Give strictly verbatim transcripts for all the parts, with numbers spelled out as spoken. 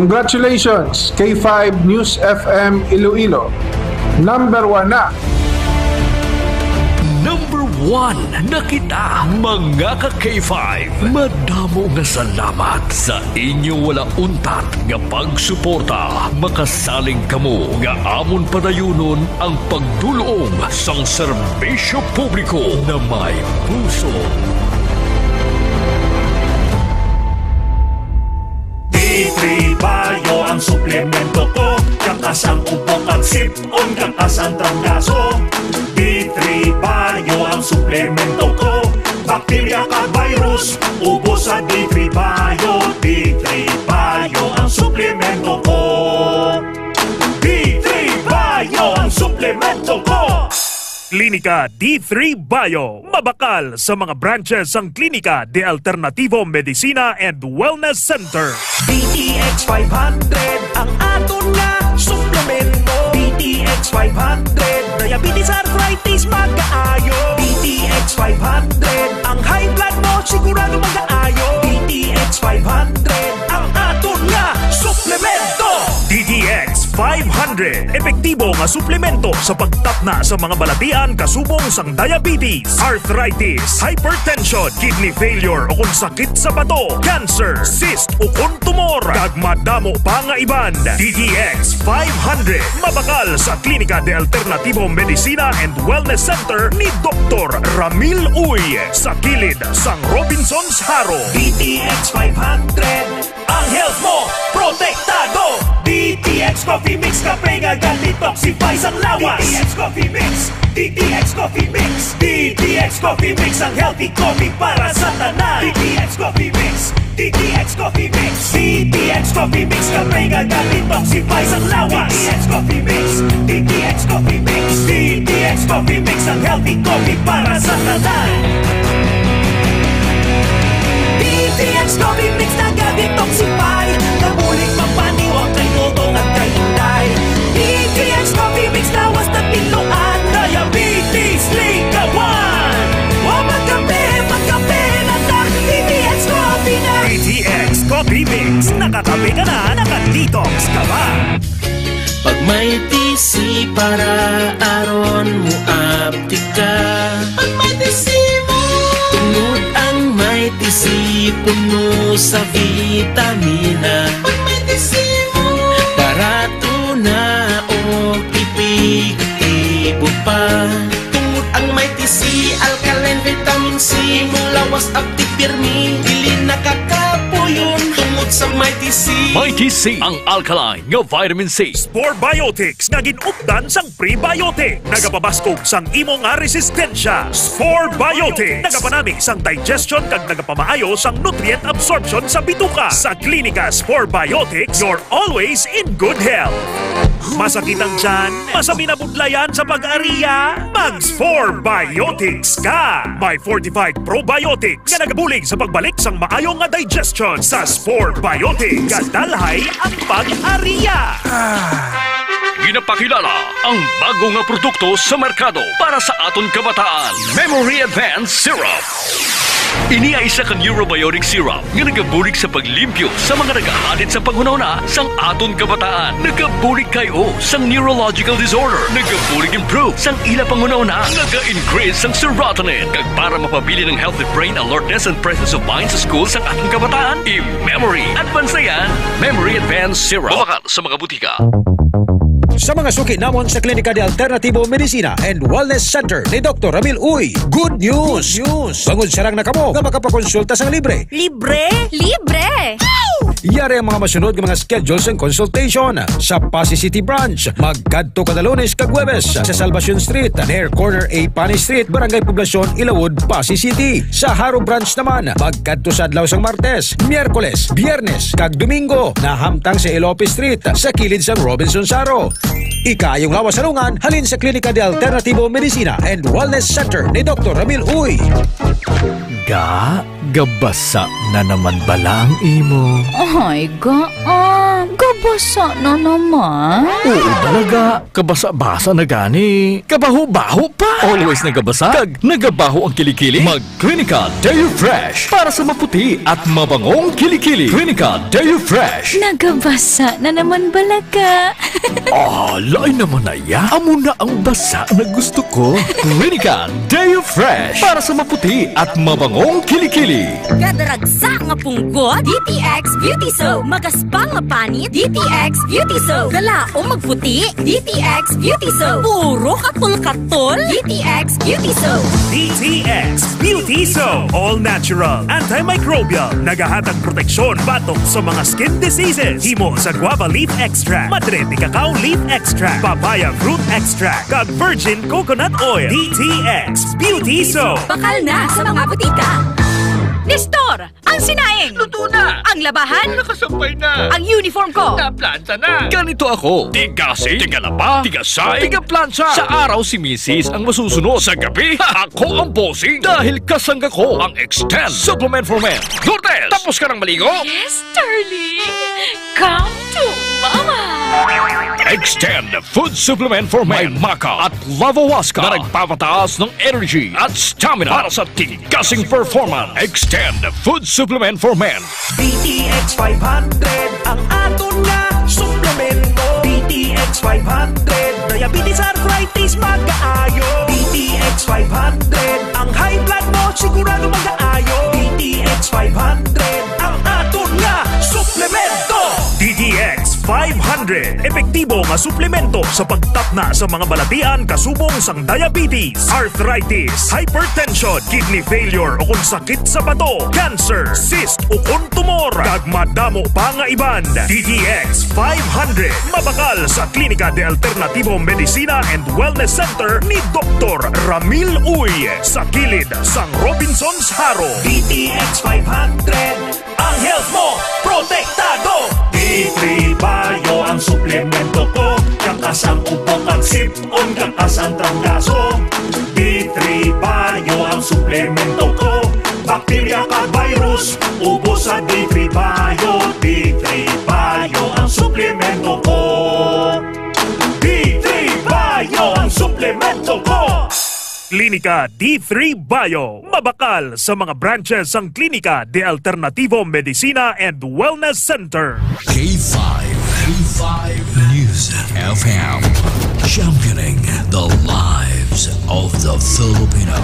Congratulations, K five News F M Iloilo. Number one na. Number one na kita, mga ka K five. Madamo nga salamat sa inyo wala untat nga pagsuporta. Makasalig kamo nga amon padayunon ang pagdulong sang serbisyo publiko na may puso. D three Bio ang suplemento ko. Kakas ang ubo kag sip-on, kakas ang trangkaso. D three Bio ang suplemento ko. Bakterya kag virus, ubos sa D three Bio. D three Bio ang suplemento ko. D three Bio ang suplemento ko. Klinika D three Bio. Mabakal sa mga branches sang Klinika de Alternativo Medicina and Wellness Center. D T X five hundred ang aton nga suplemento. D T X five hundred, diabetes, arthritis, magkaayo. D T X five hundred, ang high blood mo sigurado magkaayo. D T X five hundred ang aton nga suplemento. D T X five hundred, epektibo nga suplemento sa pagtapna sa mga balatian kasubong sang diabetes, arthritis, hypertension, kidney failure, o kon sakit sa bato, cancer, cyst, o kon tumor, kag madamo pa nga iban. D T X five hundred, mabakal sa Klinika de Alternativo Medicina and Wellness Center ni Doktor Ramil Uy, sa kilid sang Robinsons Jaro. D T X five hundred, ang health mo protektado. D T X Coffee Mix, kape nga ga-detoxify sang lawas. D T X Coffee Mix, D T X Coffee Mix, D T X Coffee Mix, ang healthy coffee para sa tanan. D T X Coffee Mix, D T X Coffee Mix, D T X Coffee Mix, kape nga ga-detoxify sang lawas. D T X Coffee Mix, D T X Coffee Mix, D T X Coffee Mix, ang healthy coffee para sa tanan. D T X Coffee Mix naga-detoxify, nabulig magpaniwang kay Toto kag kay Inday. D T X Coffee Mix lawas na tinluan, diabetes likawan. Wa magkape, magkape na ta, D T X Coffee na. D T X Coffee Mix, nakakape ka na, naka-detox ka pa. Pag may T C para aron mo apti ka. Pag may T C mo. Tungod ang may T C puno sa vitamina. Pag may T C mo. Barato na o epektibo pa. Tungod ang may T C, alkaline vitamin C, imong lawas apti pirmi, dili nakakapuyon tungod sa may T C. May T C, ang alkaline nga vitamin C. Spore Biotics nga gin-updan sang prebiotic. Nagapabaskog sang imo nga resistensya. Spore Biotics. Nagapanami sang digestion kag nagapamaayo sang nutrient absorption sa bituka. Sa Klinika Spore Biotics, you're always in good health. Masakit ang tiyan? Masabi na budlayan sa pag-ariya? Mag Spore Biotics ka! May fortified probiotics nga nagabulig sa pagbalik sang maayo nga digestion. Sa Spore Biotics, gadalhay ang pag-ariya. Ginapakilala ang bago nga produkto sa merkado para sa aton kabataan. Memory Advance Syrup. Ini ay isa ka neurobiotic syrup nga nagabulig sa paglimpyo sa mga nagahadit sa panghunahuna sang aton kabataan. Nagabulig kay o sang neurological disorder. Nagabulig improve sang ila panghunahuna. Naga-increase sang serotonin. Kag para mapabilin ang healthy brain alertness and presence of mind sa school sang aton kabataan, i-memory advance na yan. Memory Advance Syrup. Mabakal sa mga butika. Sa mga suki namon sa Klinika de Alternativo Medicina and Wellness Center ni Doktor Ramil Uy, good news! Good news! Bangod sarang na kamo nga makapakonsulta sang libre. Libre? Libre! Yari ang mga masunod nga mga schedule sang consultation. Sa Passi City Branch, magkadto kada Lunes kag Huwebes. Sa Salvacion Street, near corner A Pani Street, Barangay Poblacion, Ilawod, Passi City. Sa Jaro Branch naman, magkadto sa adlaw sang Martes, Miyerkules, Biyernes, kag Domingo, nahamtang sa Elope Street, sa kilid sang Robinson Jaro. Ikaayong lawas sa lungan, halin sa Klinika de Alternativo Medicina and Wellness Center ni Doktor Ramil Uy. Ga, gabasa na naman bala ang imo? Ay, ga, ah, ga Basa na naman. Oo, talaga. Kabasa-basa na gani. Kabaho-baho pa. Always nagabasa. Kag nagabaho ang kilikili. Mag Clinica Deo Fresh para sa maputi at mabangong kilikili. Clinica Deo Fresh. Nagabasa na naman bala ka. Ah, lain naman na ya. Amo na ang basa na gusto ko. Clinica Deo Fresh para sa maputi at mabangong kilikili. Kada ragsa nga punggot, D T X Beauty Soap. Magaspa nga panit, D T X Beauty Soap. Kalaom magputi, D T X Beauty Soap. Puro katol-katol, D T X Beauty Soap. D T X Beauty Soap. All natural, antimicrobial. Nagahatag proteksyon batok sa mga skin diseases. Himo sa guava leaf extract, madre de cacao leaf extract, papaya fruit extract, kag virgin coconut oil. D T X Beauty Soap. Bakal na sa mga butika. Nestor, ang sinaing. Luto na. Ang labahan. Nakasampay na. Ang uniform ko. Naplanta na. Ganito ako. Tigasing, tigalaba, tigasay, tigaplansa. Sa araw si misis ang masusunod. Sa gabi, ako ang bossing. Dahil kasangga ko ang Extend Supplement for Men. Lourdes, tapos ka nang maligo? Yes, darling. Come to Mama. Extend Food Supplement for Men. May maca at lavahuasca na nagpapataas ng energy at stamina para sa tigasing performance. Extend Food Supplement for Men. D T X five hundred ang aton nga suplemento. D T X five hundred, diabetes, arthritis, magaayo. D T X five hundred, ang high blood mo sigurado magaayo. D T X five hundred ang aton nga suplemento. D T X five hundred, epektibo nga suplemento sa pagtapna sa mga balatian kasubong sang diabetes, arthritis, hypertension, kidney failure, o kon sakit sa bato, cancer, cyst, o kon tumor, kag madamo pa nga iban. D T X five hundred, mabakal sa Klinika de Alternativo Medicina and Wellness Center ni Doktor Ramil Uy, sa kilid sang Robinsons Jaro. D T X five hundred, ang health mo protektado. D three Bio ang suplemento ko. Kakas ang ubo kag sip-on, kakas ang trangkaso. D three Bio ang suplemento ko. Bakterya kag virus, ubos sa D three Bio. D three Bio ang suplemento ko. D three Bio ang suplemento ko. Klinika D three Bio. Mabakal sa mga branches sang Klinika de Alternativo Medicina and Wellness Center. K five, K five News F M, championing the lives of the Filipino.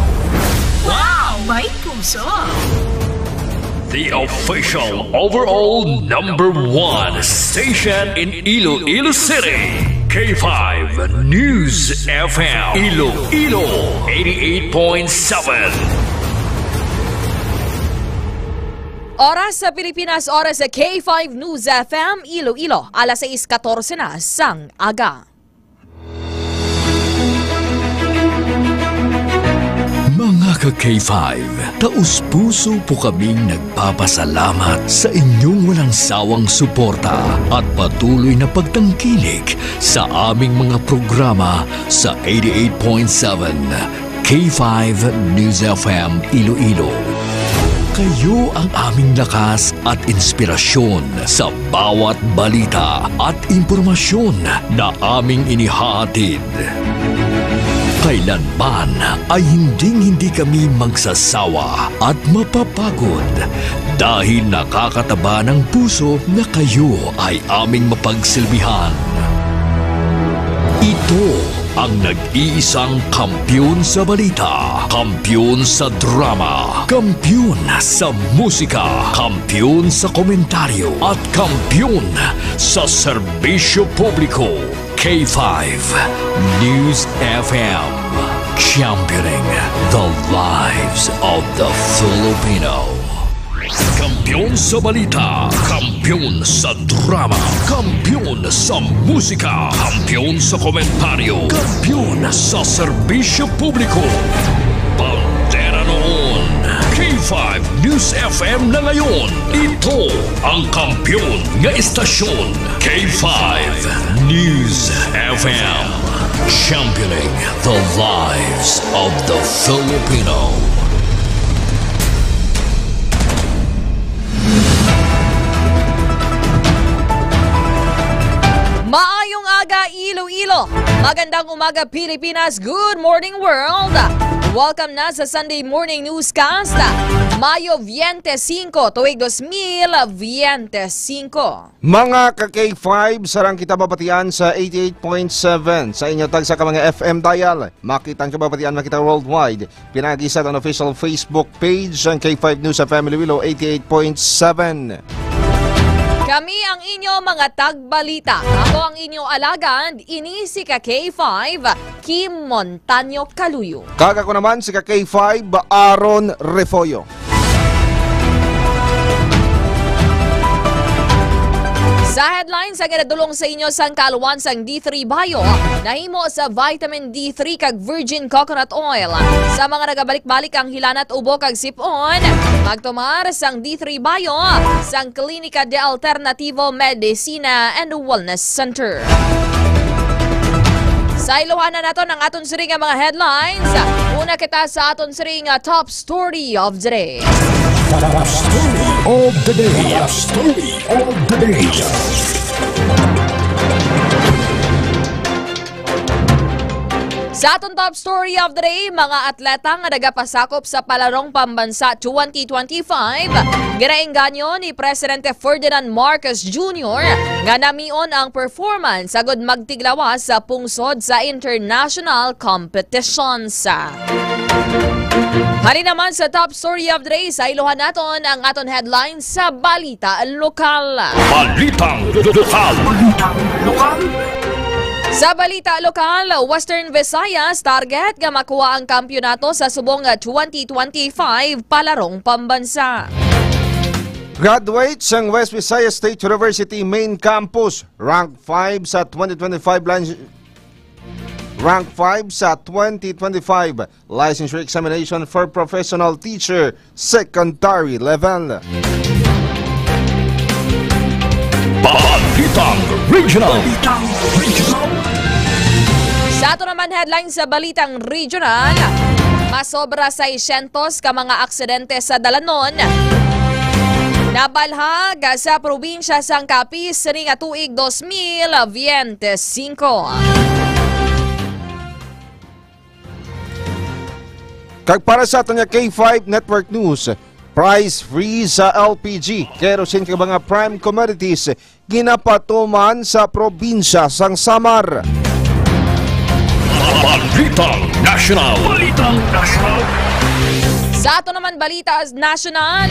Wow! May puso! The official overall number one station in Iloilo City, K five News F M, Iloilo, eighty-eight point seven. Oras sa Pilipinas, oras sa K five News F M, Iloilo, alas sais katorse na sang aga. Mga ka-K five, taos-puso po kaming nagpapasalamat sa inyong walang sawang suporta at patuloy na pagtangkilik sa aming mga programa sa eighty-eight point seven K five News F M Iloilo. Kayo ang aming lakas at inspirasyon sa bawat balita at impormasyon na aming inihahatid. Kailanman ay hinding-hindi kami magsasawa at mapapagod dahil nakakataba ng puso na kayo ay aming mapagsilbihan. Ito ang nag-iisang kampiyon sa balita, kampiyon sa drama, kampiyon sa musika, kampiyon sa komentaryo, at kampiyon sa serbisyo publiko. K five News F M, championing the lives of the Filipino. Kampiyon sa balita, kampiyon sa drama, kampiyon sa musika, kampiyon sa komentaryo, kampiyon sa serbisyo publiko. Bandera noon, K five News F M na ngayon. Ito ang kampiyon nga istasyon, K five News F M. Championing the lives of the Filipino. Magandang umaga, Pilipinas. Good morning, world. Welcome na sa Sunday Morning Newscast. Mayo veinte cinco, tuig dos mil veinte cinco. Mga ka K five, sarang kita mabatian sa eighty-eight point seven sa inyo tagsa ka mga F M dial. Makita ang kababatian, makita worldwide. Pinagi sa aton official Facebook page, ang K five News F M Iloilo eighty-eight point seven. Kami ang inyo mga tagbalita. Ako ang inyo alagad, ini si ka K five, Kim Montaño Caluyo. Kag ako naman si ka K five, Aaron Refollo. Sa headlines, ang ginadulong sa inyo sang kaaluan sang D three Bio, nahimo sa vitamin D three kag virgin coconut oil. Sa mga nagabalik-balik ang hilanat, ubo kag sip-on, magtumar sang D three Bio sang Klinika de Alternativo Medicina and Wellness Center. Sa iluhanan naton ang aton siri nga mga headlines. Una kita sa aton siri nga top story of the day. Top story of the day. Top story of the day. Sa aton top story of the day, mga atleta nga nagapasakop sa Palarong Pambansa twenty twenty-five, ginaengganyo ni Presidente Ferdinand Marcos Junior nga namion ang performance agud magtiglawas sa pungsod sa international competitions. Halin naman sa top story of the day, sa iluhan naton ang aton headlines sa balita lokal. Balitang lokal. Sa balita lokal, Western Visayas target nga makuha ang kampiyonato sa subong nga twenty twenty-five Palarong Pambansa. Graduate sang West Visayas State University Main Campus, rank five sa twenty twenty-five lines, rank five sa twenty twenty-five Licensure Examination for Professional Teacher Secondary Level. Balitang Regional. Sa ato naman headline sa Balitang Regional, masobra seiscientos ka mga aksidente sa dalanon nabalhag sa probinsya sang Capiz sini nga tuig dos mil veinticinco. Kag para sa aton nga K five Network News, price freeze sa L P G, kerosene kag mga prime commodities ginapatuman sa probinsya sang Samar. Balitang National. Balitang National. Sa ato naman balita nasyonal,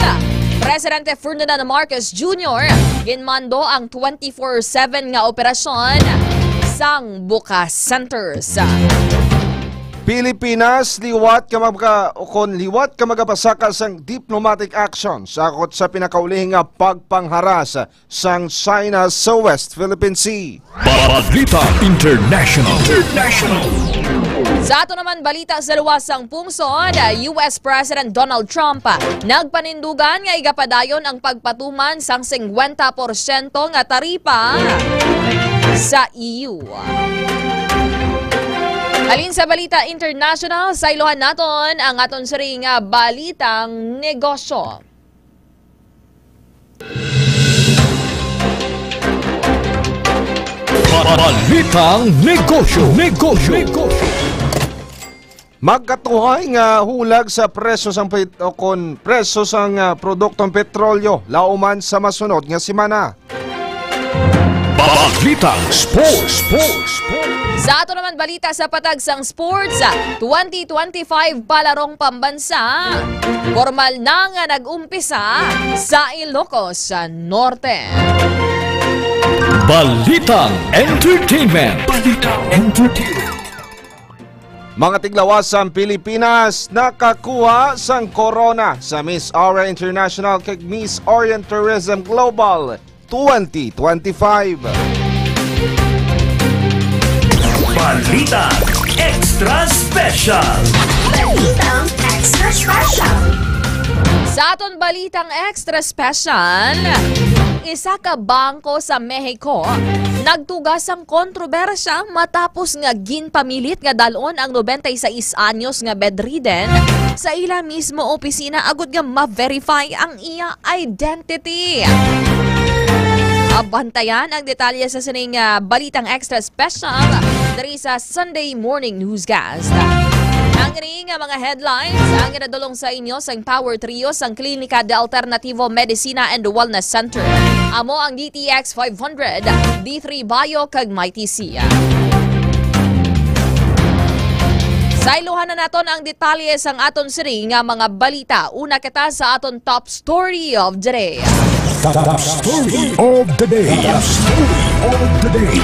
Presidente Ferdinand Marcos Junior ginmando ang twenty-four seven nga operasyon sang Bukas Centers. Pilipinas liwat ka magka-, ukon liwat ka magapasaka sang diplomatic action sa akot sa pinakaulihing nga pagpangharas sang China sa West Philippine Sea. Balita International. International. Sa ato naman balita sa luwas sang pungsod, U S President Donald Trump nagpanindugan nga igapadayon ang pagpatuman sang singkwenta porsyento nga taripa sa E U. Halin sa balita international, sa iluhan naton ang aton siri nga balitang negosyo. Balitang negosyo, negosyo, negosyo. Magkatuhay nga hulag sa presyo sang pet-, o kon presyo sang, ah, produktong petrolyo lauman sa masunod nga semana. Balitang sports, sports, sports. Sa ato naman balita sa patag sang sports, twenty twenty-five Palarong Pambansa, pormal na nga nag-umpisa sa Ilocos Norte. Balitang entertainment. Balitang entertainment. Mga tiglawas sang Pilipinas nakakuha sang korona sa Miss Aura International kag Miss Orient Tourism Global twenty twenty-five. Balita Extra Special. Balitang Extra Special. Sa aton balitang Extra Special, isa ka bangko sa Mexico nagtuga sang kontrobersya matapos nga ginpamilit nga dal-on ang nobenta y seis anyos nga bedridden sa ila mismo opisina agud nga ma-verify ang iya identity. Abantayan ang detalye sa sining, ah, balitang extra special diri sa Sunday Morning Newscast. Ang ini nga mga headlines ang ginadulong sa inyo sang Power Trio sang Klinika de Alternativo Medicina and Wellness Center. Amo ang D T X five hundred, D three Bio, kag Mighty C. Sayluhan na naton ang detalye sang aton sini nga mga balita. Una kita sa aton top story of the day. Top story of the day. Top story of the day.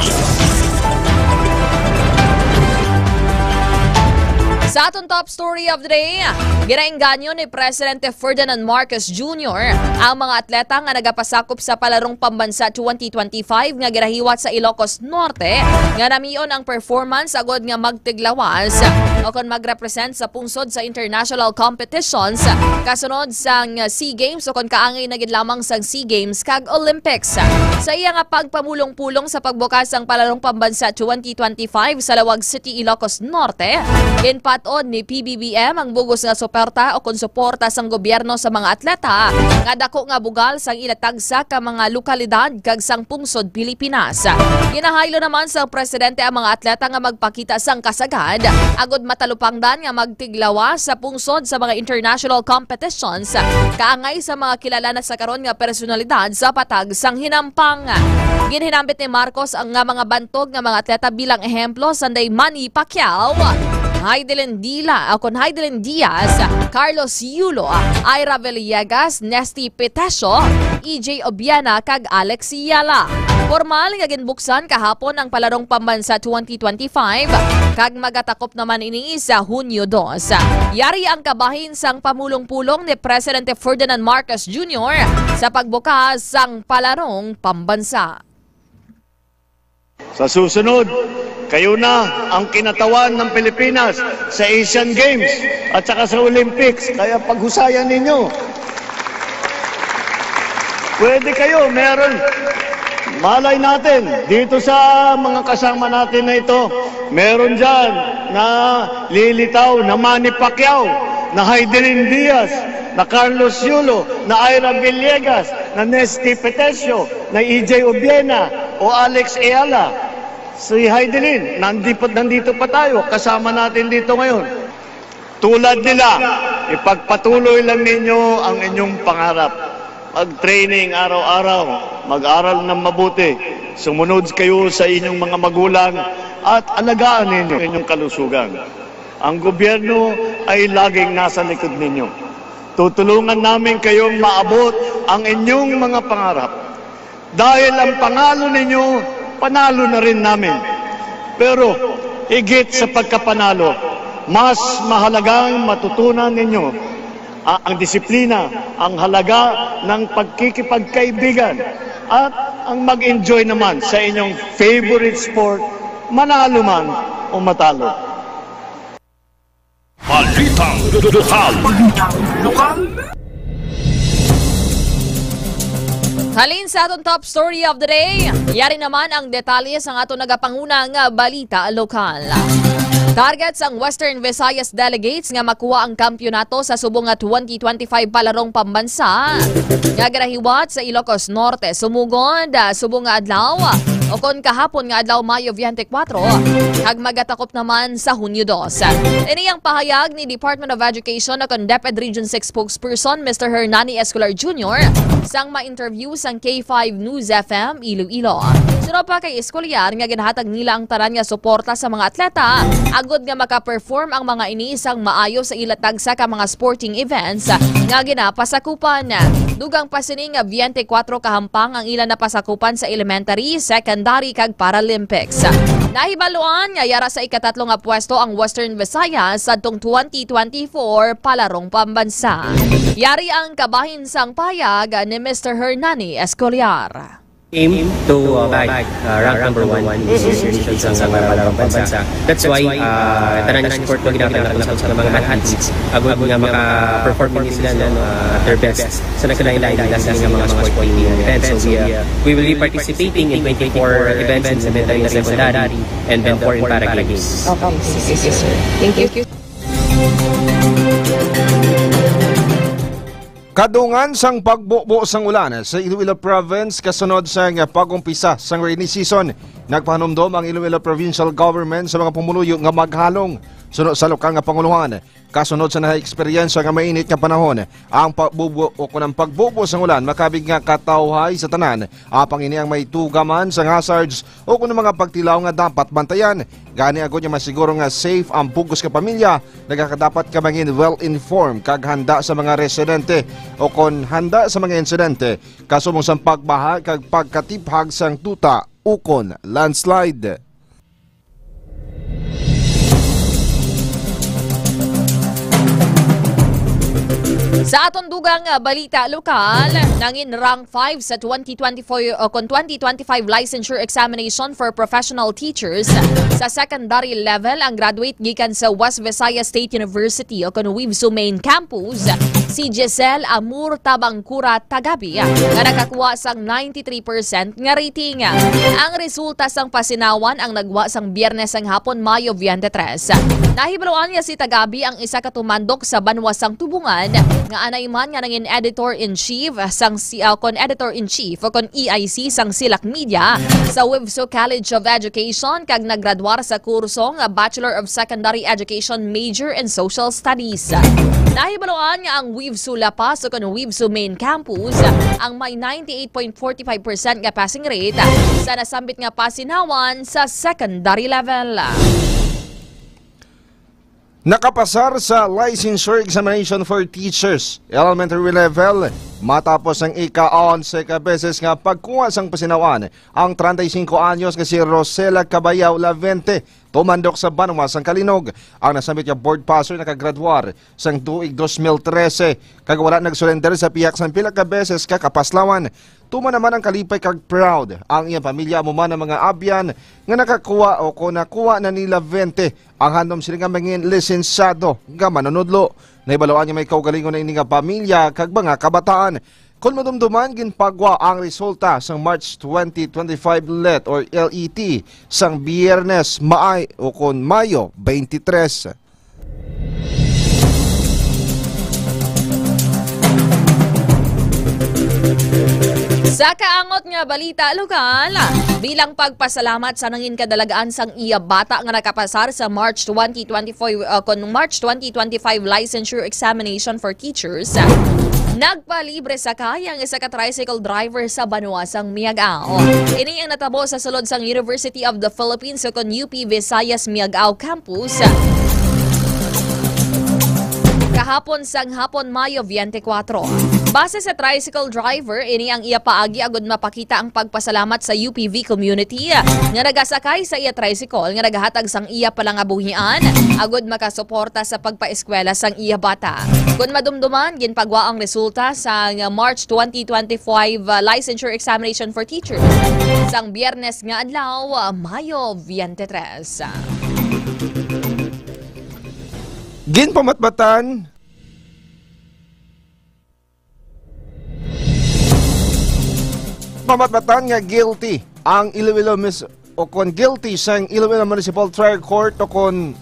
Sa aton top story of the day, ginaengganyo ni Presidente Ferdinand Marcos Junior ang mga atleta nga nagapasakop sa Palarong Pambansa twenty twenty-five nga ginahiwat sa Ilocos Norte nga namion ang performance agud nga magtiglawas o kon magrepresent sa pungsod sa international competitions kasunod sang SEA Games o kon kaangay na gid lamang sang SEA Games kag Olympics. Sa iya nga pagpamulong-pulong sa pagbukas sang Palarong Pambansa twenty twenty-five sa Laoag City, Ilocos Norte, ginpat-on ni P B B M ang bugos nga suporta o kon suporta sang gobyerno sa mga atleta nga dako nga bugal sang ila tagsa ka mga lokalidad kag sang pungsod Pilipinas. Ginahaylo naman sang presidente ang mga atleta nga magpakita sang kasagad agud matalupangdan nga magtiglawas sa pungsod sa mga international competitions kaangay sa mga kilala na sa karon nga personalidad sa patag sang hinampang. Ginhinambit ni Marcos ang nga mga bantog nga mga atleta bilang ehemplo sanday Manny Pacquiao, Heidelin Dila, o kon Heidelin Diaz, Carlos Yulo, Ira Villegas, Nesty Petesio, E J Obiena, kag Alex Yala. Formal nga ginbuksan kahapon ang Palarong Pambansa twenty twenty-five, kag magatakop naman ini sa Hunyo dos. Yari ang kabahin sang pamulong-pulong ni Presidente Ferdinand Marcos Junior sa pagbukas sang Palarong Pambansa. Sa susunod, kayo na ang kinatawan ng Pilipinas sa Asian Games at saka sa Olympics. Kaya paghusayan ninyo. Pwede kayo, meron. Malay natin, dito sa mga kasama natin na ito, meron dyan na lilitaw na Manny Pacquiao, na Heidelin Diaz, na Carlos Yulo, na Ira Villegas, na Nesty Petesio, na E J Obiena, o Alex Eala. Si Heidelin, nandi-, nandito pa tayo, kasama natin dito ngayon. Tulad nila, ipagpatuloy lang ninyo ang inyong pangarap. Mag-training araw-araw, mag-aral ng mabuti, sumunod kayo sa inyong mga magulang, at alagaan ninyo inyong kalusugan. Ang gobyerno ay laging nasa likod ninyo. Tutulungan namin kayong maabot ang inyong mga pangarap. Dahil ang panalo ninyo, panalo na rin namin. Pero higit sa pagkapanalo, mas mahalagang matutunan ninyo a-, ang disiplina, ang halaga ng pagkikipagkaibigan, at ang mag-enjoy naman sa inyong favorite sport, manalo man o matalo. Balitang lokal. Balitang lokal. Halin sa aton top story of the day, yari naman ang detalye sa aton nagapanguna nga balita lokal. Target sang Western Visayas delegates nga makuha ang kampiyonato sa subong nga twenty twenty-five Palarong Pambansa nga ginahiwat sa Ilocos Norte, sumugod, ah, subong nga adlaw, o kon kahapon nga adlaw, Mayo twenty-four, kag magatakop naman sa Hunyo dos. Ini ang pahayag ni Department of Education o kon DepEd Region six spokesperson Mister Hernani Escolar Junior sang ma-interview sang K five News F M Iloilo. Suno pa kay Escolar nga ginahatag nila ang tanan nga suporta sa mga atleta agud nga maka-perform ang mga ini sang maayo sa ila tagsa ka mga sporting events nga ginapasakupan. Dugang pa sini nga twenty-four kahampang ang ila napasakupan sa elementary, secondary, kag Paralympics. Nahibaluan nga yara sa ikatatlo nga pwesto ang Western Visayas sadtong twenty twenty-four Palarong Pambansa. Yari ang kabahin sang pahayag ni Mister Hernani Escolar. Aim to, uh, bag, uh, rank number one in this edition sa Palarong Pambansa. That's why, uh, tanan nga support nga ginahatag nato sa mga athletes. Agud nga maka-perform din sila, no, uh, at their best sa nagkalain-lain nila sa mga sporting events. So we, uh, we will be participating in twenty-four events in elementary and secondary and then four in Para Games. Okay, sige, sige, sir. Thank you. Kadungan sang pagbubo sang ulan sa Iloilo Province kasunod sang pag-umpisa sang rainy season, nagpahanumdom ang Iloilo Provincial Government sa mga pumuluyo nga maghalong suno sa lokal nga pangulohan. Kasunod sa naeksperyensya nga mainit nga panahon, ang pagbubo o kun ang pagbubo sang ulan makabig nga katawhay sa tanan, apang ini ang may tuga man sang hazards o kun mga pagtilaw nga dapat bantayan. Gani, agod nga masiguro nga safe ang bug-os nga pamilya, nagakadapat ka mangin well-informed kag handa sa mga residente o kon handa sa mga insidente kasubong sang pagbaha kag pagkatiphag sang duta ukon landslide. Sa aton dugang, ah, balita lokal, nangin rank five sa twenty twenty-four o kon twenty twenty-five licensure examination for professional teachers sa secondary level ang graduate gikan sa West Visayas State University o kon WVSU Main Campus, si Giselle Amur Tabangcura Tagabi, nga nakakuha sang ninety-three percent nga rating. Ang resulta sang pasinawan ang nagwa sang Biyernes sang hapon, Mayo twenty-three. Nahibaluan nga si Tagabi ang isa ka tumandok sa banwa sang Tubungan, nga anay man nga nangin editor-in-chief sang si-, ah, kon editor-in-chief o kon E I C sang Silak Media sa WVSU College of Education kag naggraduar sa kurso nga Bachelor of Secondary Education major in Social Studies. Nahibaluan nga ang WVSU La Paz o kon WVSU Main Campus ang may ninety-eight point forty-five percent nga passing rate sa nasambit nga pasinawan sa secondary level. Nakapasar sa licensure examination for teachers, elementary level, matapos ang ika-onse ka beses nga pagkuha sang pasinawan ang treinta y cinco anyos nga si Rosela Cabayao Lavente, tumandok sa banwa sang Calinog. Ang nasambit nga board passer nakagraduar sang tuig dos mil trese kag wala nagsurrender sa pihak sang pila ka beses ka kapaslawan. Tuman naman ang kalipay kag proud ang iyang pamilya, amo man ang mga abyan nga nakakuha o kon nakuha na ni Lavente ang handom sini nga mangin lisensyado nga manunudlo. Nahibaluan nga may kaugalingon na ini nga pamilya kag mga kabataan. Kon madumduman, ginpagwa ang resulta sang March twenty twenty-five let or L E T sang Biyernes, Maay o kon Mayo twenty-three. Sa kaangot nga balita lokal, bilang pagpasalamat sa nangin kadalagan sang iya bata nga nakapasar sa March twenty twenty-five, uh, kon March twenty twenty-five licensure examination for teachers, nagpalibre sakay ang isa ka tricycle driver sa banwa sang Miag-ao. Ini ang natabo sa sulod sang University of the Philippines o kon U P Visayas Miag-ao Campus kahapon sang hapon, Mayo twenty-four. Base sa tricycle driver, ini ang iya paagi agud mapakita ang pagpasalamat sa U P V community nga nagasakay sa iya tricycle nga nagahatag sang iya palangabuhian agud makasuporta sa pagpaeskwela sang iya bata. Kon madumduman, ginpagwa ang resulta sang March twenty twenty-five, uh, licensure examination for teachers sang Biyernes nga adlaw, uh, Mayo twenty-three. Ginpamatbatan, pamatbatan nga guilty ang Iloilo Mis-, o kon guilty sang Iloilo Municipal Trial Court o kon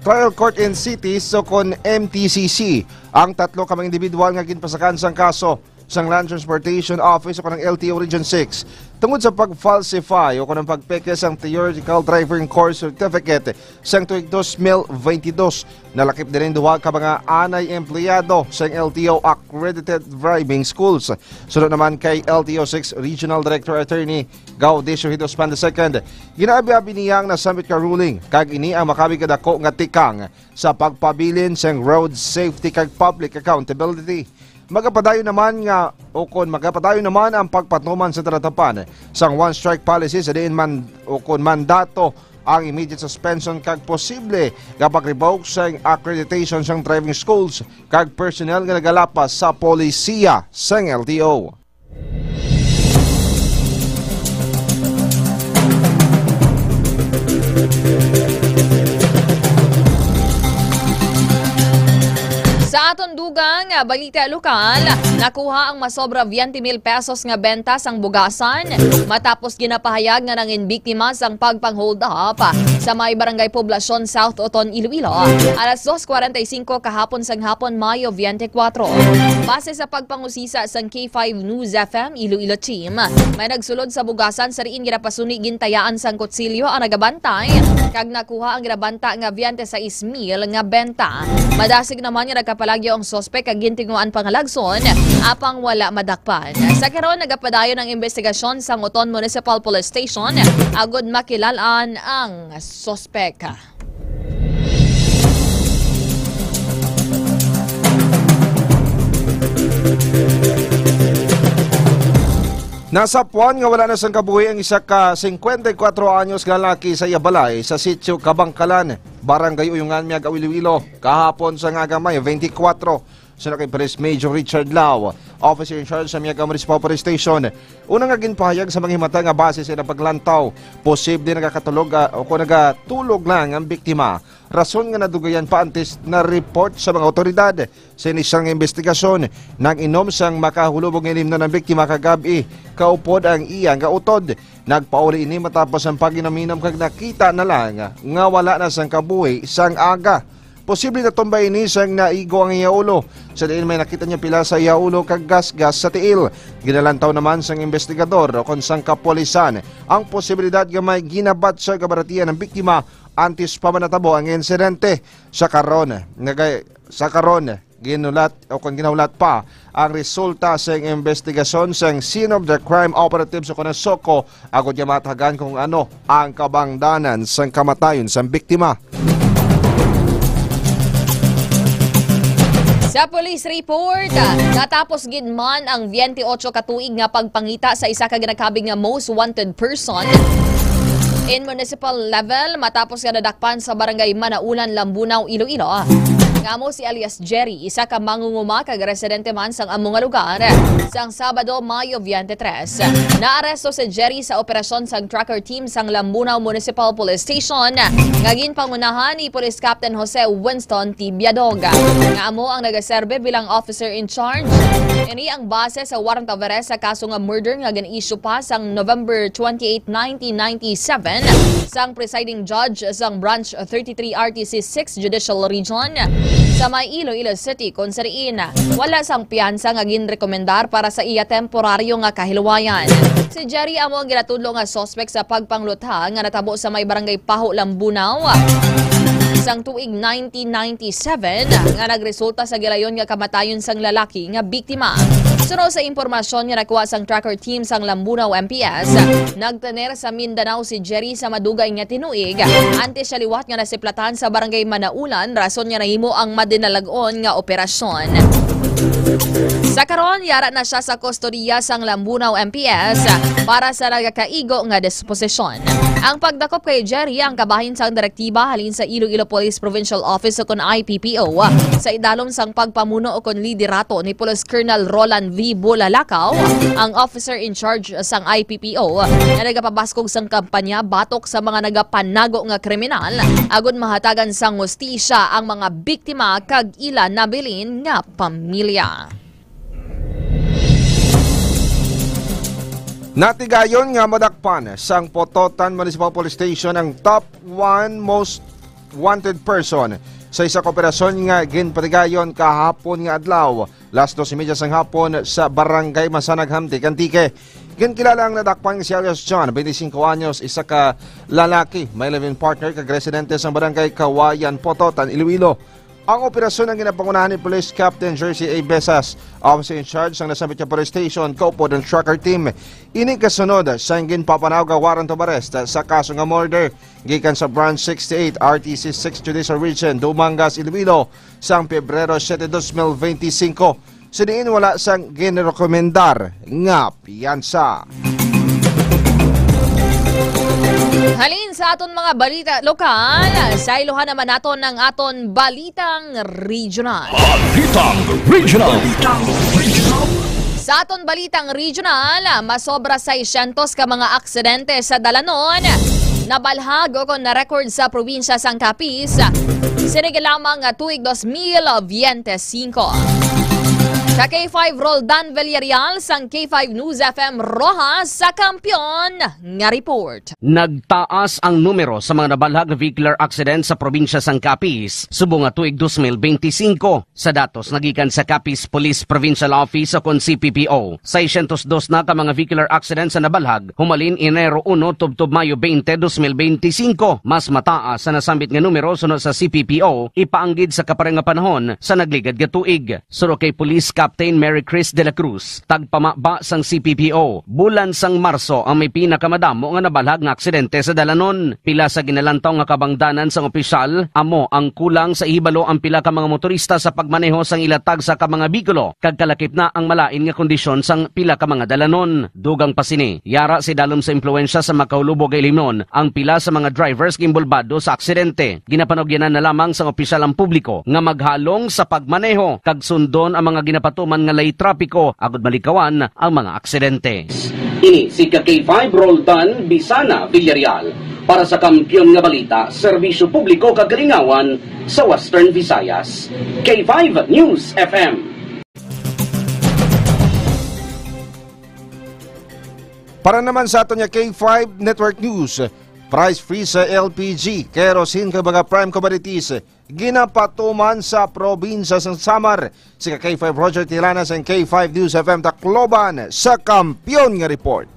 Trial Court in Cities o kon M T C C ang tatlo ka mga individual nga ginpasakan sang kaso sang Land Transportation Office o kon ang L T O Region six tungod sa pag-falsify o kon ang pagpeke sang theoretical driving course certificate sang tuig dos mil veintidós. Nalakip din ang duha ka mga anay empleyado sang L T O accredited driving schools. Suno naman kay L T O six Regional Director Attorney Gaudencio Hidos Pan the second, ginaabi-abi niya ang nasambit ka ruling, kag ini ang makabig kadako nga tikang sa pagpabilin sang road safety kag public accountability. Magapadayon naman nga, o kon magapadayon naman ang pagpatuman sa talatapan sang one strike policy sa diin man o kon mandato ang immediate suspension kag posible nga pag-revoke sang accreditation sang driving schools kag personnel nga nagalapas sa polisiya sang L T O. Sa aton dugang nga balita lokal, nakuha ang masobra twenty mil pesos nga benta sang bugasan matapos ginapahayag nga nangin biktima sang pagpang-hold up sa may Barangay Poblacion, South Oton, Iloilo, alas dos cuarenta y cinco kahapon sang hapon, Mayo twenty-four. Base sa pagpangusisa sang K five News F M Iloilo team, may nagsulod sa bugasan sa diin ginapasuni gintayaan sang kutsilyo ang nagabantay, kag nakuha ang ginabanta nga twenty-six mil nga benta. Madasig naman nga nagkapalagyo ang suspek kag gintinguhaan pangalagson, apang wala madakpan. Sa karon, nagapadayon ang investigasyon sang Oton Municipal Police Station agud makilal-an ang suspek. Nasapuan nga wala na sang kabuhi ang isa ka singkwenta y kuwatro anyos nga lalaki sa iya balay sa Sitio Kabangkalan, Barangay Uyungan, Miag-ao, Iloilo, kahapon sa nga gamay, twenty-four. Suno kay Police Major Richard Lau, officer in charge sa Miag-ao Municipal Police Station, una nga ginpahayag sa mga himata nga base sa ilang paglantaw, posible nagakatulog, ah, o kung nagatulog lang ang biktima, rason nga nadugayan pa antes na report sa mga otoridad. Sa inisyal nga investigasyon, nag-inom sang makahulubog nga inimnon ang biktima kagab-i, kaupod ang iya nga utod. Nagpauli ini matapos ang pag-inom-inom kag nakita na lang nga wala na sang kabuhi sang aga. Posible natumba ini sang naigo ang iya ulo, sa diin may nakita niya pila sa iya ulo kag gasgas sa tiil. Ginalantaw naman sang investigador o kon sang kapulisan ang posibilidad nga may ginabat sa kabaratian ang biktima antes pa man natabo ang insidente. Sa karon, nagay sa karon, ginulat o kon ginahulat pa ang resulta sang investigasyon sang scene of the crime operatives o kon ang SOCO, agod nga matagan kung ano ang kabangdanan sang kamatayon sang biktima. Sa police report, natapos gid man ang twenty-eight ka tuig nga pagpangita sa isa ka ginakabig nga most wanted person in municipal level matapos nga nadakpan sa barangay Manaulan, Lambunao, Iloilo, nga amo si alias Jerry, isa ka mangunguma kag residente man sang amo nga lugar. Sang Sabado, Mayo twenty-three, naaresto si Jerry sa operasyon sang tracker team sang Lambunao Municipal Police Station nga ginpangunahan ni Police Captain Jose Winston Tibiadog, nga amo ang nagaserbe bilang officer in charge. Ini ang base sa warrant of arrest sa kaso nga murder nga gin-issue pa sang November twenty-eight, nineteen ninety-seven, sang presiding judge sang Branch thirty-three R T C six Judicial Region sa may Iloilo City, kung sa diin wala sang piyansa nga ginrekomendar para sa iya temporaryo nga kahiluwayan. Si Jerry amo ang ginatudlo nga suspek sa pagpanglutha nga natabo sa may barangay Paho, Lambunao, sang tuig nineteen ninety-seven, nga nagresulta sa gilayon nga kamatayon sang lalaki nga biktima. Suno sa impormasyon nga nakuha sang tracker team sang Lambunao M P S, nagtener sa Mindanao si Jerry sa madugay nga tinuig, antes siya liwat nga nasiplatan sa barangay Manaulan, rason nga nahimo ang madinalag-on nga operasyon. Sa karon, yara na siya sa kustodiya sang Lambunao M P S para sa nagakaigo nga disposisyon. Ang pagdakop kay Jerry ang kabahin sang direktiba halin sa Iloilo Police Provincial Office o kon I P P O, sa idalom sang pagpamuno o kon liderato ni Police Colonel Roland V Bulalakaw, ang officer in charge sang I P P O, nga nagapabaskog sang kampanya batok sa mga nagapanago nga kriminal, agud mahatagan sang hustisya ang mga biktima kag ila nabilin nga pamilya. Natigayon nga madakpan sang Pototan Municipal Police Station ang top one most wanted person sa isa ka operasyon nga ginpatigayon kahapon nga adlaw, las dos y media sang hapon, sa Barangay Masanag, Hamtic, Antique. Ginkilala ang nadakpan nga si alias John, twenty-five anyos, isa ka lalaki, may live-in partner kag residente sa Barangay Kawayan, Pototan, Iloilo. Ang operasyon ang ginapangunahan ni Police Captain Jersey A Besas, officer in charge sang nasambit nga police station, kaupod ang tracker team. Ini kasunod sang ginpapanawag nga warrant of arrest sa kaso nga murder gikan sa Branch sixty-eight, R T C six Judicial Region, Dumangas, Iloilo, sang Pebrero siete, dos mil veinticinco, sa diin wala sang ginrekomendar nga piyansa. Halin sa aton mga balita lokal, saylohan naman naton ang aton balitang regional. Balitang regional. Sa aton balitang regional, masobra seiscientos ka mga aksidente sa dalanon nabalhag o kon na-record sa probinsya sang Capiz. Sini lamang nga tuig dos mil veinticinco. Sa K five, Roldan Villarreal sang K five News F M Roxas sa Kampiyon nga report. Nagtaas ang numero sa mga nabalhag nga vehicular accident sa probinsya sang Capiz subong nga tuig dos mil benti singko. Sa datos nagikan sa Capiz Police Provincial Office o kon C P P O, seiscientos dos na ka mga vehicular accidents ang nabalhag humalin Enero uno tubtob Mayo twenty, dos mil benti singko. Mas mataas sa nasambit nga numero suno sa C P P O ipaanggid sa kapareho nga panahon sa nagligad nga tuig. Suno kay Police Captain Mary Chris de la Cruz, tagpamaba sang C P P O, bulan sang Marso ang may pinakamadamo nga nabalhag nga aksidente sa dalanon. Pila sa ginalantaw nga kabangdanan sang opisyal amo ang kulang sa ihibalo ang pila ka mga motorista sa pagmaneho sang ila tagsa ka mga behikulo, kag kalakip na ang malain nga kondisyon sang pila ka mga dalanon. Dugang pa sini, yara sa idalom sa impluwensya sa makahulubog nga ilimnon ang pila sa mga drivers nga inbolbado sa aksidente. Ginapanugyanan na lamang sang opisyal ang publiko nga maghalong sa pagmaneho kag sundon ang mga ginapatuman nga lay trapiko agud malikawan ang mga aksidente. Ini si ka K five Roldan Bisana Villarreal para sa Kampiyon nga Balita, Serbisyo Publiko kag Kalingawan sa Western Visayas, K five News F M. Para naman sa aton nga K five Network News, price freeze sa L P G, kerosene kag mga prime commodities ginapatuman sa probinsya sang Samar. Si ka K five Roger Tilana sang K five News F M Tacloban sa Kampiyon nga Report.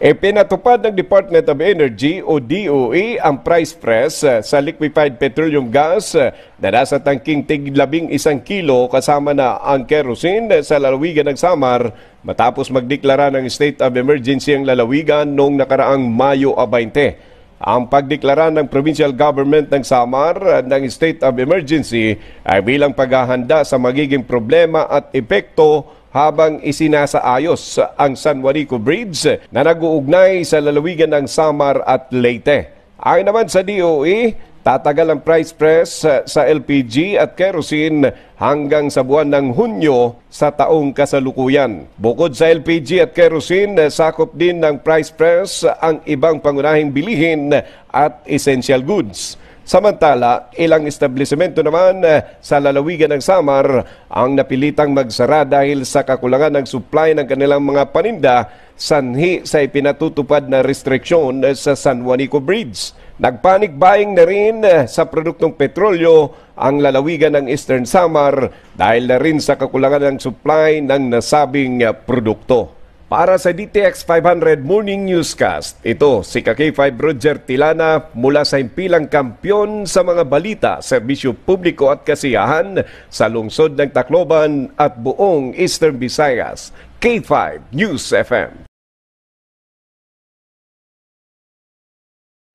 Ipinatupad ng Department of Energy o D O E ang price freeze, eh, sa liquefied petroleum gas, eh, na nasa tangking tig labing isang kilo, kasama na ang kerosene, eh, sa lalawigan ng Samar, matapos magdeklara ng state of emergency ang lalawigan noong nakaraang Mayo a baynte. Ang pagdeklara ng provincial government ng Samar, eh, ng state of emergency ay bilang paghahanda sa magiging problema at epekto habang isinasaayos ang San Juanico Bridge na nag-uugnay sa lalawigan ng Samar at Leyte. Ayon naman sa D O E, tatagal ang price freeze sa L P G at kerosene hanggang sa buwan ng Hunyo sa taong kasalukuyan. Bukod sa L P G at kerosene, sakop din ng price freeze ang ibang pangunahing bilihin at essential goods. Samantala, ilang establisemento naman, eh, sa lalawigan ng Samar ang napilitang magsara dahil sa kakulangan ng supply ng kanilang mga paninda sanhi sa ipinatutupad na restriksyon, eh, sa San Juanico Bridge. Nag-panic buying na rin, eh, sa produktong petrolyo ang lalawigan ng Eastern Samar dahil na rin sa kakulangan ng supply ng nasabing, eh, produkto. Para sa D T X five hundred Morning Newscast, ito si ka K five Roger Tilana mula sa himpilang kampiyon sa mga balita, serbisyo publiko at kasiyahan sa lungsod ng Tacloban at buong Eastern Visayas. K five News F M.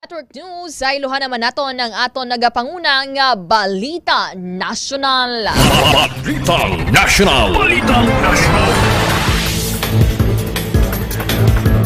Network News, sa iluhan naman naton ang aton nagapanguna nga balita nasyonal. Balitang Nasyonal. Balitang Nasyonal.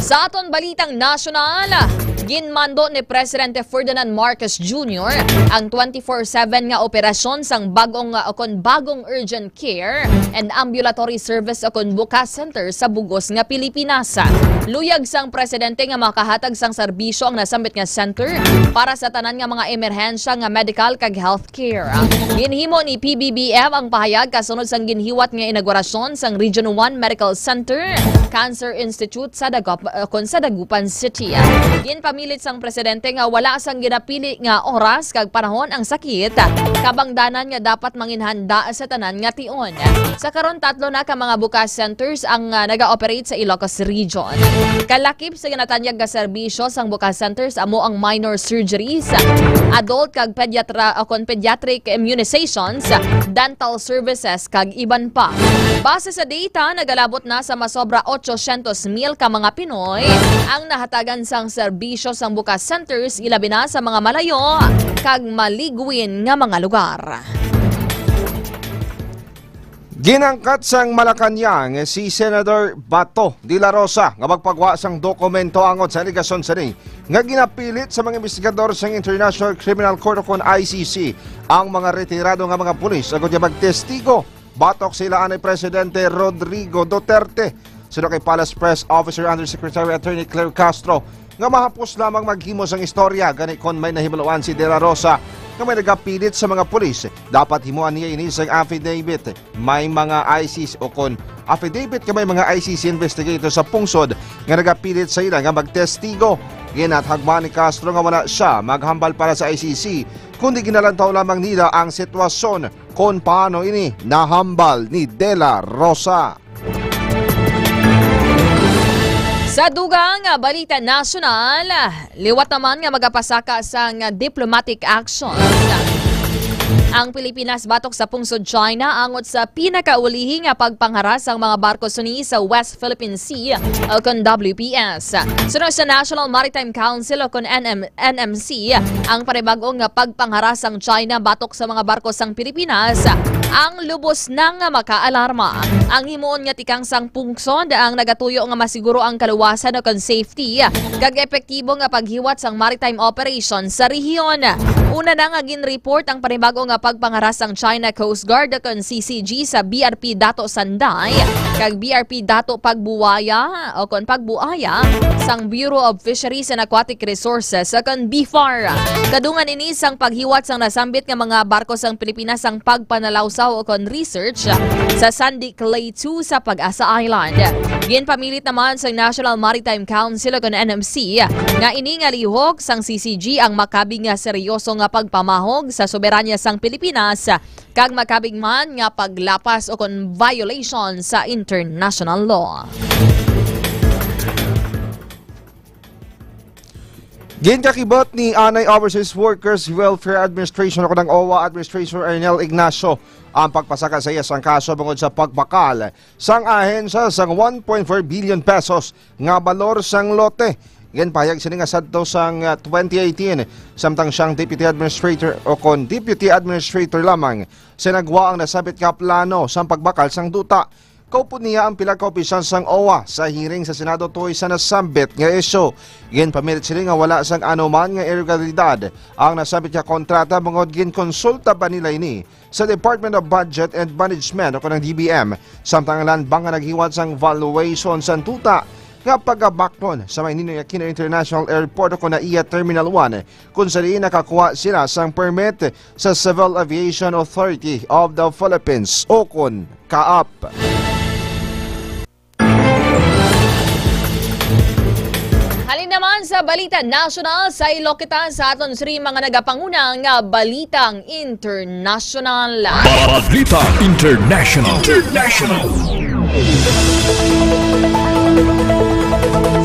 Sa aton balitang nasyonal, ginmando ni Presidente Ferdinand Marcos Junior ang twenty-four seven nga operasyon sang bagong, uh, kon bagong urgent care and ambulatory service o kon BUCAS center sa bug-os nga Pilipinas. Luyag sang presidente nga makahatag sang serbisyo ang nasambit nga center para sa tanan nga mga emerhensya nga medical kag health care. Ginhimo ni P B B M ang pahayag kasunod sang ginhiwat nga inaugurasyon sang Region one Medical Center, Cancer Institute sa Dagup-, uh, kon sa Dagupan City. Ginpamilit sang presidente nga wala sang ginapili nga oras kag panahon ang sakit, kabangdanan nga dapat manginhanda sa tanan nga tion. Sa karon, tatlo na ka mga BUCAS centers ang, ah, naga-operate sa Ilocos Region. Kalakip sa ginatanyag nga serbisyo sang BUCAS centers amo ang minor surgeries, adult kag pediatra-, o kon pediatric immunizations, dental services, kag iban pa. Base sa data, nagalabot na sa masobra otsocentos mil ka mga Pinoy ang nahatagan sang serbisyo sang BUCAS centers, ilabi na sa mga malayo kag maligwin nga mga lugar. Ginangkat sang Malacañang si Senador Bato de la Rosa nga magpagwa sang dokumento angot sa alegasyon sini nga ginapilit sa mga investigador sang International Criminal Court o kon I C C ang mga retirado nga mga pulis agud nga magtestigo batok sa ila anay Presidente Rodrigo Duterte. Suno kay Palace Press Officer Undersecretary Attorney Claire Castro nga mahapos lamang maghimo sang istorya gani kon may nahibaluan si De La Rosa nga may nagapilit sa mga pulis, dapat himuan niya ini sang affidavit. May mga I C C o kon affidavit nga may mga I C C investigator sa pungsod nga nagapilit sa ila nga magtestigo. Ginathagman ni Castro nga wala siya maghambal para sa I C C, kundi ginalantaw lamang nila ang sitwasyon kon paano ini nahambal ni De La Rosa. Sa dugang balita nasyonal, liwat naman nga magapasaka sang diplomatic action ang Pilipinas batok sa pungsod China angot sa pinakaulihi nga pagpanghara sang mga barko sini sa West Philippine Sea o kon W P S. Suno sa National Maritime Council o kon N M N M C, ang panibag-o nga pagpanghara sang China batok sa mga barko sang Pilipinas ang lubos na nga makaalarma. Ang himuon nga tikang sang pungsod ang nagatuyo nga masiguro ang kaluwasan o kon safety kag epektibo nga paghiwat sang maritime operation sa rehiyon. Una na nga ginreport ang panibag-o nga pagpanghara sang China Coast Guard o kon C C G sa B R P Dato Sanday kag B R P Dato Pagbuaya o kon Pagbuaya sang Bureau of Fisheries and Aquatic Resources o kon BFAR. Kadungan ini sang paghiwat sang nasambit nga mga barko sang Pilipinas sang pagpanalawsaw o kon research sa sandy clay two sa Pag-asa Island. Ginpamilit naman sang National Maritime Council o kon N M C nga ini nga lihok sang C C G ang makabig nga seryoso nga pagpamahog sa soberanya sang Pilipinas kag makabig man nga paglapas o kon violation sa international law. Ginkakibot ni Anay Overseas Workers Welfare Administration o kon ang OWWA Administrator Arnel Ignacio ang pagpasaka sa iya sang kaso bangod sa pagbakal sang ahensya sang one point four billion pesos nga balor sang lote. Ginpahayag sini nga sadto sang, ah, twenty eighteen, samtang siyang Deputy Administrator o kon Deputy Administrator lamang, sinagwa ang nasambit nga plano sang pagbakal sang duta. Kaupod niya ang pila ka opisyal sang OWWA sa hearing sa Senado tuhoy sa nasambit nga isyu. Ginpamilit sini nga wala sang anuman nga ilegalidad ang nasambit nga kontrata bangod ginkonsulta pa nila ini sa Department of Budget and Management o kon ang D B M, samtang ang Land Bank nga naghiwat sang valuation sang duta nga pagabaklon sa may Ninoy Aquino International Airport o kon ang iya Terminal one, kung sa diin nakakuha sila sang permit sa Civil Aviation Authority of the Philippines o kon CAAP. Halin naman sa balita nasyonal, saylo kita sa aton sini mga nagapanguna nga balitang internasyonal. Balita International. International.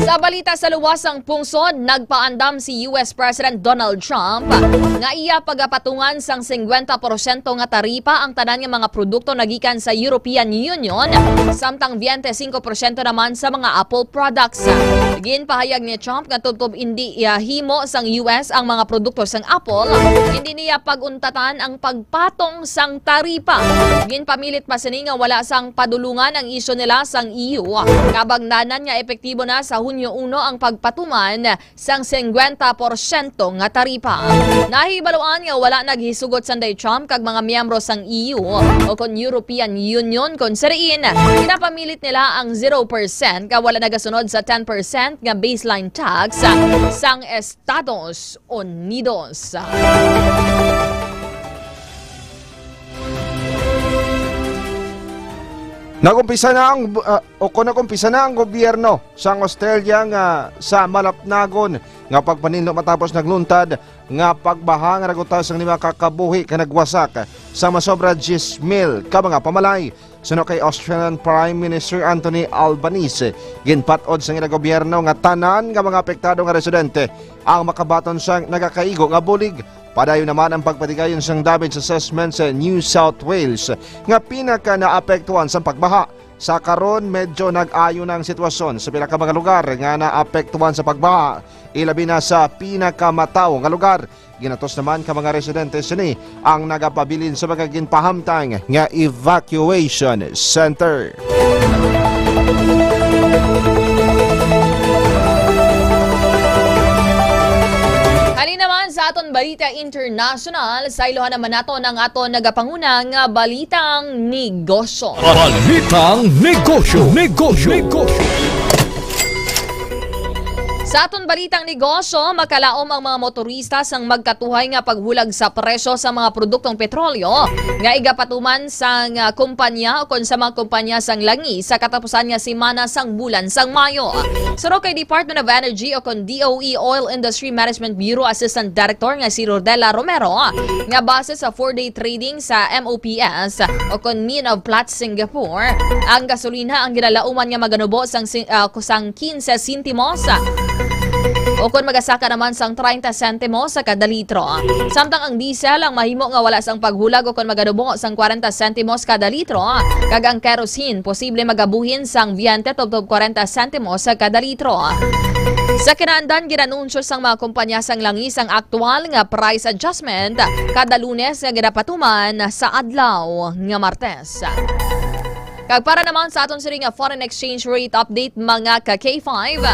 Sa balita sa luwas sang pungsod, nagpaandam si U S President Donald Trump nga iya pagapatungan sang singkwenta porsyento nga taripa ang tanan nga mga produkto nagikan sa European Union, samtang biyente singko porsyento naman sa mga Apple products. Ginpahayag ni Trump nga tubtob indi, ah, himo sang U S ang mga produkto sang Apple, hindi niya pag-untatan ang pagpatong sang taripa. Ginpamilit pa sini nga wala sang padulungan ang isyu nila sang E U, kabangdanan nga epektibo na sa Hunyo uno ang pagpatuman sang singkwenta porsyento nga taripa. Nahibaluan nga wala naghisugot sanday Trump kag mga miyembro sang E U o kon European Union kon sa diin ginapamilit nila ang zero percent nga wala nagasunod sa ten percent nga baseline tax sang Estados Unidos. Nag-umpisa na ang, ah, o kon nag-umpisa na ang gobyerno sang Australia nga sa malapnagon nga pagpaninlo matapos nagluntad nga pagbaha nga nagutay sang lima ka kabuhi kag nagwasak sa masobra diyes mil ka mga pamalay. Suno kay Australian Prime Minister Anthony Albanese, ginpat-od sang ila gobyerno nga tanan nga mga apektado nga residente ang makabaton sang nagakaigo nga bulig. Padayon naman ang pagpatigayon sang damage assessment sa New South Wales nga pinaka naapektuhan sang pagbaha. Sa karon, medyo nag-ayo na ang sitwasyon sa pila ka mga lugar nga naapektuhan sa pagbaha, ilabi na sa pinakamatawo nga lugar. Ginatos naman ka mga residente sini ang nagapabilin sa mga ginpahamtang nga evacuation center. Halin naman sa aton balita international, saylohan naman naton ang aton nagapanguna nga balitang negosyo. Balitang negosyo. Negosyo. Negosyo. Sa aton balitang negosyo, makalaom ang mga motorista sang magkatuhay nga paghulag sa presyo sa mga produktong petrolyo nga igapatuman sang, ah, kumpanya o kon sa mga kumpanya sang langi sa katapusan nga semana sang bulan sang Mayo. Suno kay Department of Energy o kon D O E Oil Industry Management Bureau Assistant Director nga si Rodela Romero, nga base sa four-day trading sa M O P S o kon Mean of Platts Singapore, ang gasolina ang ginalauman nga maganubo sang si-, ah, sang quince sentimos o kon magasaka naman sang treinta sentimos sa kada litro. Samtang ang diesel ang mahimo nga wala sang paghulag o kon maganubo sang kwarenta sentimos kada litro, kag ang kerosene posible magabuhin sang veinte tubtob kwarenta sentimos sa kada litro. Sa kinaandan, ginanunsyo sang mga kumpanya sang langi sang aktual nga price adjustment kada Lunes nga ginapatuman sa adlaw nga Martes. Kag para naman sa aton sini nga foreign exchange rate update, mga ka K five.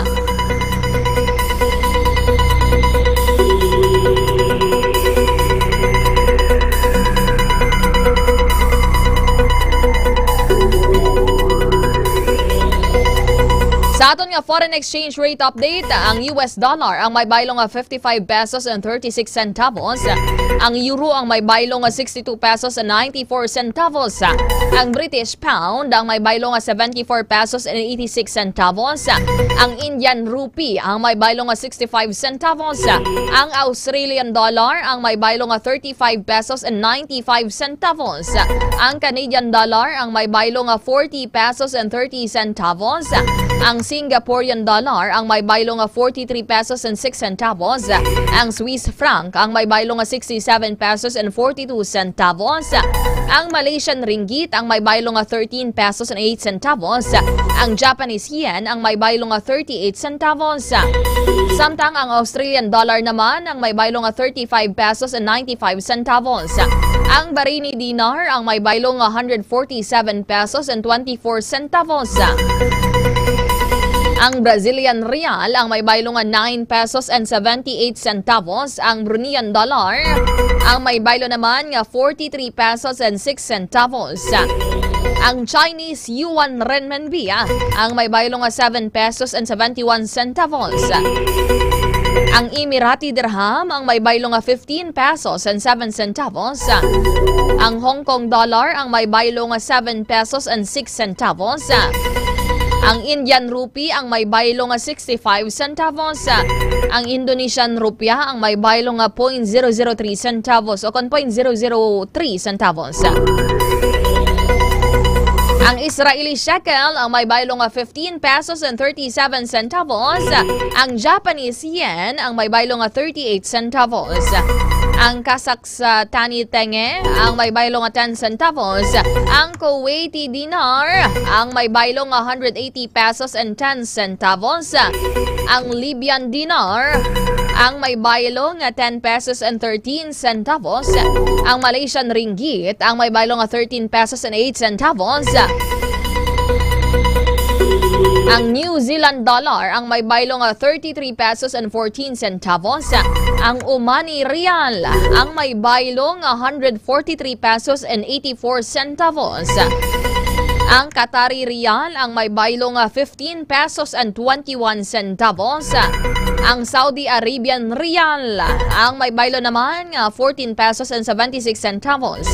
Sa aton nga foreign exchange rate update, ang U S dollar ang may baylo nga fifty-five pesos and thirty-six centavos. Ang euro ang may baylo nga sixty-two pesos and ninety-four centavos. Ang British pound ang may baylo nga seventy-four pesos and eighty-six centavos. Ang Indian rupee ang may baylo nga sixty-five centavos. Ang Australian dollar ang may baylo nga thirty-five pesos and ninety-five centavos. Ang Canadian dollar ang may baylo nga forty pesos and thirty centavos. Ang Singaporean dollar ang may baylo nga forty-three pesos and six centavos. Ang Swiss franc ang may baylo nga sixty-seven pesos and forty-two centavos. Ang Malaysian ringgit ang may baylo nga thirteen pesos and eight centavos. Ang Japanese yen ang may baylo nga thirty-eight centavos. Samtang ang Australian dollar naman ang may baylo nga thirty-five pesos and ninety-five centavos. Ang Bahraini dinar ang may baylo nga hundred forty-seven pesos and twenty-four centavos. Ang Brazilian real ang may baylo nga nine pesos and seventy-eight centavos. Ang Bruneian dollar ang may baylo naman nga forty-three pesos and six centavos. Ang Chinese yuan renminbi, ah, ang may baylo nga seven pesos and seventy-one centavos. Ang Emirati dirham ang may baylo nga fifteen pesos and seven centavos. Ang Hong Kong dollar ang may baylo nga seven pesos and six centavos. Ang Indian rupee ang may baylo nga sixty-five centavos. Ang Indonesian rupiah ang may baylo nga point zero zero three centavos o kon point zero zero three centavos. Ang Israeli shekel ang may baylo nga fifteen pesos and thirty-seven centavos. Ang Japanese yen ang may baylo nga thirty-eight centavos. Ang Kazakhstani tenge ang may baylo nga ten centavos. Ang Kuwaiti dinar ang may baylo nga hundred eighty pesos and ten centavos. Ang Libyan dinar ang may baylo nga ten pesos and thirteen centavos. Ang Malaysian ringgit ang may baylo nga thirteen pesos and eight centavos. Ang New Zealand dollar ang may baylo nga thirty-three pesos and fourteen centavos. Ang Omani rial ang may baylo nga hundred forty-three pesos and eighty-four centavos. Ang Qatari rial ang may baylo nga fifteen pesos and twenty-one centavos. Ang Saudi Arabian rial ang may baylo naman nga fourteen pesos and seventy-six centavos.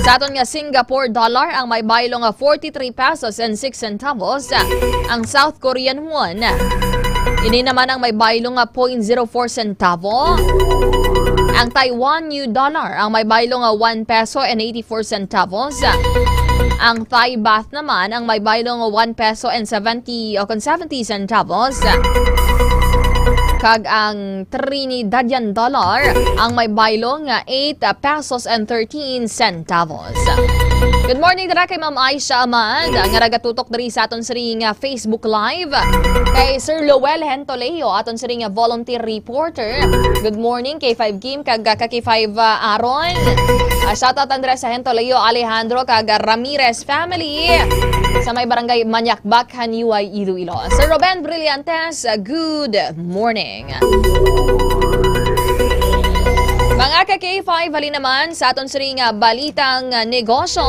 Sa aton nga Singapore dollar ang may baylo nga forty-three pesos and six centavos. Ang South Korean won, ini naman ang may baylo nga point zero four centavo. Ang Taiwan New Dollar ang may baylo nga one peso and eighty-four centavos. Ang Thai Baht naman ang may baylo nga one peso and seventy o kon seventy centavos. Kag ang Trinidadian dollar ang may baylo nga eight pesos and thirteen centavos. Good morning dira kay Ma'am Aisha Ahmad nga nagatutok diri sa aton sini nga Facebook Live. Kay Sir Lowell Hentoleo, aton sini nga volunteer reporter. Good morning, K five Kim, kag, ah, ka K five, ah, Aaron. Ah, shoutout Andres sa Hentoleo, Alejandro, kag, ah, Ramirez family sa may barangay Manyakbak, Haniway, Iloilo. Sir Ruben Brillantes, ah, good morning. Mga ka K five, halin naman sa aton sini nga balitang, ah, negosyo.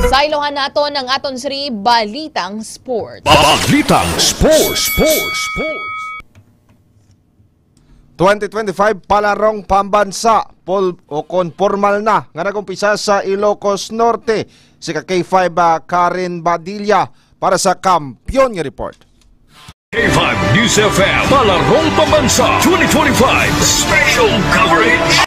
Sa ilohan Naton ang aton sini balitang sports. Balitang sports, sports, sports. Twenty twenty-five Palarong Pambansa, pol-, o kon formal na nga nag-umpisa sa Ilocos Norte. Si ka K five, ah, Karen Badilla para sa Kampiyon nga Report. K five News F M, Palarong Pambansa twenty twenty-five Special Coverage.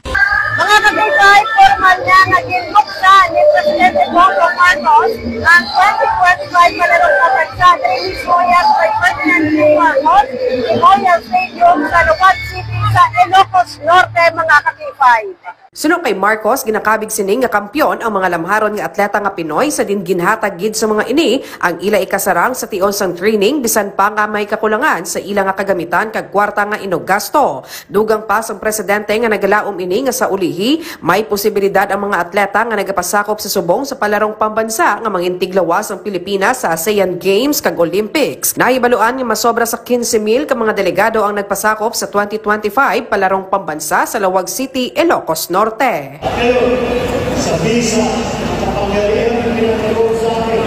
Mga ka-K five, formal na nga ginbuksan ni Presidente Bongbong Marcos ang twenty twenty-five Palarong Pambansa diri mismo sa Ferdinand Marcos Memorial Stadium sa Laoag City sa Ilocos Norte, mga ka-K five. Suno kay Marcos, ginakabig sini nga kampiyon ang mga lamharon nga atleta nga Pinoy, sa diin ginhatag gid sa mga ini ang ila ikasarang sa tion sang training, bisan pa nga may kakulangan sa ila nga kagamitan kag kwarta nga inuggasto. Dugang pa sang presidente nga nagalaom ini nga sa ulihi, may posibilidad ang mga atleta nga nagapasakop sa subong sa Palarong Pambansa nga mangin tiglawas ang Pilipinas sa ASEAN Games kag Olympics. Nahibaluan nga masobra sa quince mil ka mga delegado ang nagpasakop sa twenty twenty-five Palarong Pambansa sa Laoag City, Ilocos Norte. At ngayon, sa bisa ng kapangyarihan ng pinagkaloob sa akin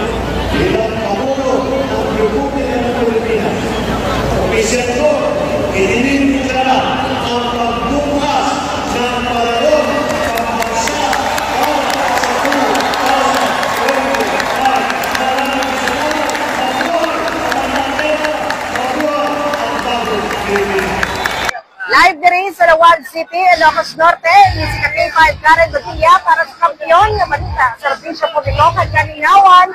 bilang Pangulo ng Republika ng Pilipinas, opisyal ko, idinindiklara ang pagbukas ng Palarong Pambansa para sa two thousand twenty-five. Maraming salamat. Mabuhay ang atleta! Mabuhay ang bagong Pilipinas! Live diri sa Laoag City, Ilocos Norte, ini si ka K five Karen Badilla para sa Kampiyon nga Balita, Serbisyo Publiko kag Kalingawan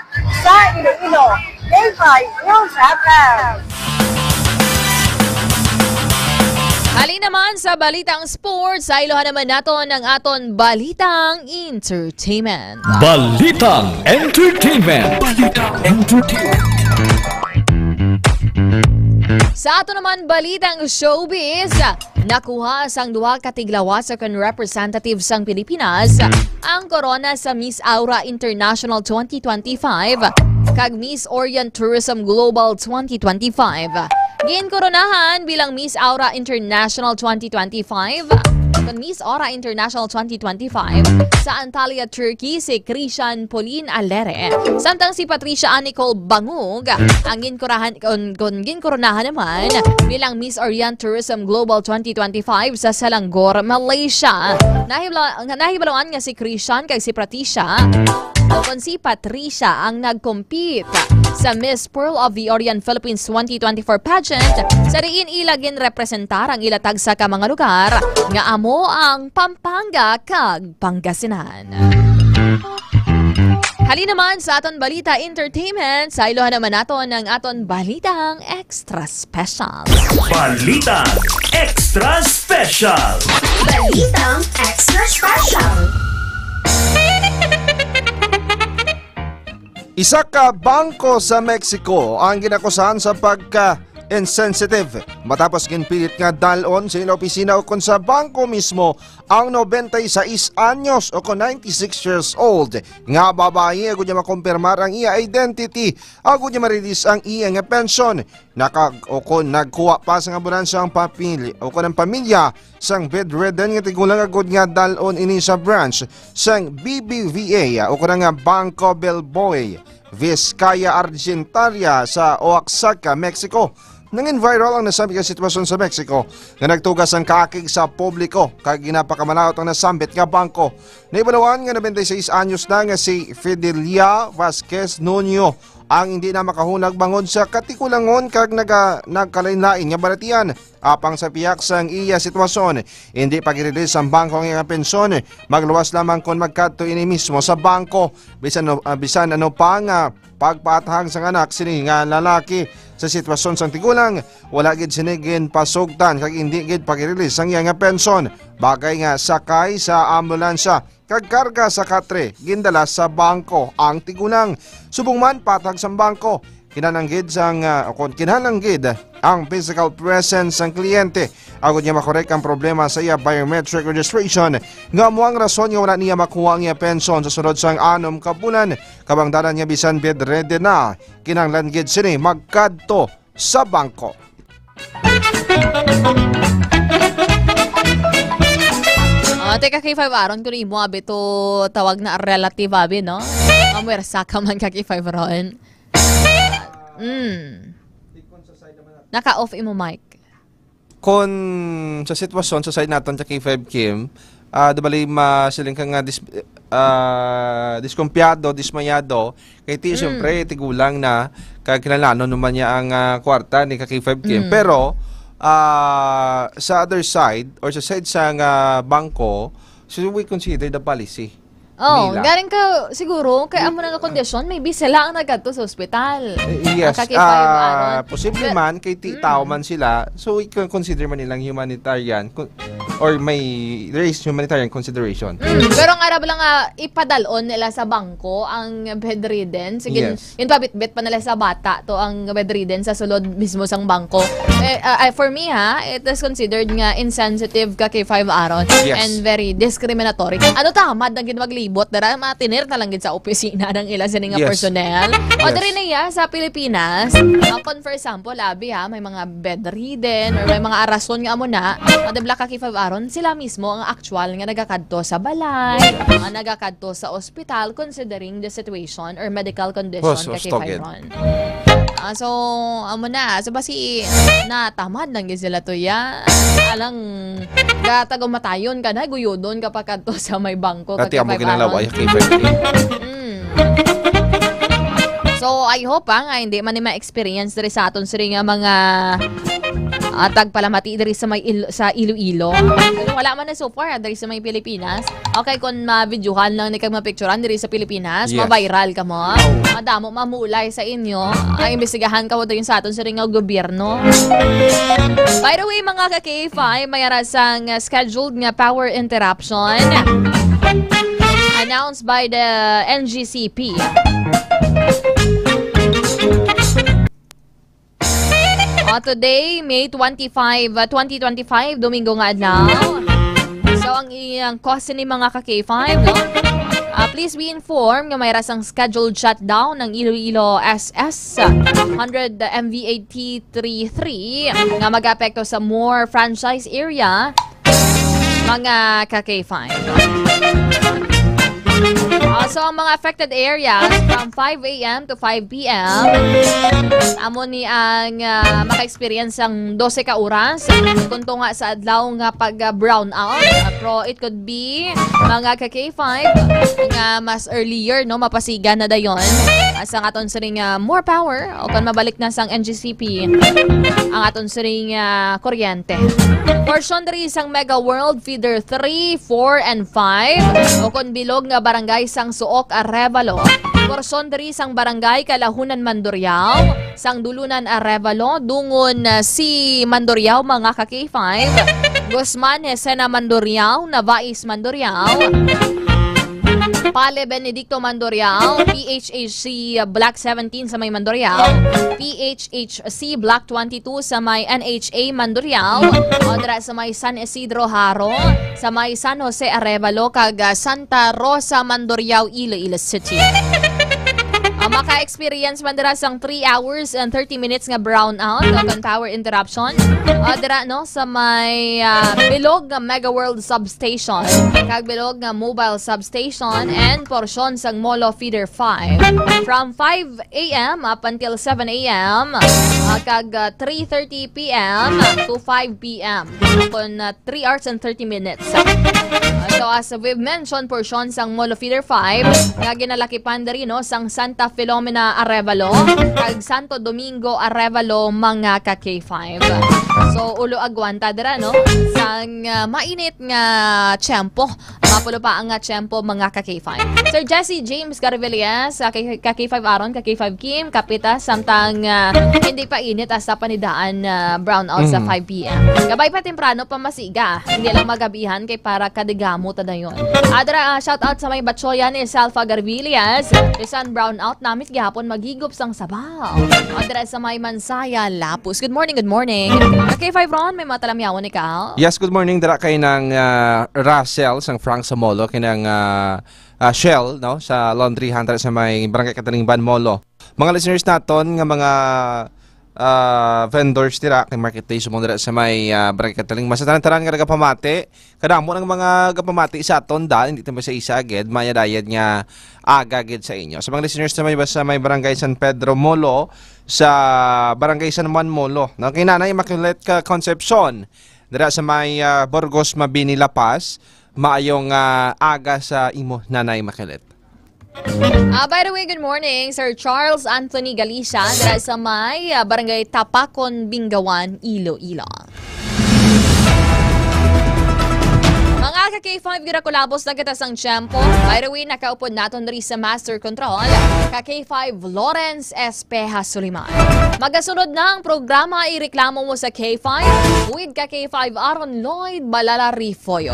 sa Iloilo. K five News F M. Halin naman sa balitang sports, sa ilohan naman naton ang aton balitang entertainment. Balitang entertainment. Balitang entertainment. Sa ato naman balitang showbiz, nakuha sang duha ka tiglawas o kon representative sang Pilipinas ang korona sa Miss Aura International twenty twenty-five kag Miss Orient Tourism Global twenty twenty-five. Ginkoronahan bilang Miss Aura International twenty twenty-five, kon Miss Aura International twenty twenty-five, sa Antalya, Turkey, si Christian Pauline Alere, samtang si Patricia Ann Nicole Bangug ang ginkurahan, kon, kon ginkoronahan naman bilang Miss Orient Tourism Global twenty twenty-five sa Selangor, Malaysia. Nahibalo-, nahibaluan nga si Christian kag si Patricia, o kon si Patricia, ang nag-compete sa Miss Pearl of the Orient Philippines twenty twenty-four pageant, sa diin ila ginrepresentar ang ila tagsa ka mga lugar, nga amo ang Pampanga kag Pangasinan. Halin naman sa aton balita entertainment, sa ilohan naman naton ang aton balitang extra special. Balitang extra special. Balitang extra special. Isa ka bangko sa Mexico ang ginakusahan sa pagka-insensitive matapos ginpilit nga dal-on sa ila opisina o kon sa bangko mismo ang nobenta y seis anyos o kon ninety-six years old nga babayi, agud niya makumpirmar ang iya identity, agud niya ma-release ang iya nga pensyon. Naka-, o kon nagkuha pa sang ambulansya ang papil-, o kon ang pamilya sang bedridden nga tigulang, agud nga dal-on ini sa branch sang B B V A o kon nga Banco Balboa, Vizcaya Argentaria sa Oaxaca, Mexico. Nangin viral ang nasambit nga sitwasyon sa Mexico nga nagtuga sang kaakig sa publiko kag ginapakamalaut ang nasambit nga bangko. Nahibaluan nga nobenta y seis anyos na nga si Fidelia Vasquez Nuño ang hindi na makahunag bangod sa katigulangon kag naga-, nagkalainlain nga balatian. Apang sa pihak sang iya sitwasyon, hindi pa gin-release sang bangko ang iyang pensyon, magluwas lamang kon magkadto ini mismo sa bangko. Bisan ano, ah, bisan ano pa nga pagpaathag sang anak sini nga lalaki sa sitwasyon sang tigulang, wala gid sini ginpasugtan kag hindi gid pa gin-release ang iya nga pensyon. Bagay nga sakay sa ambulansya kag karga sa katre, gindala sa bangko ang tigulang. Subong man paathag sang bangko, kinahanglan gid sang, ah, kon kinahanglan gid ang physical presence sang kliyente, agud nga makorek ang problema sa iya biometric registration, nga amo ang rason nga wala niya makuha ang iya pensyon sa sulod sang anom ka bulan. Kabangdanan nga bisan bedridden na, kinahanglan gid sini magkadto sa bangko. Ah, teka, K five, aron ko imo abi to tawag na relative abi, no? Pumwersa ka man ka K five ron. Mm. Naka-off imo mic. Kon sa sitwasyon sa side naton sa K five, Kim, ah, di bali masiling ka nga dis-, ah, diskumpiyado, dismayado, kay ti, Mm. siyempre, tigulang na, kag kinahanglanon naman niya ang, ah, kwarta ni ka K five, Kim. Mm. Pero, ah, sa other side, or sa side sang, ah, bangko, so we consider the policy Oh, nila. Galing ka siguro kay amo na nga kondisyon, maybe sila ang nagkadto sa ospital. Eh, yes. Ang ka K five Ah, aron. Posible Ga- man, kay ti-, Mm. tao man sila, so i-consider man nilang humanitarian, kun-, or may, there is humanitarian consideration. Mm, pero ang arab lang nga ipadalon nila sa bangko ang bedridden. Sige, Yes. yun, pabitbit pa nila sa bata to ang bedridden sa sulod mismo sang bangko. Eh, ah, ah, for me, ha, it is considered nga insensitive ka K five aron Yes. and very discriminatory. Ano ta, mad na gid maglibot dara, matinir na lang gid sa opisina ng ila sini nga Yes. personnel. O Yes. diri na iya sa Pilipinas, ah, kung for example, abi ha, may mga bedridden or may mga arason nga amo na, o di bala ka K five aron, sila mismo ang actual nga nagakadto sa balay, ang nagakadto sa ospital, considering the situation or medical condition Hus-, ka husto K five gid. aron. Ah, so, amo na. So, basi natamad lang gid sila to ya. Alang gatagumatayon ka na, guyodon ka pa kadto sa may bangko ka Kati amo K five aron. Ginalaw ay K five. Mm. So, I hope, ah, nga hindi man ni ma-experience diri sa aton sini nga mga, ah, tagpalamati diri sa may Il-, sa Iloilo. Pero wala man na so far, ah, diri sa may Pilipinas. Okay, kung ma-videohan lang ni kag mapicturan diri sa Pilipinas, Yes. ma-viral ka mo. Oh. Madamo mamulay sa inyo. Ay, imbestigahan ka mo diri sa aton sini nga gobyerno. By the way, mga ka K five, may ara sang scheduled nga power interruption announced by the N G C P. Uh, today, May twenty-five, uh, twenty twenty-five, Domingo nga adlaw. So, ang iyang cause ni mga ka K five, no? Uh, please be informed nga may rasang scheduled shutdown ng Iloilo S S, uh, hundred M V A T three three nga mag-apekto sa Moore franchise area, mga ka K five. Ah, so, ang mga affected areas from five a m to five p m, amo ni ang, ah, maka-experience ang dose ka oras kung tunga sa adlaw nga pag-brown out. Ah, pero it could be mga ka K five nga mas earlier, no, mapasigan na dayon, ah, sa aton sining, ah, more power o kung mabalik na sang N G C P ang aton sining, ah, kuryente. Portion diri sang Mega World Feeder three, four, and five, o kon bilog nga barangay sang Suok, Arevalo. Portion diri sang barangay Kalahunan, Mandurriao, sang Dulunan, Arevalo, Dungon, ah, C, Mandurriao, mga ka K five, Guzman, Hesena, Mandurriao, Navais, Mandurriao, Pale, Benedicto, Mandurriao, P H H C Block seventeen sa may Mandurriao, P H H C Block twenty-two sa may N H A Mandurriao, o dira sa may San Isidro, Jaro, sa may San Jose, Arevalo, kag, ah, Santa Rosa, Mandurriao, Iloilo City. Ah, maka-experience man dira sang three hours and thirty minutes nga brownout o kon power interruption. Ah, dira, no, sa may, ah, bilog nga Mega World Substation, kag bilog nga Mobile Substation, and porsyon sang Molo Feeder five. From five a m up until seven a m, ah, kag, ah, three thirty p m to five p m. Kon, ah, three hours and thirty minutes. Ah, so, as we've mentioned, porsyon sang Molo Feeder five nga ginalakipan diri, no, sang Santa Filomena, Arevalo, kag Santo Domingo, Arevalo, mga ka K five. So, ulo agwanta dira, no, sang, ah, mainit nga tiyempo. Mapulo pa ang, ah, tiyempo, mga ka K five. Sir Jesse James Garvelia, sa K-, ka K five Aaron, ka K five Kim, kapita, samtang, ah, hindi pa init, hasta panidaan, ah, brownout sa Mm. five p m. Gabay pa, temprano pa masiga. Hindi lang magabihan kay para kadigamo ta dayon. Adra, ah, shout out sa may Batchoyan ni Salva Garvillas. Bisan brownout, namit gihapon maghigop sang sabaw. Adra sa may Mansaya, Lapus. Good morning, good morning. Ka K five Ron, may mga talamyawon ikaw? Yes, good morning. Dira kay nang, ah, Russell sang Frank sa Molo, kay nang, ah, ah, Shell, no, sa laundry hunter sa may Barangay Catalingban, Molo. Mga listeners naton nga mga, ah, vendors dira kay Marketplace Sumong dira sa may, ah, Barangay Catalingma. Sa tanan-tanan nga nagapamati, kadamo ng mga gapamati sa aton, da, hindi ta sa isa agad, mayad-ayad nga aga gid sa inyo. Sa mga listeners na may, sa may Barangay San Pedro Molo, sa Barangay San Juan Molo, no? Kay Nanay Immaculate ka Concepcion, dira sa may, ah, Burgos, Mabini, La Paz, maayong, ah, aga sa imo, Nanay Immaculate. Ah, by the way, good morning, Sir Charles Anthony Galicia, dira sa may, ah, Barangay Tapacon, Bingawan, Iloilo. Mga ka K five, ginakulabos na kita sang tiyempo. By the way, nakaupod naton diri sa Master Control, ka K five Lawrence Espeja Suliman. Magasunod na ang programa Ireklamo Mo sa K five with ka K five Aaron Lloyd Balala Rifoyo.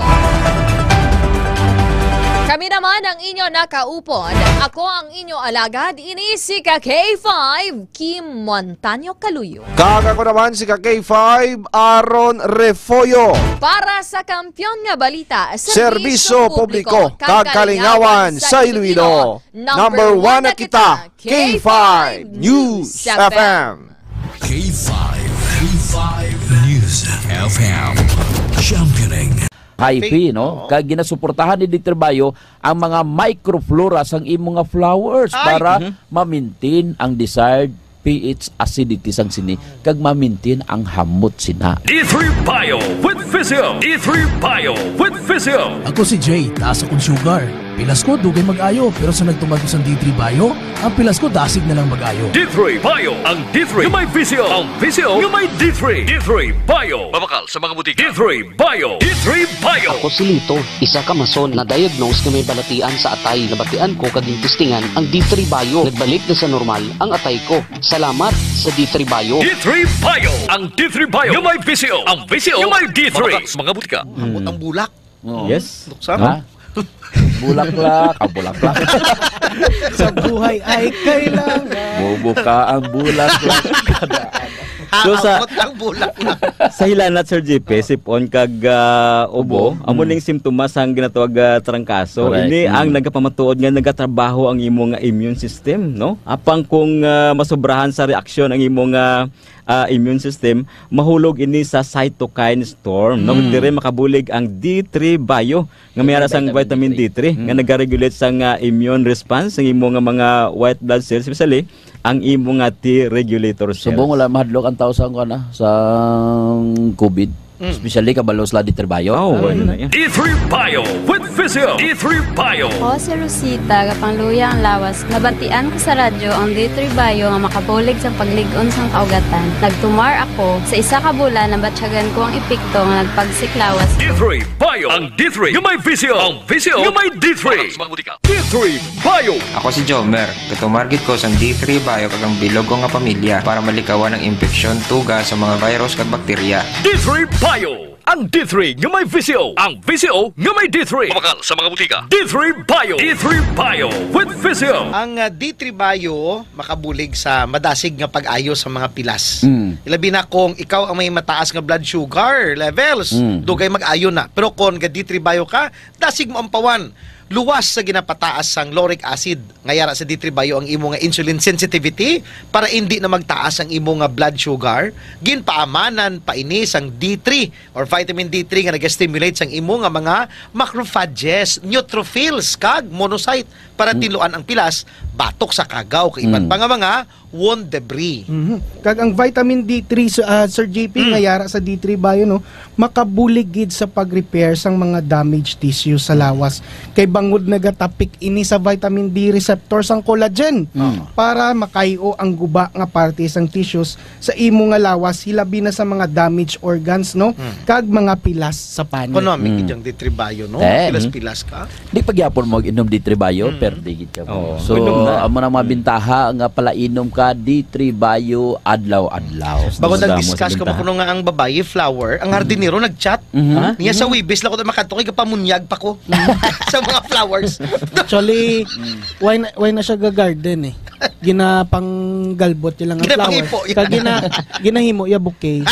Kami naman ang inyo nakaupod. Ako ang inyo alagad, ini si ka K five, Kim Montaño Kaluyo. Kag ako naman si ka K five, Aaron Refoyo. Para sa kampiyon nga balita, serbisyo publiko, kag kalingawan sa Iloilo, number one na kita, K five News F M. K five, K five News F M. Championing. High Faith, fee, no? Oo. Kag ginasuportahan ni Doctor Bayo ang mga microflora sang imo nga flowers Ay! para Mhm. ma-maintain ang desired P H acidity sang sini kag ma-maintain ang hamot sina. D three Bio with Physio. D three Bio with Physio. Ako si Jay, taas akong sugar. Pilas ko, dugay mag-ayo, pero sa nagtumar ko sa D three Bio, ang pilas ko dasig na lang mag-ayo. D three Bio, ang D three nga may Physio. Ang Physio nga may D three. D three Bio. Mabakal sa mga butika. D three Bio. D three Bio. Ako si Lito, isa ka mason na diagnose nga may balatian sa atay. Nabatian ko kag gintistingan ang D three Bio. Nagbalik na sa normal ang atay ko. Salamat sa D three Bio. D three Bio. Ang D three Bio nga may Physio. Ang Physio nga may D three. Mabakal sa mga butika. Ambot ang bulak. Oo. Yes. Buksan. Ha? Bulaklak, ah, bulaklak. Sa buhay ay kailangan. Bubuka ang bulaklak. So, sa Haabot ang bulaklak. sa hilanat, Sir J P, sipon kag, ah, ubo, Ubo. amo Mm. ning simptomas sang ginatawag, ah, trangkaso. Correct. Ini ang Mm. nagapamatuod nga nagatrabaho ang imo nga immune system, no? Apang kung, ah, masobrahan sa reaksyon ang imo nga, ah, immune system, mahulog ini sa cytokine storm, no? Mm. Diri makabulig ang D three Bio, nga may ara sang Vitamin vitamin D three. D three, nga Mm. nagaregulate sang, ah, immune response sang imo nga mga white blood cells, especially ang imo nga T regulator cells. Subong wala mahadlok ang tao sa, kuwan, ah, sa covid. Mm. Especially kabalo sila D three Bio. Oh, Mm. ano na yan? D three Bio with Physio. D three Bio. Ako si Rosita, gapangluya ang lawas. Nabatian ko sa radyo ang D three Bio nga makabulig sa paglig-on sang kaugatan. Nagtumar ako. Sa isa ka bulan, nabatyagan ko ang epekto nga nagpagsik lawas ko. D three Bio. Ang D three nga may Physio. Ang Physio nga may D three. Sa mga butika. D three Bio. Ako si Jomer. Gatumar gid ko sang D three Bio kag ang bilog ko nga pamilya para malikawan ang impeksyon, tuga sa mga virus kag bakterya. D three Bio. Ang D three nga may Physio. Ang Physio nga may D three. Mabakal sa mga butika. D three Bio. D three Bio with Physio. Ang, ah, D three Bio makabulig sa madasig nga pag-ayo sa mga pilas. Mm. Ilabi na kung ikaw ang may mataas nga blood sugar levels, Mm. dugay mag-ayo na. Pero kung ga D three Bio ka, dasig mo ampawan. Luwas sa ginapataas sang lauric acid nga yara sa D three Bio ang imo nga insulin sensitivity para indi na magtaas ang imo nga blood sugar. Ginpaamanan pa ini sang D three or vitamin D three nga naga-stimulate sang imo nga mga macrophages, neutrophils, kag monocyte para Hmm. tinluan ang pilas batok sa kagaw kag iban Hmm. pa nga mga wound debris. Mhm. Kag ang vitamin D three sa, ah, Sir J P, Mm. nga yara sa D three Bio, no, makabulig gid sa pag-repair sang mga damaged tissues sa lawas. Kay bangod nagatapik ini sa vitamin D receptor sang collagen Mm. para makayo ang guba nga parte sang tissues sa imo nga lawas, hilabi na sa mga damaged organs, no, Mm. kag mga pilas sa panit. Kuno, may Mm. gid ang D three Bio, no? Eh. Pilas-pilas ka. Di pa gyapon mo inom D three Bio, Mm. perdi gid ka mo. Oo. So, Inom na. amo na mga Mm. bintaha nga palainom ka D three Bio adlaw-adlaw. Bako Damo sa nag-discuss ko bintaha. pa kuno nga ang babayi, flower, ang hardinero nag-chat. Mhm. Ha? Niya sa Webes lang ko makadto kay gapamunyag pa ko sa mga flowers. Actually, Mm. why na, why na siya ga-garden eh? Ginapanggalbot niya lang ang Ginapangipo flower. Niya. Kag gina-, ginahimo ya bouquet.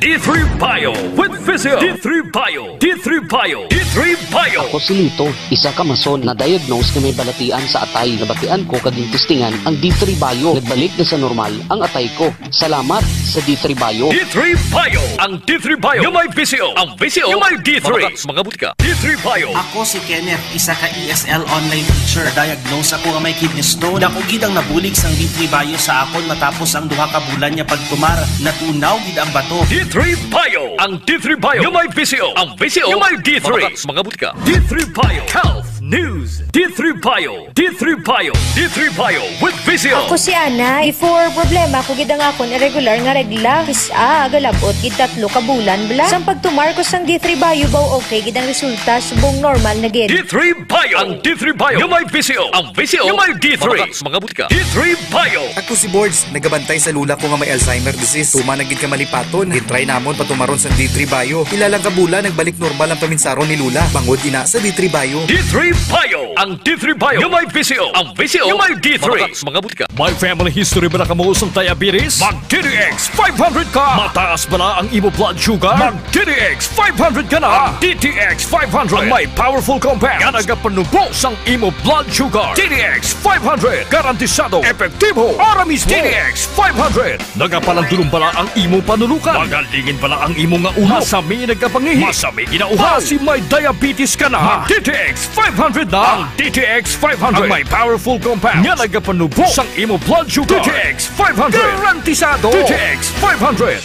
D three Bio with Physio. D three Bio. D three Bio. D three Bio. Ako si Lito, isa ka mason na diagnose nga may balatian sa atay. Nabatian ko kag testingan ang D three Bio. Nagbalik na sa normal ang atay ko. Salamat sa D three Bio. D three Bio. Ang D three Bio nga may Physio. Ang Physio nga may D three. Mga butika. D three Bio. Ako si Kenneth, isa ka E S L online teacher. Diagnose ako nga may kidney stone. Dako gid ang nabulig sang D three Bio sa akon matapos ang duha ka bulan nga pagtumar. Natunaw gid ang bato. D three Bio. Ang D three Bio nga may Physio. Ang Physio nga may D three. Mga butika. D three Bio. Health News. D three Bio. D three Bio. D three Bio with Physio. Ako si Ana. Before, problema ko gid ang akon irregular nga regla. Kis-a, galabot gid tatlo ka bulan bala. Sang pagtumar ko sang D three Bio, baw okay gid ang resulta, subong normal na gid. D three Bio. Ang D three Bio nga may Physio. Ang Physio nga may D three. Mga butika. D three Bio. Ako si Borge, nagabantay sa lula ko nga may Alzheimer disease. Tuman na gid ka malipaton. Gitry namon patumaron sang D three Bio. Pila lang ka bulan, nagbalik normal ang paminsaron ni lula. Bangod ina sa D three Bio. D three Bio. Ang D three Bio nga may Physio. Ang Physio nga may D three. Mga butika. May family history bala kamo sang diabetes? Mag D T X five hundred ka. Mataas bala ang imo blood sugar? Mag D T X five hundred ka na. Ang D T X five hundred ang may powerful compound nga nagapanubo sang imo blood sugar. D T X five hundred, garantisado, epektibo, ara mismo. D T X five hundred, nagapalandulom bala ang imo panulukan? Magalingin bala ang imo nga ulo? Masami nagapangihi? Masami ginauhaw? Basi may diabetes ka na? Mag D T X five hundred na. Ang D T X five hundred ang may powerful compound nga nagapanubo sang imo blood sugar. D T X five hundred. Garantisado. D T X five hundred.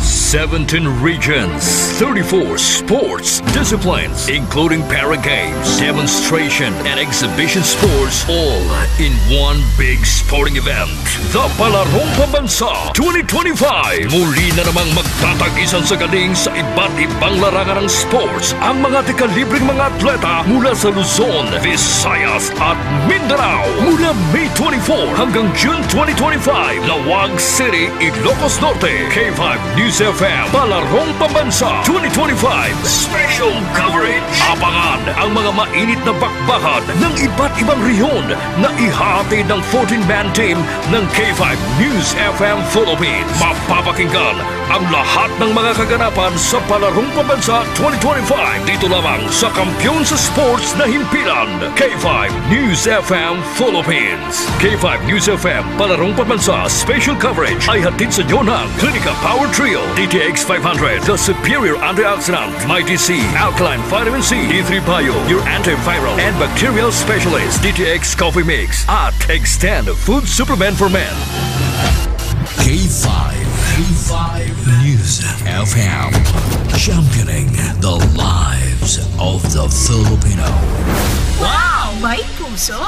Seventeen regions, thirty-four sports disciplines, including para games, demonstration, and exhibition sports, all in one big sporting event. The Palarong Pambansa twenty twenty-five. Muli na namang magtatagisan sa galing sa iba't ibang larangan ng sports ang mga tikalibreng mga atleta mula sa Luzon, Visayas, at Mindanao. Mula May twenty-four hanggang June twenty twenty-five, Laoag City, Ilocos Norte. K five News F M, Palarong Pambansa twenty twenty-five Special Coverage. Abangan ang mga mainit na bakbakan ng iba't ibang rehiyon na ihahatid ng fourteen-man team ng K five News F M Philippines. Mapapakinggan ang lahat ng mga kaganapan sa Palarong Pambansa twenty twenty-five dito lamang sa kampiyon sa sports na himpilan, K five News F M Philippines. K five News F M, Palarong Pambansa Special Coverage ay hatid sa inyo ng Clinica Power Trio, D T X five hundred, The Superior Antioxidant, Mighty C, Alkaline Vitamin C, D three Bio, your antiviral and bacterial specialist, D T X Coffee Mix, at Extend Food Supplement for Men. K five, K five News F M, championing the lives of the Filipino. Wow! May puso!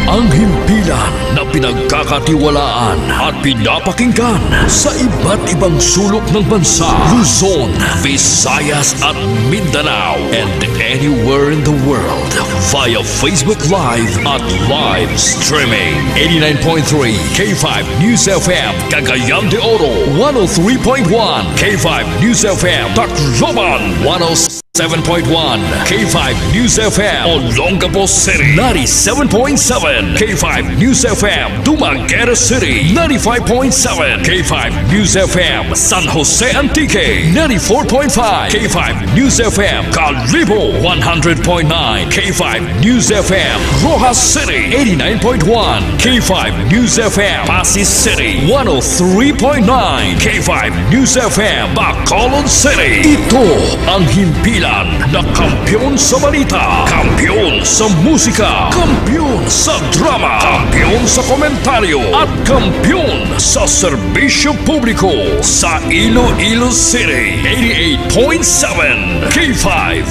Ang himpilan na pinagkakatiwalaan at pinapakinggan sa iba't ibang sulok ng bansa, Luzon, Visayas at Mindanao, and anywhere in the world via Facebook Live at live streaming. Eighty-nine point three K five News F M, Cagayan de Oro, one oh three point one K five News F M, Tacloban, one oh seven point one K five News F M, Olongapo City, ninety-seven point seven K five News F M, Dumaguete City, ninety-five point seven K five News F M, San Jose Antique, ninety-four point five K five News F M, Kalibo, one hundred point nine K five News F M, Roxas City, eighty-nine point one K five News F M, Passi City, one oh three point nine K five News F M, Bacolod City. Ito ang himpilan na kampiyon sa balita, kampiyon sa musika, kampiyon sa drama, kampiyon sa komentaryo, at kampiyon sa serbisyo publiko sa Iloilo City. Eighty-eight point seven K five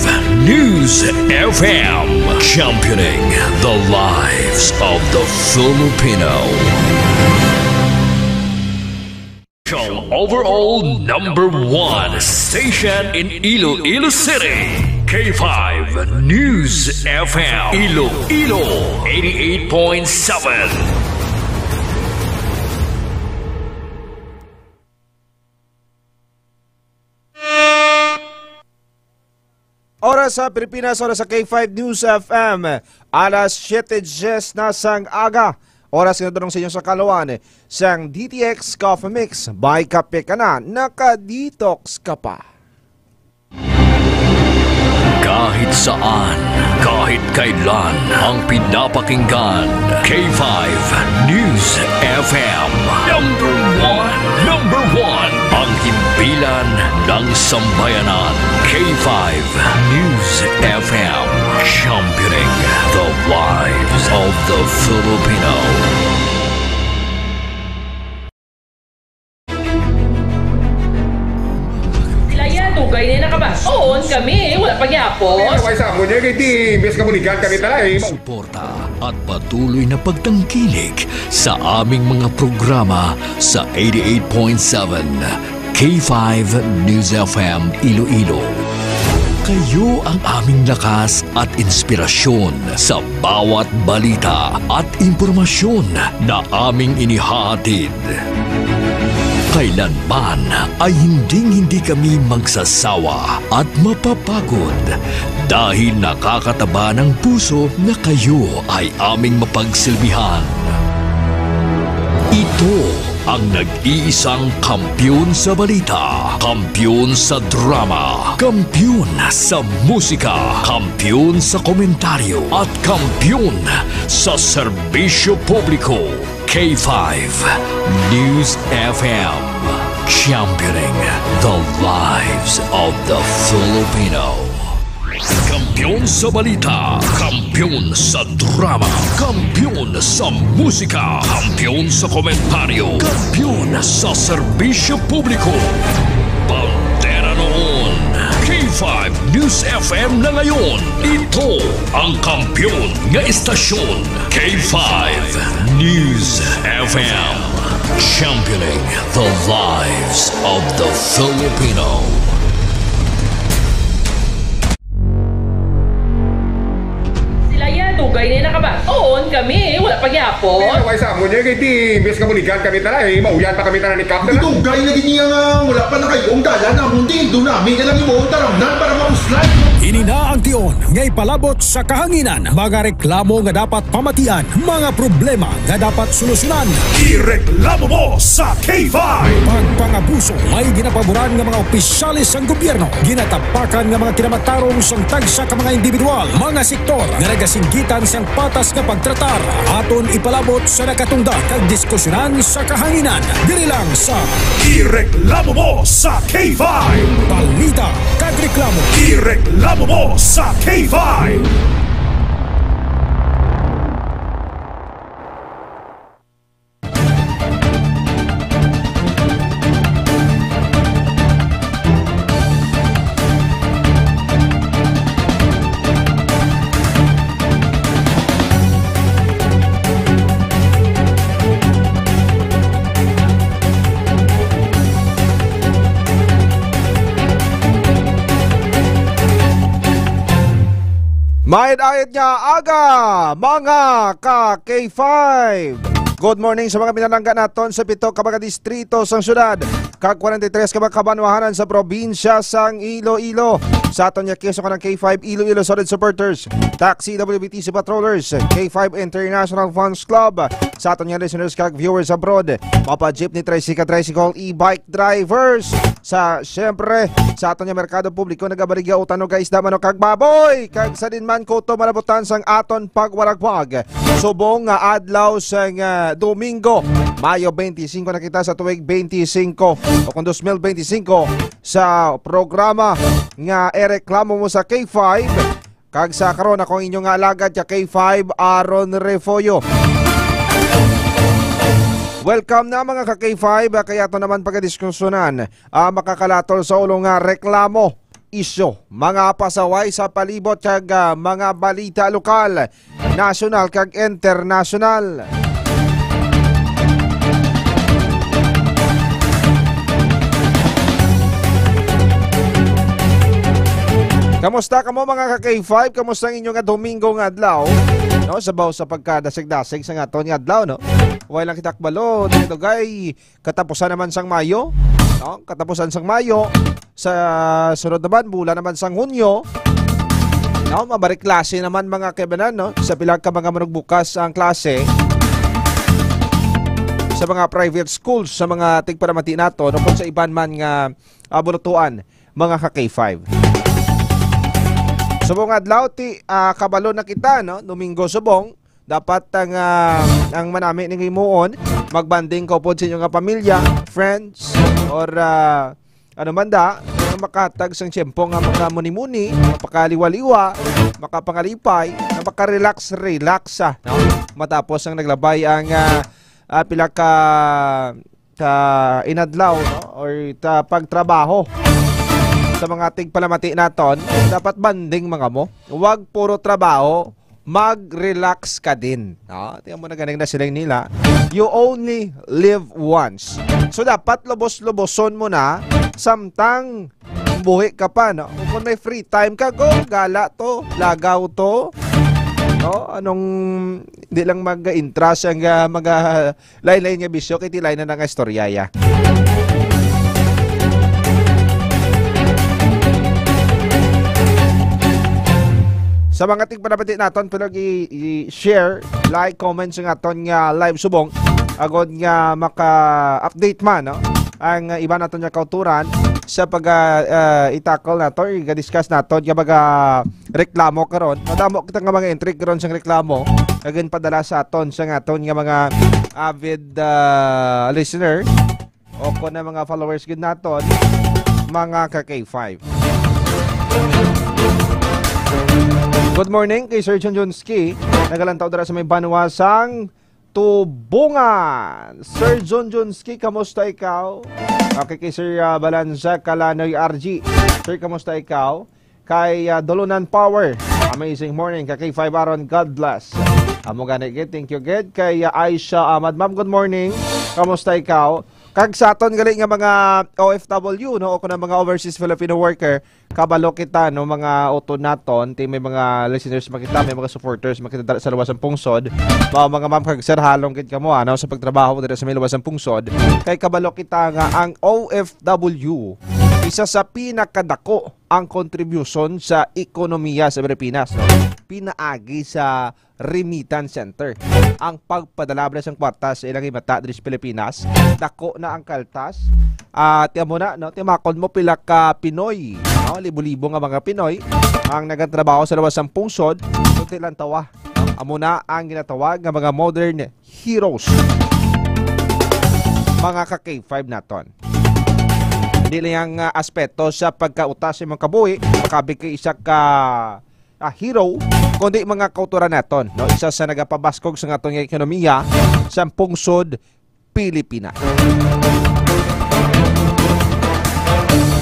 News F M, championing the lives of the Filipino. Overall number one station in Iloilo City, K five News F M, Iloilo, eighty-eight point seven. Oras sa Pilipinas, oras sa K five News F M, alas siete diez na sang aga. Oras nga dunong sa inyo sa kaluan sang D T X Coffee Mix. May kape ka na, naka-detox ka pa. Kahit saan, kahit kailan, ang pinapakinggan, K five News F M. Number one, number one, ang himpilan ng sambayanan, K five News F M, championing the lives of the Filipino. Sila yan, dugay na nakabas. Oo, kami, wala pa gyapon. Pero wala sa amon, eh, kay di, imbes nga buligan kami tala, eh. Suporta at patuloy na pagtangkilik sa aming mga programa sa eighty-eight point seven K five News F M Iloilo. Kayo ang aming lakas at inspirasyon sa bawat balita at impormasyon na aming inihahatid. Kailanman ay hinding-hindi kami magsasawa at mapapagod dahil nakakataba ng puso na kayo ay aming mapagsilbihan. Ito ang nag-iisang kampiyon sa balita, kampiyon sa drama, kampiyon sa musika, kampiyon sa komentaryo, at kampiyon sa serbisyo publiko. K five News F M, championing the lives of the Filipino. Kampiyon sa balita, kampiyon sa drama, kampiyon sa musika, kampiyon sa komentaryo, kampiyon sa serbisyo publiko. Bandera noon, K five News F M na ngayon. Ito ang kampiyon nga istasyon, K five News F M. Championing the lives of the Filipino. Sila yan, dugay na nakabas. Oo, kami, wala pa gyapon. Pero wala sa amon, eh, kay di, imbes nga buligan kami tala, eh, mauyan pa kami tala ni Captain. Dugay na gid niya nga wala pa nakayo ang dalan, amon din, doon namin na lang imo ang taramnan para mapuslay. Ini na ang tion nga ipalabot sa kahanginan, mga reklamo nga dapat pamatian, mga problema nga dapat solusyonan. Ireklamo mo sa K five. Pagpangabuso, may ginapaboran nga mga opisyales sang gobyerno, ginatapakan nga mga kinamatarong sang tagsa ka mga individual, mga sektor nga nagasinggitan sang patas nga pagtratar. Aton ipalabot sa nakatungdan kag diskusyonan sa kahanginan. Diri lang sa Ireklamo mo sa K five. Balita kag reklamo. Ireklamo mo sa K five. Maayong nga aga, mga ka K five. Good morning sa mga pinalangga naton sa pito ka mga distrito sang syudad, kag forty-three ka mga kabanwahanan sa probinsya sang Iloilo. Sa aton nga kiosok ng K five Iloilo Solid Supporters, Taxi W B T C Patrollers, K five International Fans Club, sa aton nga listeners kag viewers abroad, mapa jeepney, tricycle, tricycle, e-bike drivers, sa, siyempre, sa aton nga merkado publiko, nagabaligya o tanog ka isda, manok kag baboy, kag sa din man kuto malabutan sang aton pagwaragwag. Subong nga adlaw sang, ah, Domingo, Mayo twenty-five na kita sa tuig twenty-five o kung twenty twenty-five, sa programa nga Ireklamo Mo sa K five. Kag sa karon, ako ang inyo nga alagad ka K five, Aaron Refollo. Welcome na, mga ka K five, ah, kay ato naman pagadiskusyonan, ah, makakalatol sa ulo nga reklamo, isyu, mga pasaway sa palibot kag, ah, mga balita lokal, nasyonal kag internasyonal. Kamusta kamo, mga ka K five? Kamusta ang inyo nga Domingo nga adlaw? No, sabaw sa pagkadasig-dasig sa nga aton nga adlaw, no? Way lang kita kabalo, dugay katapusan naman sang Mayo, no? Katapusan sang Mayo, sa sunod naman, bulan naman sang Hunyo, no? Mabalik klase naman, mga kaibanan, no? Sa pila ka mga manugbukas ang klase. sa mga private schools, sa mga tigpalamati nato, no, kung sa iban man nga, ah, bulutuan, mga ka K five. Subong adlaw, ti, ah, kabalo na kita, no? Domingo subong, dapat ang, ah, ang manami ning himuon, magbanding ko pod sa inyo nga pamilya, friends, or, ah, ano man da, nga makahatag sang tiyempo nga makamuni-muni, mapakaliwa-liwa, makapangalipay, nga makarelax-relax, ah, no? Matapos ang naglabay ang, ah, ah, pila ka, ka inadlaw, no? Or ta pagtrabaho sa mga tigpalamati naton, dapat banding mga mo. Wag puro trabaho, mag-relax ka din. No? Tingnan mo na ganing na siling nila, "You only live once." So, dapat lubos-luboson mo na samtang buhi ka pa, no? Kung may free time ka, go, gala to, lagaw to. No? Anong, di lang mag-intra siya nga mga lain-lain nga bisyo, kay tilay na nga istorya, ya. Sa mga tigpanabati naton, pero i-, i-share, like, comment sa aton nga live subong, agod nga maka-update man, no? Ang, uh, iba naton nga kauturan sa pag, uh, uh, i-tackle nato, i-discuss nato, nga mga reklamo karon. Madamo kita nga mga entry karon sang reklamo nga ginpadala sa aton, sa aton nga mga avid, uh, listener o kon na mga followers gid naton, mga ka K five. Good morning kay Sir Junjunski. Nagalantaw dira sa may banwa sang Tubungan. Sir Junjunski, kamusta ikaw? Okay, kay Sir, ah, Balanza Kalanoy R G. Sir, kamusta ikaw? Kay, ah, Dulunan Power. Amazing morning. Kay K five Aaron, God bless. Amo gani gid, thank you gid. Kay, ah, Aisha Ahmad, ma'am, good morning. Kamusta ikaw? Kag sa aton gali nga mga O F W, no, o kuno mga overseas Filipino worker, kabalo kita, no, mga utod naton, ti may mga listeners man kita, may mga supporters man kita dala sa luwas sang pungsod. Mao, mga ma'am kag sir, halong gid kamo, ano, sa pagtrabaho dira sa may luwas sang pungsod. Kay kabalo kita nga ang O F W, isa sa pinakadako ang contribution sa ekonomiya sa Pilipinas, no? Pinaagi sa remittance center. Ang pagpadala bala sang kwarta sa ilang himata diri sa Pilipinas, dako na ang kaltas. Ah, ti amo na, no? Timakon mo pila ka Pinoy, no? Libo-libo nga mga Pinoy ang nagatrabaho sa lawas sang pungsod, kundi lang tawa. Amo na ang ginatawag nga mga modern heroes. Mga ka K five naton. Hindi lang ang, ah, aspeto sa pagkautas sa imong kabuhi, makabi kay isa ka ah, hero, kundi mga kautoran naton, no? Isa sa nagapabaskog sa aton nga ekonomiya sa pungsod Pilipinas.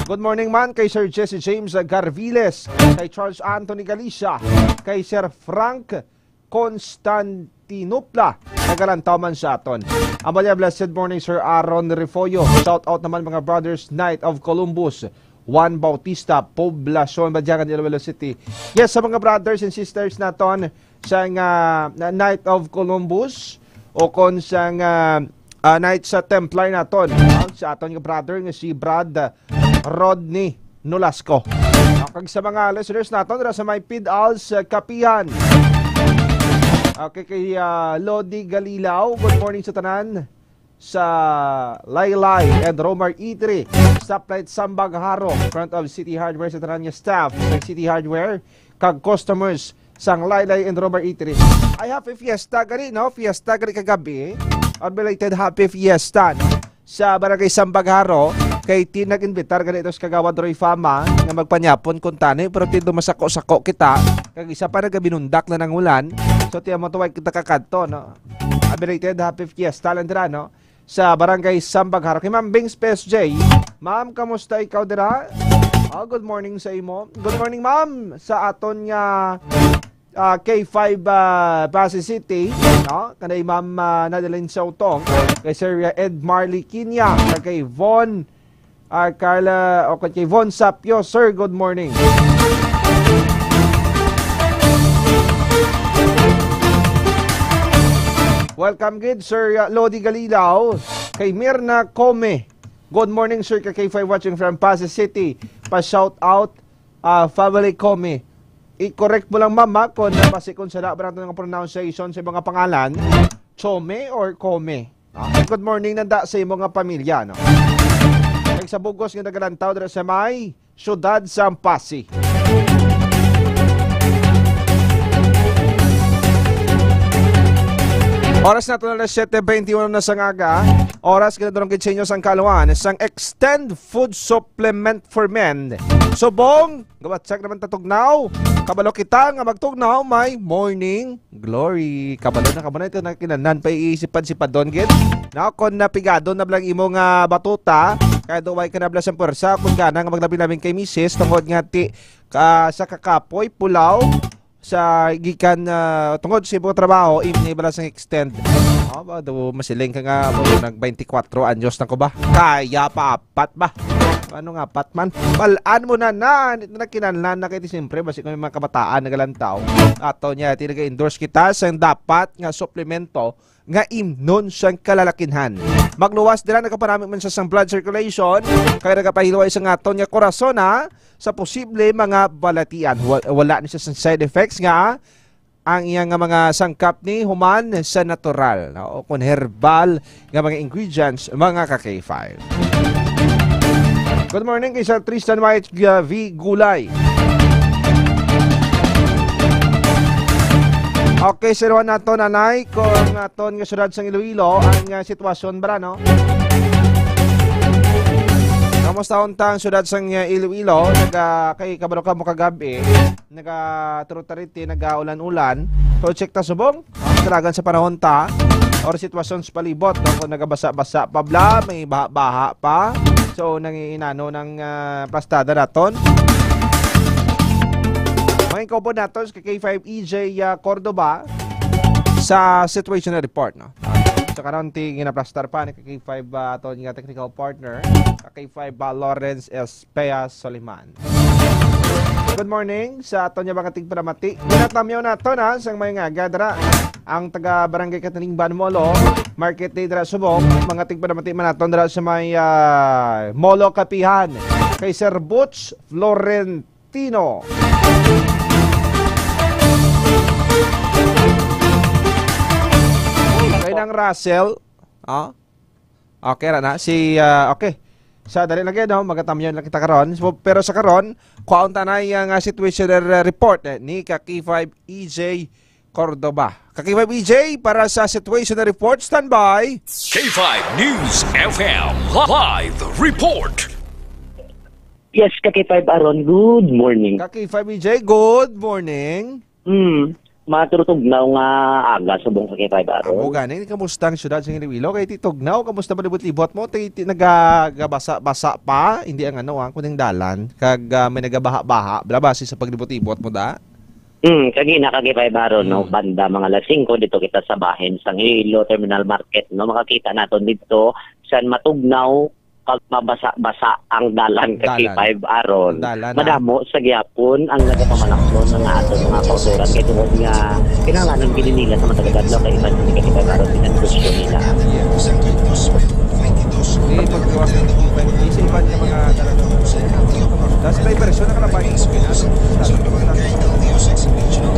Good morning man kay Sir Jesse James Garviles, kay Charles Anthony Galicia, kay Sir Frank Constantinopla, nagalantaw man sa aton. Amalia, blessed morning, Sir Aaron Refollo. Shout out naman, mga brothers, Knight of Columbus, Juan Bautista, Poblacion, Badiangan, Iloilo City. Yes, sa mga brothers and sisters naton sa nga, na Knight of Columbus o kon sa nga, ah, Knights Templar naton, ah, sa aton nga brother nga si Brad Rodney Nolasco. Ah, kag sa mga listeners naton dira sa may Pidal sa Kapihan. Okay, kay, ah, Lodi Galilao, good morning sa tanan sa Laylay and Romar Eatery, Stoplight Sambag Jaro, front of City Hardware, sa tanan nga staff sa City Hardware kag customers sang Laylay and Romar Eatery. Ay, happy fiesta gani, no? Fiesta gani kagabi. Or belated happy fiesta, no? Sa Barangay Sambag Jaro, kay ti nag-invitar gani ito si Kagawad Roy Fama nga magpanyapon kuntani, pero ti dumasako-sako kita, kag isa pa nagabinundak na ng ulan. So, ti amo tuway kita kakadto, no? A belated happy fiesta lang dira, no? Sa Barangay Sambag Jaro. Kay Ma'am Bings P S J. Ma'am, kamusta ikaw dira? Oh, good morning sa imo. Good morning, ma'am, sa aton nga, ah, K five, ah, Passi City, no? Kanay Ma'am, ah, Nadalyn Sautong, kay Sir Ed Marley Kinya, kag kay Von, ah, Carla, o kay Von Sapio. Sir, good morning. Welcome gid, Sir, ah, Lodi Galilao, kay Mirna Come. Good morning, Sir, ka K five watching from Passi City. Pa-shout out, ah, family Come. I-correct mo lang, ma'am, ha, kung basi kung sala ba nato nga pronunciation sa mga pangalan. Chome or Come? Ah, good morning nanda sa imo nga pamilya, no? Kag sa bugos nga nagalantaw dira sa may siyudad sa Ampasi. Oras nato na alas siyete beintiuno na sang aga. Oras nga nadurong gid sa inyo sang kaluan sang Extend Food Supplement for Men. Subong, gawatsag naman ta tugnaw. Kabalo kita nga magtugnaw may morning glory. Kabalo na kamo na ito na kinahanglan pa iisipad-sipadon gid. Na kon napigado na bala ang imo nga batuta, kaya duway ka na bala sang pwersa, kon gana nga maglabi-labi kay misis, tungod nga ti, ka, sa kakapoy, pulaw, sa gikan, ah, tungod sa imo trabaho, imni bala sang extend. Oh, ba, do, masiling ka nga, mo, nag twenty-four anyos na ko ba? Kaya pa apat ba? Ano nga apat man? Balaan mo na na, nito na kinahanglan na kay ti siyempre, basi kung may mga kabataan nagalantaw. Ato niya, ti nag-endorse kita sa dapat nga suplemento nga imnon sang kalalakinhan. Magluwas dira nagapanami man siya sang blood circulation, kay nagapahilway sa aton nga korason, ha, sa posible mga balatian. Wa-, wala ni siya sang side effects nga ang iya nga mga sangkap ni human sa natural, no? O kun herbal nga mga ingredients, mga ka K five. Good morning kay Sir Tristan White, uh, V Gulay. Okay, siruan nato, nanay, kung aton nga syudad sang Iloilo ang, uh, sitwasyon, bra, no? Kamusta unta ang syudad sang, uh, Iloilo? Naga, kay kabalo ka mo kagabi, naga turutariti, naga ulan-ulan. So, check ta subong. Ang kalagan sa panahon ta or sitwasyon sa palibot, no? Kung nagabasa-basa pa bla, may baha-baha pa. So, nangiinano ng, ah, plastada naton. Mga inkupod nato sa K five E J, ah, Cordoba sa situation report, no? Sa karon, ti ginaplastar pa ni K five, ah, aton nga technical partner, K five, ah, Lawrence S. Pea Soliman. Good morning sa aton nga mga tigpalamati. Ginatamyaw nato na sang may nga gadra ang taga Barangay Kataningban Molo, Market Day dira subong, mga tigpalamati man naton dira sa may, ah, Molo Kapihan kay Sir Butch Florentino. Kay Nang Russell, ah? Okay ra na. Si, ah, okay. Sa dali lagi, no? Magatamyon lang kita karon. So, pero sa karon, kuhaon ta na yung, ah, situation, ah, report, eh, ni ka K five E J Cordoba. Ka K five E J, para sa situation report, standby. K five News F M live report. Yes, ka K five Aaron, good morning. Ka K five E J, good morning. Hmm, maturutugnaw nga aga subong ka K five Aaron. Amo gani, kamusta ang syudad sa Iloilo? Kay ti tugnaw, kamusta ba libot-libot mo? Ti, ti nagabasa-basa pa, hindi ang ano, ah, kuning dalan. Kag, ah, may nagabaha-baha, bla, base sa paglibot-libot mo da? Hmm, kagina ka K five Aaron, no? Hmm. Banda mga alas singko, dito kita sa bahin sang Iloilo Terminal Market, no? Makakita naton dito, san matugnaw, pag mabasa-basa ang dalan ka Dalan. K five Aaron. Dalan, ah. Madamo sa gyapon ang nagapamalaklon nga aton mga kautoran kay tungod nga kinahanglanon gid nila sa matag adlaw kay iban ni ka K five Aaron ginanegosyo nila. Yes. Di, paggawas ng K five, di sa iban nga mga talagang, tas may version na kalabay.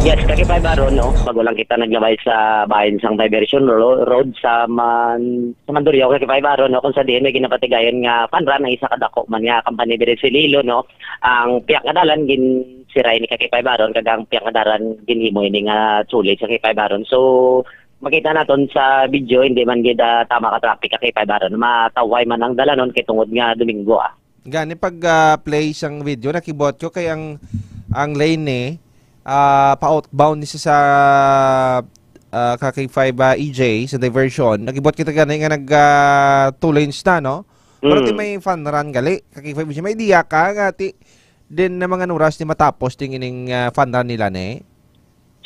Yes, ka K five Aaron, no? Bago lang kita naglabay sa bahin sang diversion ro-, road sa man-, sa Mandurriao, ka K five Aaron, no, kung sa diin may ginapatigayon nga fun run ang isa ka dako man nga company diri sa Iloilo, no. Ang pihak nga dalan ginsiray ni ka K five Aaron, kag ang pihak nga dalan ginhimo ini nga two lane sa ka K five Aaron. So, makita naton sa video, hindi man gid, ah, tama ka traffic ka K five Aaron. Matawhay man ang dalanon kay tungod nga Domingo, ah. Gani pag, ah, play sang video, nakibot ko kay ang, ang lane ni, ah, pa outbound ni sa, sa, ah, ka K five, ah, E J sa diversion. Nakibot kita gani nga nag, ah, two lanes na, no? Pero ti Mm. may fun run gali, ka K five E J. May idea ka nga ti din na mga oras ni matapos ding ining, ah, fun run nila ni?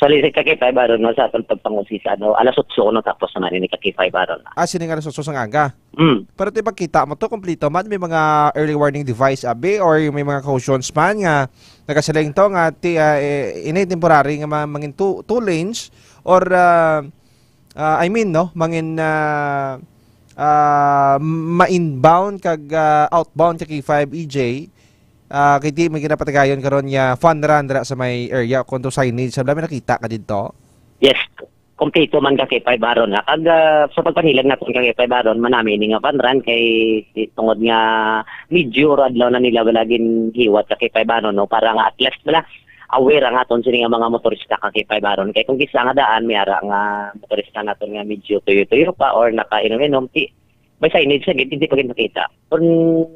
Actually, si ka K five Aaron, no, sa atong pagpangusisa, no, alas otso, no, tapos naman ini ka K five Aaron, ah. Ah, sining alas otso sang aga. Mm. Pero ti pagkita mo to, kompleto man, may mga early warning device, abi, or may mga cautions man nga nagasiling to nga ti, ah, eh, ini temporary nga ma-, mangin two, two lanes or, ah, ah, I mean, no, mangin, ah, ah, ma-inbound kag, ah, outbound ka K five E J, ah, kay di may ginapatigayon karon nga fun run dira sa may area, kung to signage, sa dami nakita ka dito? Yes, kumpleto man ka K five Aaron, ha. Kag, ah, sa pagpanilag naton ka K five Aaron, manami ini nga panran kay tungod nga medyo adlaw na nila wala ginhiwat ka K five Aaron, no, para nga at least bala aware ang aton sini nga mga motorista ka K five Aaron. Kay kung kisa nga daan, may ara nga motorista naton nga medyo tuyo-tuyo pa or nakainom-inom, ti may signage sa gid, hindi pa gid makita. Kung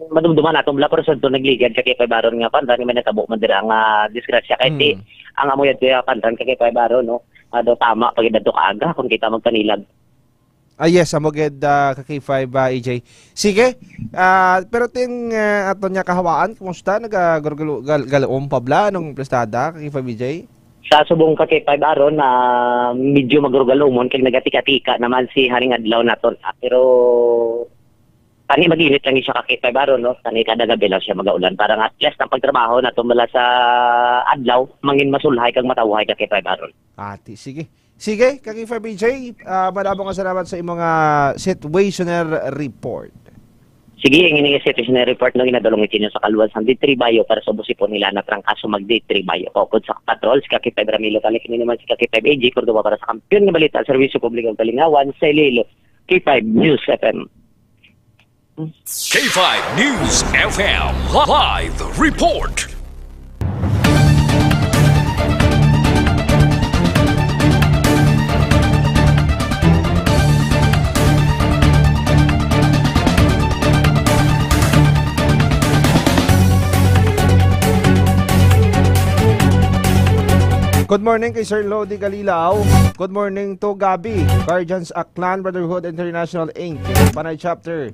madumduman naton bala, pero sa nagligad ka K five Aaron nga panran, may natabo man dira nga disgrasya. Kay ti, Mm. ang amo yan, kuya, panran ka K five Aaron, no? Nga daw tama pa gid adto kaaga kung kita magpanilag. Ah, yes, amo gid, ah, ka K five, ah, E J. Sige, ah, pero ting, ah, aton nga kahawaan, kumusta? Nagagurgulo-, gal-, galaom pa bala nung plastada, ka K five, E J? Sa subong ka K five Aaron, ah, medyo magrugalumon kay nagatika-tika naman si Haring Adlaw naton, ah. Pero tani mag-init lang siya ka K five Aaron, no? Tani kada gabi lang siya magaulan. Para nga at least ang pagtrabaho naton bala sa adlaw, mangin masulhay kag matawhay ka K five Aaron. Ati, sige. Sige, ka K five, E J, ah, madamo nga salamat sa imong, ah, situational report. Sige, ang ining situational report, no, ginadulong itinyo sa kaluwas ng Ditribayo para sa busipon nila na trangkaso mag Ditribayo. Kaupod sa patrol, si ka K five Ramilo Talik, ini naman si ka K five A J Cordova para sa Kampiyon nga Balita, Serbisyo Publiko ug Kalingawan sa Iloilo, K five News F M. K five News F M Live Report. Good morning kay Sir Lodi Galilao. Good morning to Gabi, Guardians Aklan Brotherhood International, Inc, Panay Chapter,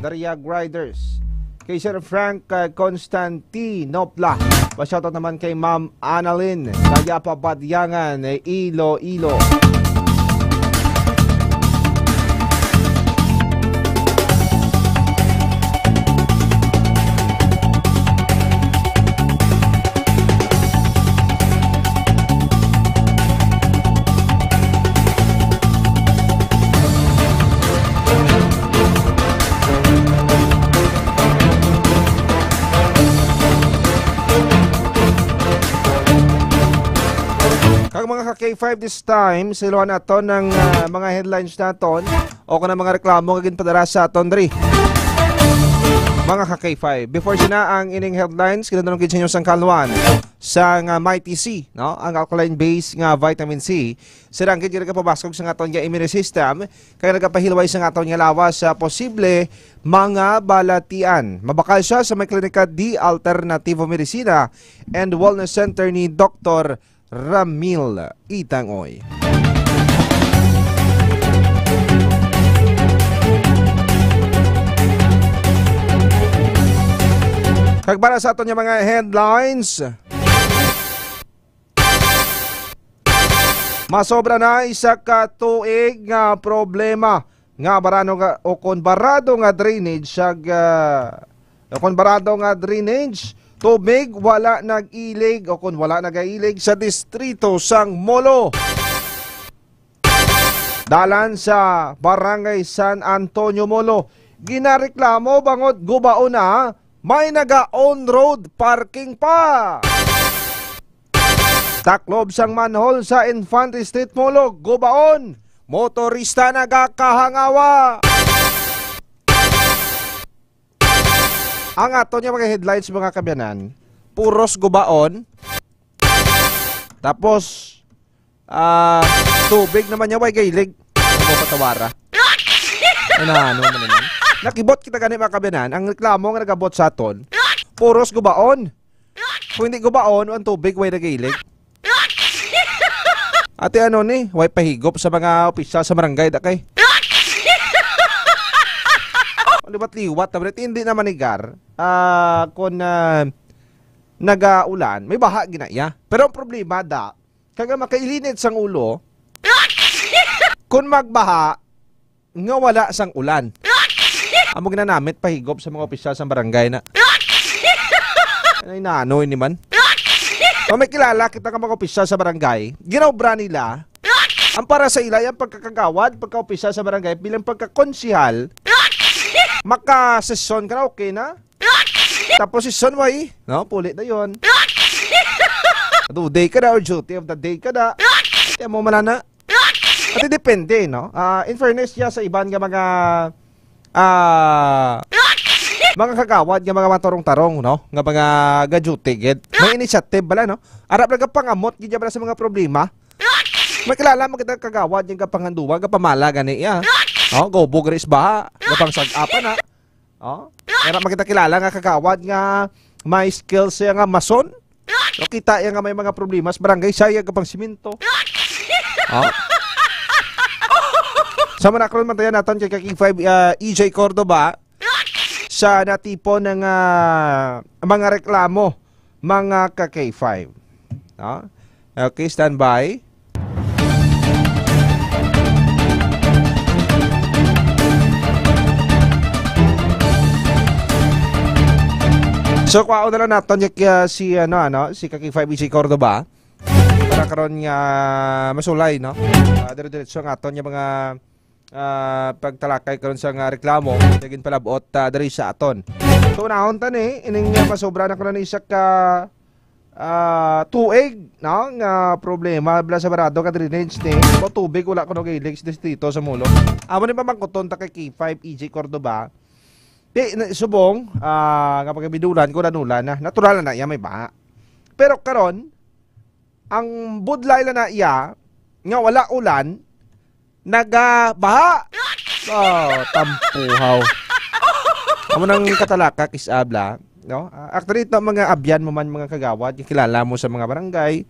Dariag Riders. Kay Sir Frank, uh, Constantinopla. Pa-shoutout naman kay Ma'am Annalyn Kayapa Badyangan, eh, Iloilo. Kag mga ka K five, this time, siluhan naton ang, ah, mga headlines naton o kung mga reklamo nga ginpadala sa aton diri. Mga ka K five, before sina ang ining headlines, kinadulong gid sa inyo sang kalwan sang, ah, Mighty C, no? Ang alkaline base nga vitamin C, sila ang gid nagapabaskog sa aton nga immune system, kay nagapahilway sa aton nga lawas sa posible mga balatian. Mabakal siya sa may Klinika D Alternativo Medicina and Wellness Center ni Doktor Ramil Itangoy. Kag para sa aton nga mga headlines, masobra na isa ka tuig nga problema nga barano nga, o kon barado nga drainage sa, ah, o kon barado nga drainage, tubig wala nag-ilig o kon wala nagailig sa distrito sang Molo. Dalan sa Barangay San Antonio, Molo, ginareklamo bangod gubaon na, may naga-on-road parking pa. Taklob sang manhole sa Infante Street, Molo, gubaon, motorista nagakahangawa. Ang aton nga mga headlights, mga kabyanan, puros gubaon. Tapos, ah, tubig naman niya, way gailig. Ano mo patawara? Ano, ano man naman? Nakibot kita gani, mga kabyanan, ang reklamo nga nagabot sa aton, puros gubaon. Kung hindi gubaon, ang tubig, way nagailig. Ate, ano ni? Way pahigop sa mga opisyal sa barangay, da kay. Liwat-liwat, tablet, hindi naman igar. Ah, kung, ah, nagaulan, may baha ginaya. Pero ang problema, da, kaga makailinit sang ulo, kung magbaha, nga wala sang ulan. Amo ginanamit pahigop sa mga opisyal sa barangay na. Ay, nanoy ni man. Kung may kilala kita nga mga opisyal sa barangay, ginobra nila ang para sa ila, yung pagkakagawad, pagka-opisyal sa barangay, bilang pagkakonsihal, makasesyon ka na, okay na. Tapos si Son Wai, no? Puli na yon. Duty ka na or duty of the day ka na. Kaya mo man na. Ati depende, no? Ah, in fairness siya sa iban nga mga, ah, mga kagawad nga mga matarong-tarong, no? Nga mga ga-duty gid. May initiative bala, no? Arap nagapangamot gid bala sa mga problema. May kilala mo kita kagawad yung kapanganduwa, kapamala gani iya. Oh, gobog ris baha, gapangsag-apa na. Oh, kaya man kita kilala nga kagawad nga may skills siya nga mason. O kita iya nga may mga problema sa barangay, siya iya gapang simento. Oh. Sa manakron, mantayan naton kay Kaki five, ah, E J Cordoba sa natipon nga mga reklamo, mga ka K five. No? Okay, standby. So, kwaon na lang naton yung, uh, si, ano, ano, si Kaki five E C Cordoba. Para karon nga masulay, no? Ah, dire-diretso ang aton yung mga, ah, pagtalakay karon sa nga reklamo nga ginpalabot, ah, diri sa aton. So, unahon ta ni, ining, ah, masobra na ko na ni isa ka, ah, tuig, no? Nga problema bala sa barado ka drainage ni. O tubig, wala ko nag-ilig sa distrito sa Mulo. Amo ni pamangkuton ta kay K five E J Cordoba. Di, na, subong, ah, nga pagkabidulan ko, nanulan na. Natural na na iya, may baha. Pero karon, ang budlay na na iya, nga wala ulan, nagabaha. Oh, tampuhaw. Amo nang katalaka, kis-a bala, no? Ah, actually, ito, mga abyan mo man, mga kagawad, yung kilala mo sa mga barangay.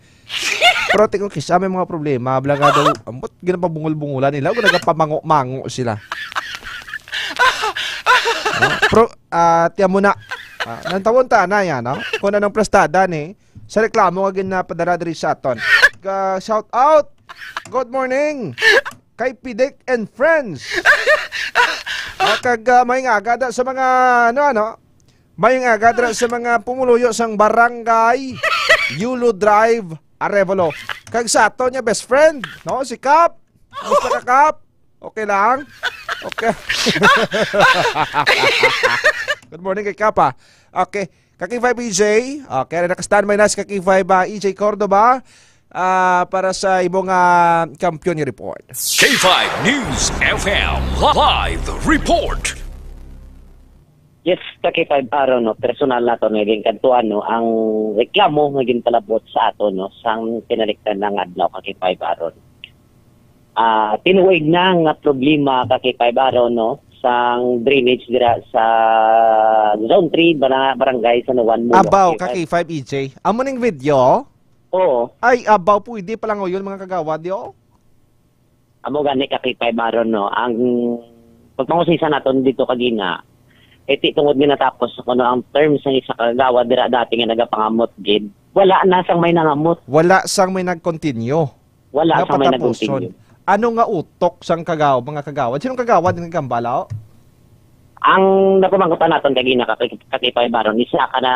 Pero tingko, kis-a may mga problema, bala nga daw, ambot, ginapabungol-bungulan nila, o nagapamango-mango sila. No? Pero, ah, tiyan mo na. Ah, nantawon ta na yan, no? Kung anong plastada ni, sa reklamo nga ginapadala diri sa aton. Ka-, shout out! Good morning! Kay Pidik and Friends. Ah, kag, ah, may nga agada sa mga, ano, ano, may nga agada sa mga pumuluyo sang barangay Yulo Drive, Arevalo. Kag sa aton niya best friend, no, si Kap. Kumusta ka, Kap? Okay lang? Okay. Good morning kay Kap, ah. Okay. Kaki five E J. Okay, nakastandby na si Kaki five, ah, E J Cordoba, ah, para sa imong, ah, kampiyon nga report. K five News F M live report. Yes, Kaki five Aaron, no, personal nato nga ginkadtuan, no, ang reklamo nga ginpalabot sa aton, no, sang pinalikdan na nga adlaw, Kaki five Aaron. Ah, tinuig na nga problema, Kaki five Aaron, no, sang drainage dira sa Zone three, bara-, Barangay San Juan, Mulo, Abaw, Kaki five. Kaki five E J. Amo ning video? Oo. Ay, abaw, pwede palangoyon, mga kagawad, yo? Amo gani, Kaki five Aaron, no, ang pagpangusisa naton dito kagina, iti tungod nga natapos kuno ang term sang isa ka kagawad dira dati nga nagapangamot gid, wala na sang may nangamot. Wala sang may nag-continue. Wala Nga sang may patapuson. nag-continue. Ano nga utok sang kagaw-, mga kagawad? Sinong kagawad nga gambalaw? Ang napamangkutan naton kagina, Kaki-, Kaki five Aaron, isa ka na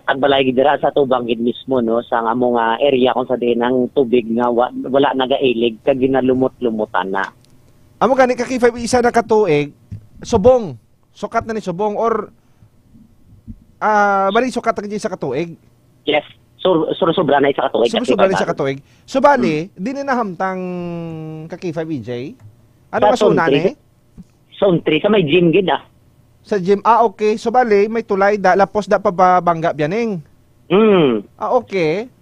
tagbalay gid dira sa tubang gid mismo, no, sa amo nga area kung sa diin ang tubig nga wa-, wala nagailig kag ginalumot-lumutan na. Amo gani, Kaki five, isa na ka tuig, subong. Sukat na ni subong or, ah, bali sukat na gid sa katuig. Yes. Sur-, sur-, sobra na isa ka tuig, Kasi sobra na isa ka tuig. So, bali, Hmm. di ni nahamtang, Kaki five E J? Ano Sa nga suna Zone three. ni? Zone three, sa may gym gid, ah. Sa gym. Ah, okay. So, bali, may tulay da, lapos da pa ba bangga biyaning? Hmm. Ah, okay.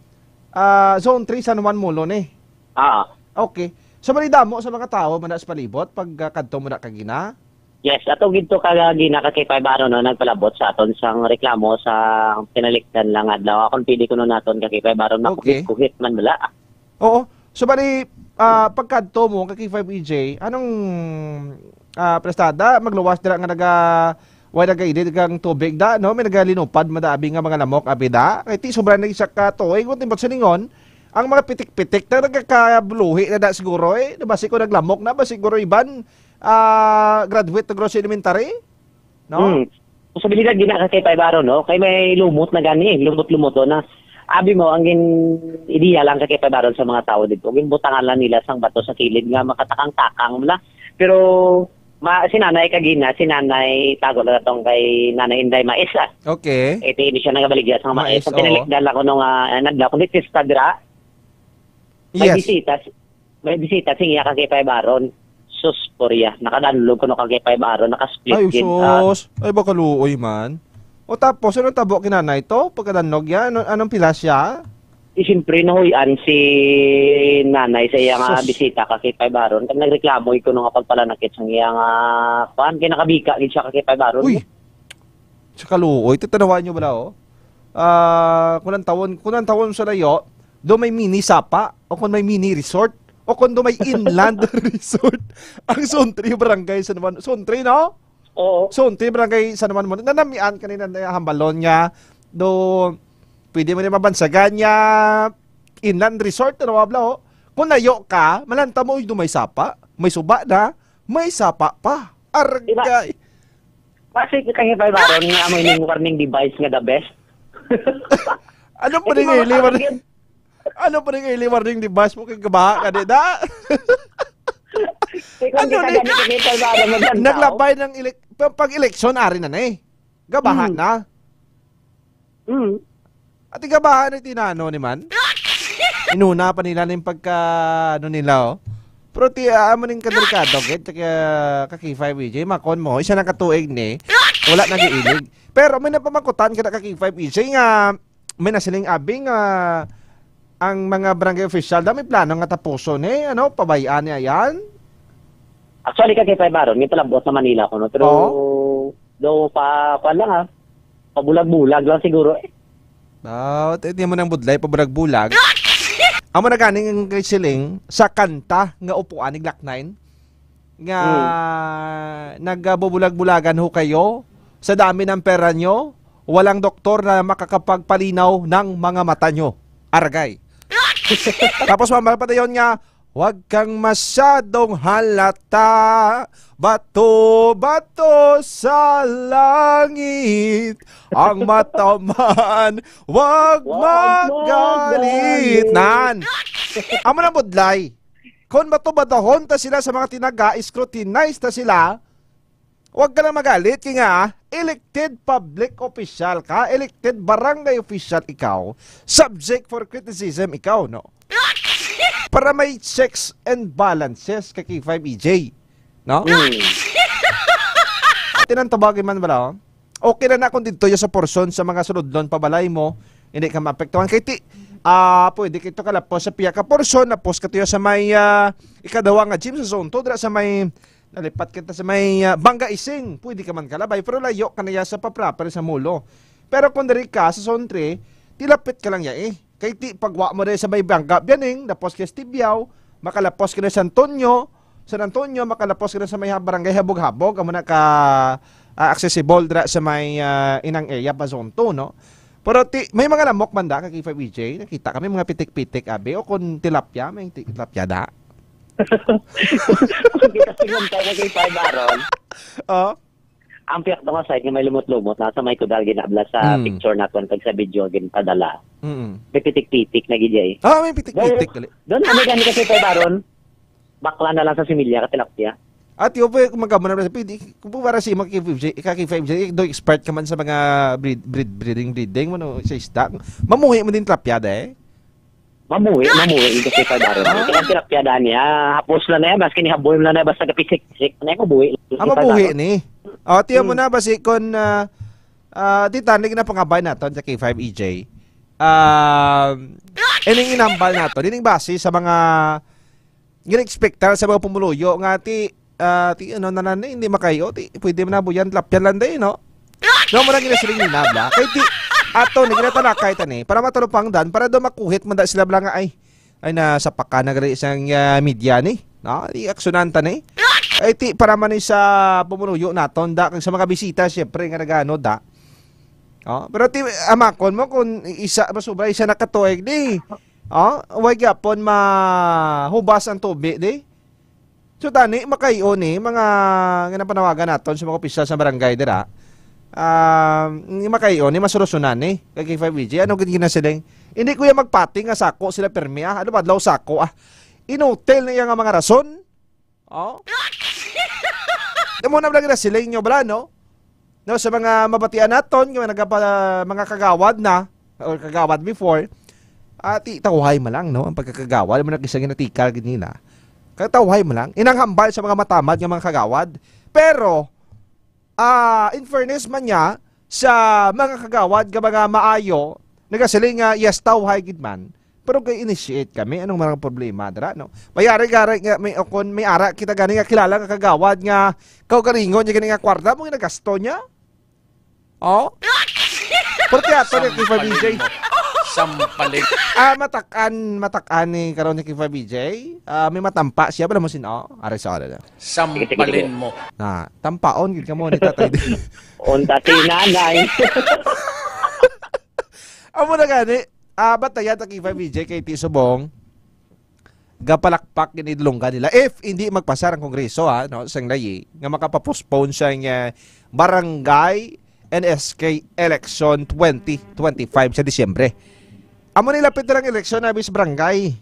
Ah, Zone three, San Juan Mulo ni. Ah. Okay. So, bali, damo sa mga tao man na sa palibot pag, ah, kadto mo na kagina? Yes, ato gid to kagina, Kaki five Aaron, no, nagpalabot sa aton sang reklamo sa pinalikdan lang adlaw. Kung pwede kuno naton, Kaki five Aaron, Okay. makuhit-kuhit man bala. Oo. So, bali, ah, pagkadto mo, Kaki five E J, anong, ah, prestada? Magluwas dira nga naga-, way nagainit kang tubig da, no? May nagalinupad, madaabi nga mga lamok, abi da. Kay ti, sobra na isa ka tuig, kung timbot silingon, ang mga pitik-pitik na nagkakabluhi na da siguro, eh. Basi ko naglamok na, ba siguro iban, ah, graduate na gross elementary? No? Hmm. Posibilidad gina, Kaki five Aaron, no? Kay may lumot na gani, eh. Lumot-lumot na. Abi mo, ang gin-, ideya lang, Kaki five Aaron, sa mga tao dito, ginbutangan lang nila sang bato sa kilid nga makatakang-takang na. Pero, ma-, si nanay kagina, si nanay, tago na tong kay Nanay Inday Mais, ah. Okay. Ito, hindi siya nagabaligya sa mga Mais, Mais, ang oo. Pinalikdan lang ko nung, ah, nagla-, kung di pista dira, may Yes. bisita, May bisita, sige, ka K five Aaron. Sus, Korea. Nakadanlog ko no ka K five Aaron. Nakasplit Ay, gid. Ah, sus. Ay, baka luoy man. O tapos, anong tabo kinanay to? Pagkadanlog niya? Ano, anong pila siya? Di, siyempre, nahuy-an si nanay sa iya nga Sus. Bisita ka K five Aaron. Kag nagreklamo ko no nga pagpalanakit sa iya nga, kuan, kay nakabika gid siya ka K five Aaron. Uy! Sa kaluoy, titanawan nyo bala, oh. Ah, kung ang tawon, kung ang tawon sa layo, do may mini sapa, o kung may mini resort, o kung do may inland resort, ang Suntri Barangay San Juan. Suntri, no? Oo. Suntri Barangay San Juan mo. Nanamian kanina na hambalon nga, do, pwede mo na mabansagan nga inland resort, ano, bla, oh. Kung layo ka, malanta mo, do may sapa, may suba na, may sapa pa. Diba? Argay! Kasi kay Bay Baron nga amo ining warning device nga the best. Ano pa Ito rin mga early warning? Ano pa rin early warning device mo kay gabaha ka, di da? Kay kung Ano kita ni? Gani kay Bay Baron, maglantaw. Naglabay ng elek-, pa-, pag-eleksyon, ari na na eh. Gabaha Hmm. na. Mm. At igabahan ni tinano ni man. Inuna pa nila ning pagka, ano nila, oh. Pero ti, ah, amo ning kadelikado, gid, ka, ka K five E J, makon mo, isa na katuig ni, wala nag-iilig. Pero may napamakutan ka na ka K five E J nga, may nasiling abing, ah, ang mga barangay official, dami plano nga tapuson, eh, ano, pabayaan niya yan? Actually, ka K five Baron, may palabot sa Manila ko, no? Pero, Oo. Daw pa, kuwan lang, ha? Pabulag-bulag lang siguro, eh. Ah, ti-, ti mo nang budlay, pabulag-bulag. Amo na ganing ang kay Siling sa kanta nga Upuan ni Glock nine, nga Hmm. nagabubulag-bulagan ho kayo sa dami ng pera nyo, walang doktor na makakapagpalinaw ng mga mata nyo. Aragay. Tapos, ma'am, padayon nga, "Huwag kang masyadong halata, bato-bato sa langit, ang matamaan, wag Wag magalit." magalit. Nan, amo na budlay. Kon bato-batahon ta sila sa mga tinaga, scrutinize ta sila, Huwag ka lang magalit, kay nga, elected public official ka, elected barangay official ikaw, subject for criticism ikaw, no? Para may checks and balances ka K five E J, no? Mm. Ati nang tubagi man bala, oh. Okay na na kung dito yung sa portion sa mga suludlon pabalay mo, hindi ka maapektuhan. Kay ti, ah, pwede kito kalapos sa piya ka portion, lapos ka tuyo sa may, ah, ikaduha nga gym sa zone two, dira sa may Nalipat kita sa may, ah, Banga Ising. Pwede ka man kalabay, pero layo ka na ya sa pa-proper sa Molo. Pero kung diri ka sa Zone three, tilapit ka lang ya eh. Kay ti pagwa mo diri sa may Banga Bianing, lapos ka Estibiao, makalapos ka na San Antonio, San Antonio, makalapos ka na sa may ha-, Barangay Habog-Habog, amo na ka, ah, accessible dira sa may, ah, inang area pa Zone two, no? Pero ti, may mga lamok man da, kag K five E J, nakita kami mga pitik-pitik, abi, o kung tilapia, may ti-, tilapia da. Kita sa Guntay na kay Five Aaron. Oh. Ang piyak nga site nga may lumot-lumot na sa may kudal ginabla sa Mm. picture naton kag sa video ginpadala. Mm-mm. May pitik-pitik na gid, eh. Ah, may pitik-pitik, Dahil, gali. Doon, ano gani kasi, Five Aaron? Bakla na lang sa similya ka tilapia. Ati, o, pwede, kung magkamo na, pwede, kung para sa imo, ka K five E J, ka K five E J, do expert ka man sa mga breed, breed, breeding, breeding, ano, sa isda. Mamuhi mo din tilapia, de? Mamuhi, mamuhi yung kasi pagdaro. Ah. Kaya ang tilapia daan niya, hapos lang na yan, maski ni haboy lang na, basta kapisik-pisik na yan, mabuhi lang Ah, yung mabuhi pagdaro. Ni. O, tiyan mo Mm. na, basi kung, ah, ah, di tanig na pangabay naton sa K five E J. Um, ining inambal naton, ining base sa mga gina-expectar sa mga pumuluyo nga ti, ah, ti, ano, nanan, eh, hindi makayo, ti, pwede man na buyan, tilapia lang day, no? No, mo lang ginasiling ni Nabla. Kay ti, ato, ni, ginatalakay ta ni, para matalupangdan, para daw makuhit man da sila bala nga, ay, ay, na sa paka na gali sang, ah, media ni, no? Di aksyonan ta ni. Ay, ti, para man ni sa pumuluyo naton, da, kag sa mga bisita, siyempre, nga nagano, da. Oh, pero ti, amakon mo, kung isa, masubra, isa na katuig, di, oh, way gyapon mahubas ang tubi, di? So, tani, makayo ni, mga, nga napanawagan naton sa mga opisyal sa barangay dira. Um, ni makayo ni, masolusyonan ni, kay K five E J. Ano gid ginasiling? Hindi ko yan magpati nga sako sila pirmi, ah. Ano ba, adlaw sako, ah? Inutil na iya nga mga rason. Oh? Amo na lang na sila inyo, bala, no? No, sa mga mabatian naton, nga nagapa-, mga kagawad na, or kagawad before, ah, ti, tawhay man lang, no? Ang pagkakagawad, mo na kisa ginatikal gid nila. Katawhay mo lang. Inang hambal sa mga matamad nga mga kagawad. Pero, ah, in fairness man niya, sa mga kagawad nga mga maayo, nagasiling nga, "Yes, tawhay gid man." Pero kay initiate kami, anong mga problema dira, no? Mayari gari nga may, o kon may ara kita gani nga kilala nga kagawad nga kaugalingon niya gani nga kwarta mo ginagasto niya. Oh? Purti ato ni Kifa B J. Sampalin mo. Sampalin. Ah, matakan, matakan ni karon ni Kifa B J. Ah, may matampa siya, wala mo sin-, oh, ari sa oras. Sige, sige, sige. Sampalin mo. Na, tampaon gid kamo ni Tatay. Unta si Nanay. Amo na gani, ah, batayan ta Kifa B J kay ti subong gapalakpak gid ni dulonggan nila if hindi magpasar ang Kongreso, ha, no, sang layi nga makapapostpone sang, ah, barangay N S K election twenty twenty-five sa Disyembre. Amo ni lapit na lang eleksyon na bis barangay.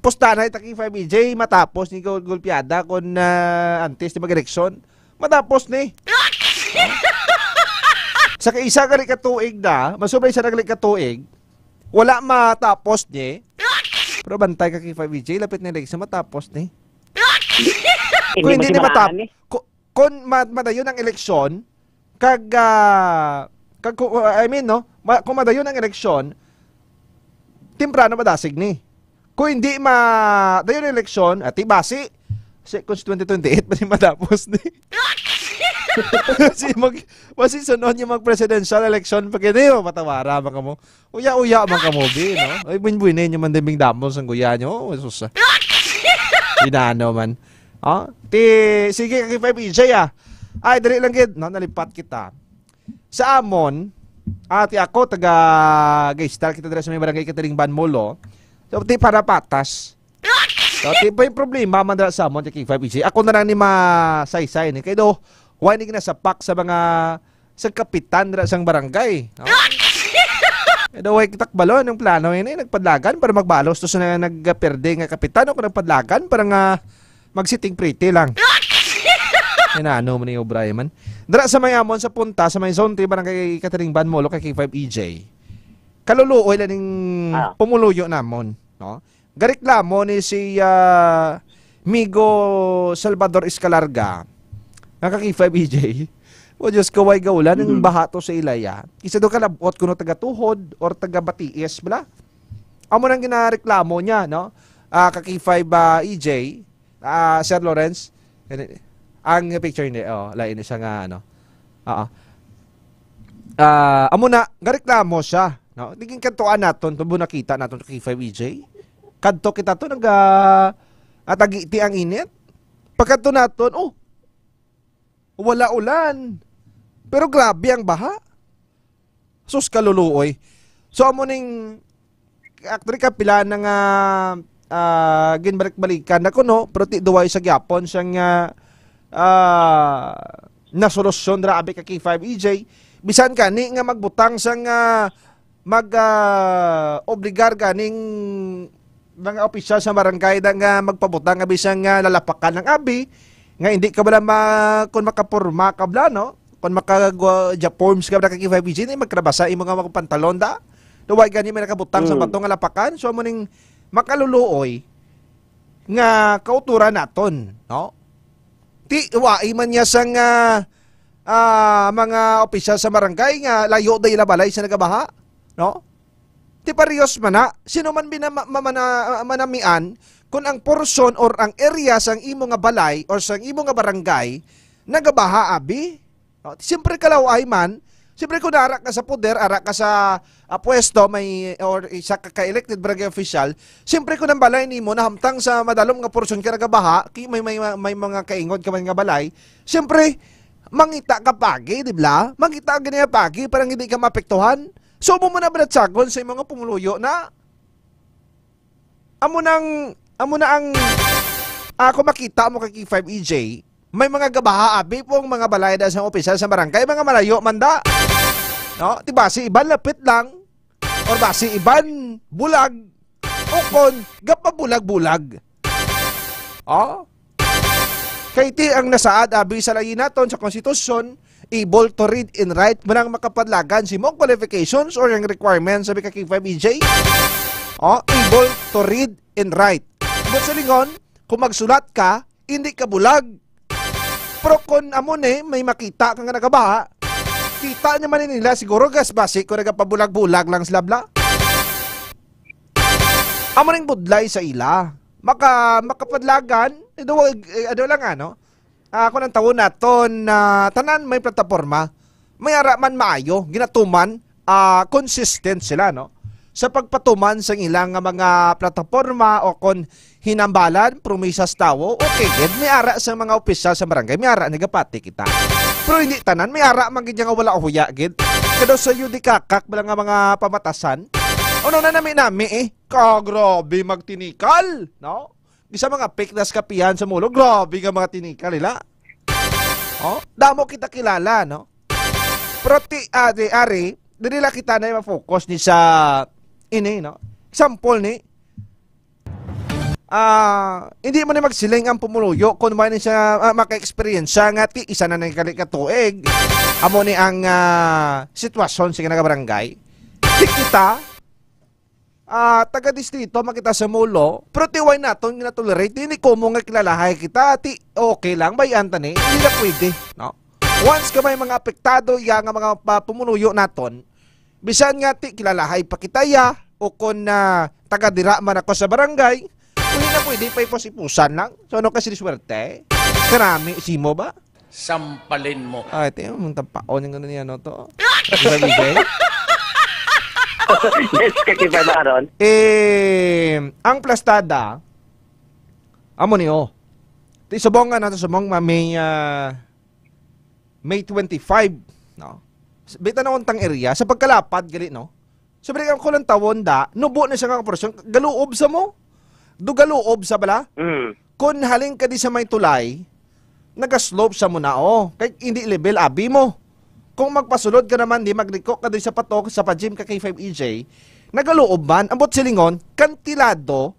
Pustanay ta Kifa B J, matapos ni gul-, gulpiada kon, ah, antes ni mag-eleksyon. Matapos ni. Sa kaisa ka ka tuig na, masubay sa nagli ka tuig, wala matapos ni. Pero bantay ka Kifa B J, lapit na eleksyon, matapos ni. Kung hindi ni matap-, ku-, kung ma-, madayon ang eleksyon, kag, ah, kag ku-, I mean, no, ma-, kung madayon ang eleksyon, temprano madasig ni. Kung hindi ma-, dayon ang eleksyon, ati basi, si, kung twenty twenty-eight pa rin matapos ni. Si mag-, basi sunod yung mag-presidential election, pag hindi, oh, matawara, mga mo. Uya-uya man ka mo, bi, no? Ay, buin-buin ninyo man din damo sang guya nyo. Oh, Jesus, ah. Inano man. Oh, ti, sige, kay five E J, ah. Ay, dali lang gid, no? Nalipat kita. Sa amon, ah, ti ako, taga Gaistal, kita dira sa may barangay Kataling Banmolo. So, ti para patas. So, ti pa yung problema, man dira sa amon, ti kay five E J. Ako na lang ni masaysay, ni. Kay do, why ni ginasapak sa mga sa kapitan dira sang barangay, no? Ano, way kita kabalo, anong plano ini? Nagpadlagan para magbalos to sa na-, nagperde nga kapitan o nagpadlagan para nga mag-sitting pretty lang? Inano man ni obra man. Dira sa may amon sa punta, sa may zone three, barangay Catering Ban Molo, kay K five E J. Kaluluoy lang ning Ah. pumuluyo namon, no? Gareklamo ni si, ah, Migo Salvador Escalarga, nga ka K five E J. O Diyos ko, way gaulan ang Mm. baha to sa ilaya. Isa daw kalabot kuno taga Tuhod or taga Batiis bala. Amo nang ginareklamo niya, no? Ah, ka K five, ah, E J, ah, Sir Lawrence. Gani, ang picture ni, oh, lain siya nga, ano. Oo. Ah, amo na, gareklamo siya, no? Di ginkantuan naton, tubo nakita naton kay five E J. Kadto kita to, nag, ah, atagiti ang init. Pagkadto naton, oh, wala ulan. Pero grabe ang baha. Sus, kaluluoy. So, amo ning, actually, kapila na nga, ah, ginbalik-balikan na kuno, pero ti duway sa gyapon siyang, ah, ah, nasolusyon dira abi ka K five E J. Bisan gani nga magbutang sang, ah, mag, ah, obligar ganing mga opisyal sa barangay na nga magpabutang nga bisan nga lalapakan ang abi, nga hindi ka bala ma-, kung makaporma ka bala, no? Kung makagwa-, ja forms ka bala ka K five E J, na magtrabasa imo nga mga pantalon da. Duway gani may nakabutang sa Mm. bato nga lapakan. So, amo ning makaluluoy nga kauturan naton, no? Ti, wai man niya sang, ah, ah, mga opisyal sa barangay nga layo da ila balay sa nagabaha, no? Ti parehas man na, sino man bina-, ma-, ma-, mana-, manamian, kung ang portion or ang area sang imo nga balay or sang imo nga barangay nagabaha, abi? No? Siyempre, kalaway man, siyempre, kung ara ka sa poder, ara ka sa, ah, pwesto, may, or isa ka, ka-elected barangay official, siyempre, kung ang balay nimo nahamtang sa madalom nga portion ka nagabaha, ki-, may, may, may mga kaingon ka man nga balay, siyempre, mangita ka pagi, di ba? Mangita ka gani pagi para hindi ka maapektuhan. So, mo na balatsagon sa imong pumuluyo na amo nang, amo na ang, ako makita mo kay K five E J, may mga gabaha abi po ang mga balay da sa opisal sa barangay, mga malayo man da. No? Di ba, si iban lapit lang, or ba si iban bulag, ukon, gapabulag-bulag. Oh? Kay ti ang nasaad abi sa layi naton sa konstitusyon, able to read and write man ang makapadlagan si mo qualifications or yung requirements sabi ka K five E J. Oh, able to read and write. But sa lingon, Kung magsulat ka, hindi ka bulag. Pero kung amo ni, may makita ka nga nagabaha, kita naman ni nila siguro gas basi kung nagapabulag-bulag lang sila bla. Amo ning budlay sa ila. Maka, makapadlagan, ito, eh, ano lang ano, ah, kung ang tawon naton na tanan may plataporma, may ara man maayo, ginatuman, ah, consistent sila, no? Sa pagpatuman sa ilang nga mga plataporma o kon hinambalan, promisas tawo, okay gid, may ara sa mga opisyal sa barangay, may ara nagapati kita. Pero hindi tanan, may ara man gid nga wala huya gid. Kadaw sa yun di kakak, bala nga mga pamatasan. Ano na nami-nami eh? Kagrabe magtinikal, no? Isa mga piknas kapihan sa mulo, grabe nga mga tinikal nila. Oh, damo kita kilala, no? Pero ti, ah, di, ari, dili lang kita na ma-focus ni sa ini, no? Example ni, ah, hindi mo ni magsiling ang pumuluyo kung may ni siya, ah, maka-experience siya nga ti isa na nang kali ka tuig. Amo ni ang, ah, sitwasyon sa nga barangay. Di kita, ah, taga-distrito, makita sa mulo, pero ti why naton ginatolerate? Di ni kumo nga kilalahay kita, ti okay lang, bayan ta ni, hindi na pwede, no? Once ka may mga apektado, ya nga mga pa-, pumunuyo naton, bisan nga ti kilalahay pa kita ya, o kon, ah, taga dira man ako sa barangay, hindi na pwede pa ipos-ipusan lang. So, ano ka siniswerte? Karami, simo ba? Sampalin mo. Ay, ito yung tapaon yung ano niya, no, to? Diba, B J? Yes, Kaki Five Aaron. Eh, ang plastada, amo ni, oh. Ti subong nga nato, subong, ma-, may, ah, May twenty-five, no? Bita na untang area, sa pagkalapad, gali, no? Sabi ang kulang tawon da, nubo na siya nga operasyon, galuob sa mo. Do galuob sa bala? Mm. Kung haling ka di sa may tulay, nagaslope sa mo na, oh. Kay hindi level, abi mo. Kung magpasulod ka naman, di magliko ka di sa patok, sa pa-gym ka kay five E J, nagaluob man. Ambot silingon, kantilado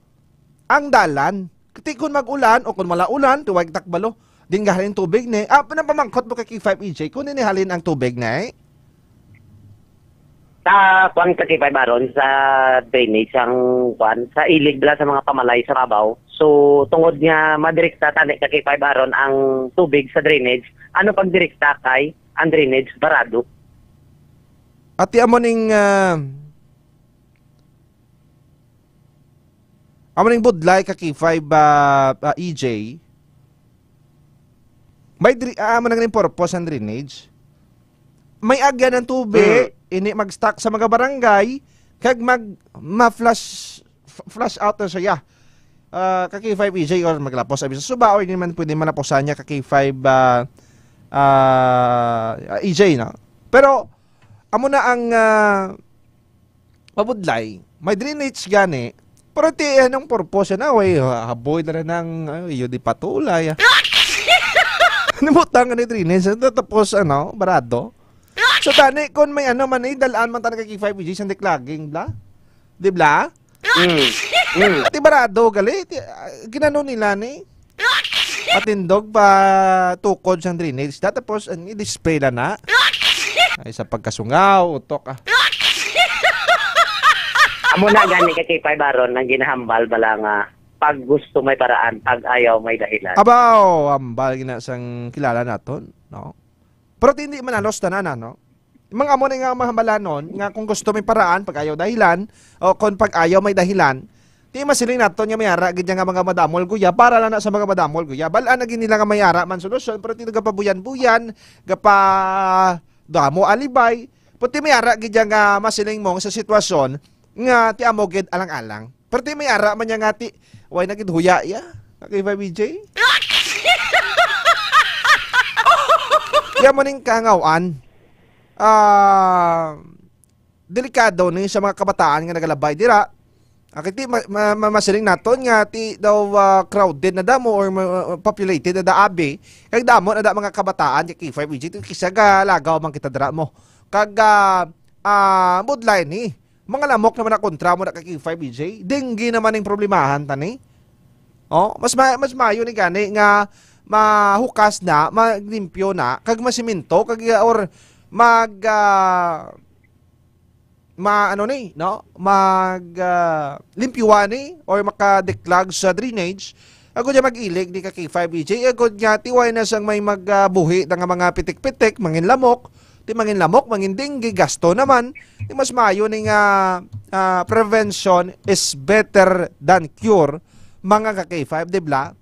ang dalan. Kati kung mag-ulan o kung wala ulan, tuwag takbalo. Din gahalin tubig ni. Ah, pinapamangkot mo kay K five E J, kung din halin ang tubig na eh? Sa kwan ka, K five Aaron, sa drainage, ang kwan, sa ilig bala sa mga pamalay sa babaw. So, tungod nga madirekta tani ka, K five Aaron, ang tubig sa drainage, ano pagdirekta kay ang drainage barado? Ati amo ning, ah, amo ning budlay ka K five, ah, ah, E J. May dri-, ah, amo nang purpose ang drainage. May agyan ng tubig, Mm. ini mag-stock sa mga barangay, kag mag, ma-flush, f-, flush out na siya. Ah, ka K five E J or maglapos abi sa suba, o hindi man pwede malaposan niya ka K five, ah, ah, E J, no? Pero, amo na ang, ah, mabudlay. May drainage gani. Pero ti, anong purpose na? Way, ha-, haboy na rin ng, ay, yun di patulay, ah. Nabutang ka ni drainage. Tapos, ano, barado. So, tani, kung may ano man, eh, dalaan man talaga kay five G, sandik laging, bla? Di bla? Mm. Mm. Ti barado, gali. Ti, ah, ginano nila ni? Patindog pa tukod sang drainage. Da, tapos, ang i-display na na. Ay, sa pagkasungaw, utok, ah. Amo na gani ka K five Aaron ang ginahambal bala nga pag gusto may paraan, pag ayaw may dahilan. Abaw, hambal gina sang kilala naton, no? Pero ti hindi manalos tanan, no? Mga amo na nga mahambalanon nga kung gusto may paraan, pag ayaw dahilan, o kung pag ayaw may dahilan, ti masiling naton nga may ara gid nga mga madamol guya, para lang na sa mga madamol guya. Balaan na gid nila nga may ara man solusyon, pero ti gapabuyan-buyan, gapa damo alibay, pati may ara gid nga masiling mo sa sitwasyon nga ti amo gid alang-alang. Pero ti may ara man niya nga ti, way na gid huya iya. Kay five B J. Iya mo ning kahangawan. Ah, delikado ni sa mga kabataan nga nagalabay dira. Ah, kay ti ma-, ma-, ma-, masiling naton nga ti daw, ah, crowded na damo or ma-, populated na daabi. Kay damo na da mga kabataan kay K five E G. Ti kisa ga lagaw man kita dira mo. Kag, ah, ah, budlay ni. Mga lamok naman na kontra mo na kay K five E J. Denggi naman ning problemahan tani. Oh, mas ma-, mas mayo ni gani nga mahukas na, maglimpyo na, kag masimento, kag, or mag, ah, ma-, ano ni, no? Mag, ah, limpyuhan ni, or makadeklag sa drainage, Agod niya mag-ilig ni ka K five E J, agod niya tiway na sang may magbuhi na nga mga pitik-pitik, manginlamok, ti manginlamok, mangindinggi, gasto naman, ti mas maayo ni nga ah, prevention is better than cure, mga ka K five, di bla?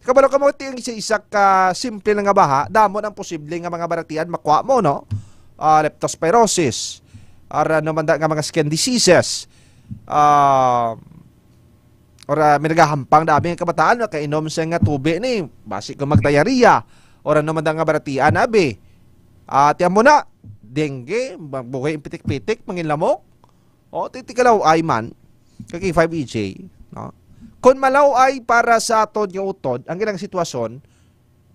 Kabalo ka mo, ti ang isa-isa ka simple na nga baha, damo ang posible nga mga baratian makuha mo, no? Ah, leptospirosis, or ano man da nga mga skin diseases, ah, or ah, may nagahampang dami ang kabataan, makainom siya nga tubi ni, basi kung magdiarrhea, or ano man da nga baratian, abi. Ah, tiyan mo na, dengue, magbuhi ang pitik-pitik, manginlamok. O, ti, ti kalaw-ay man, ka K five E J, no? Kung malaw-ay para sa aton nga utod, ang ilang sitwasyon,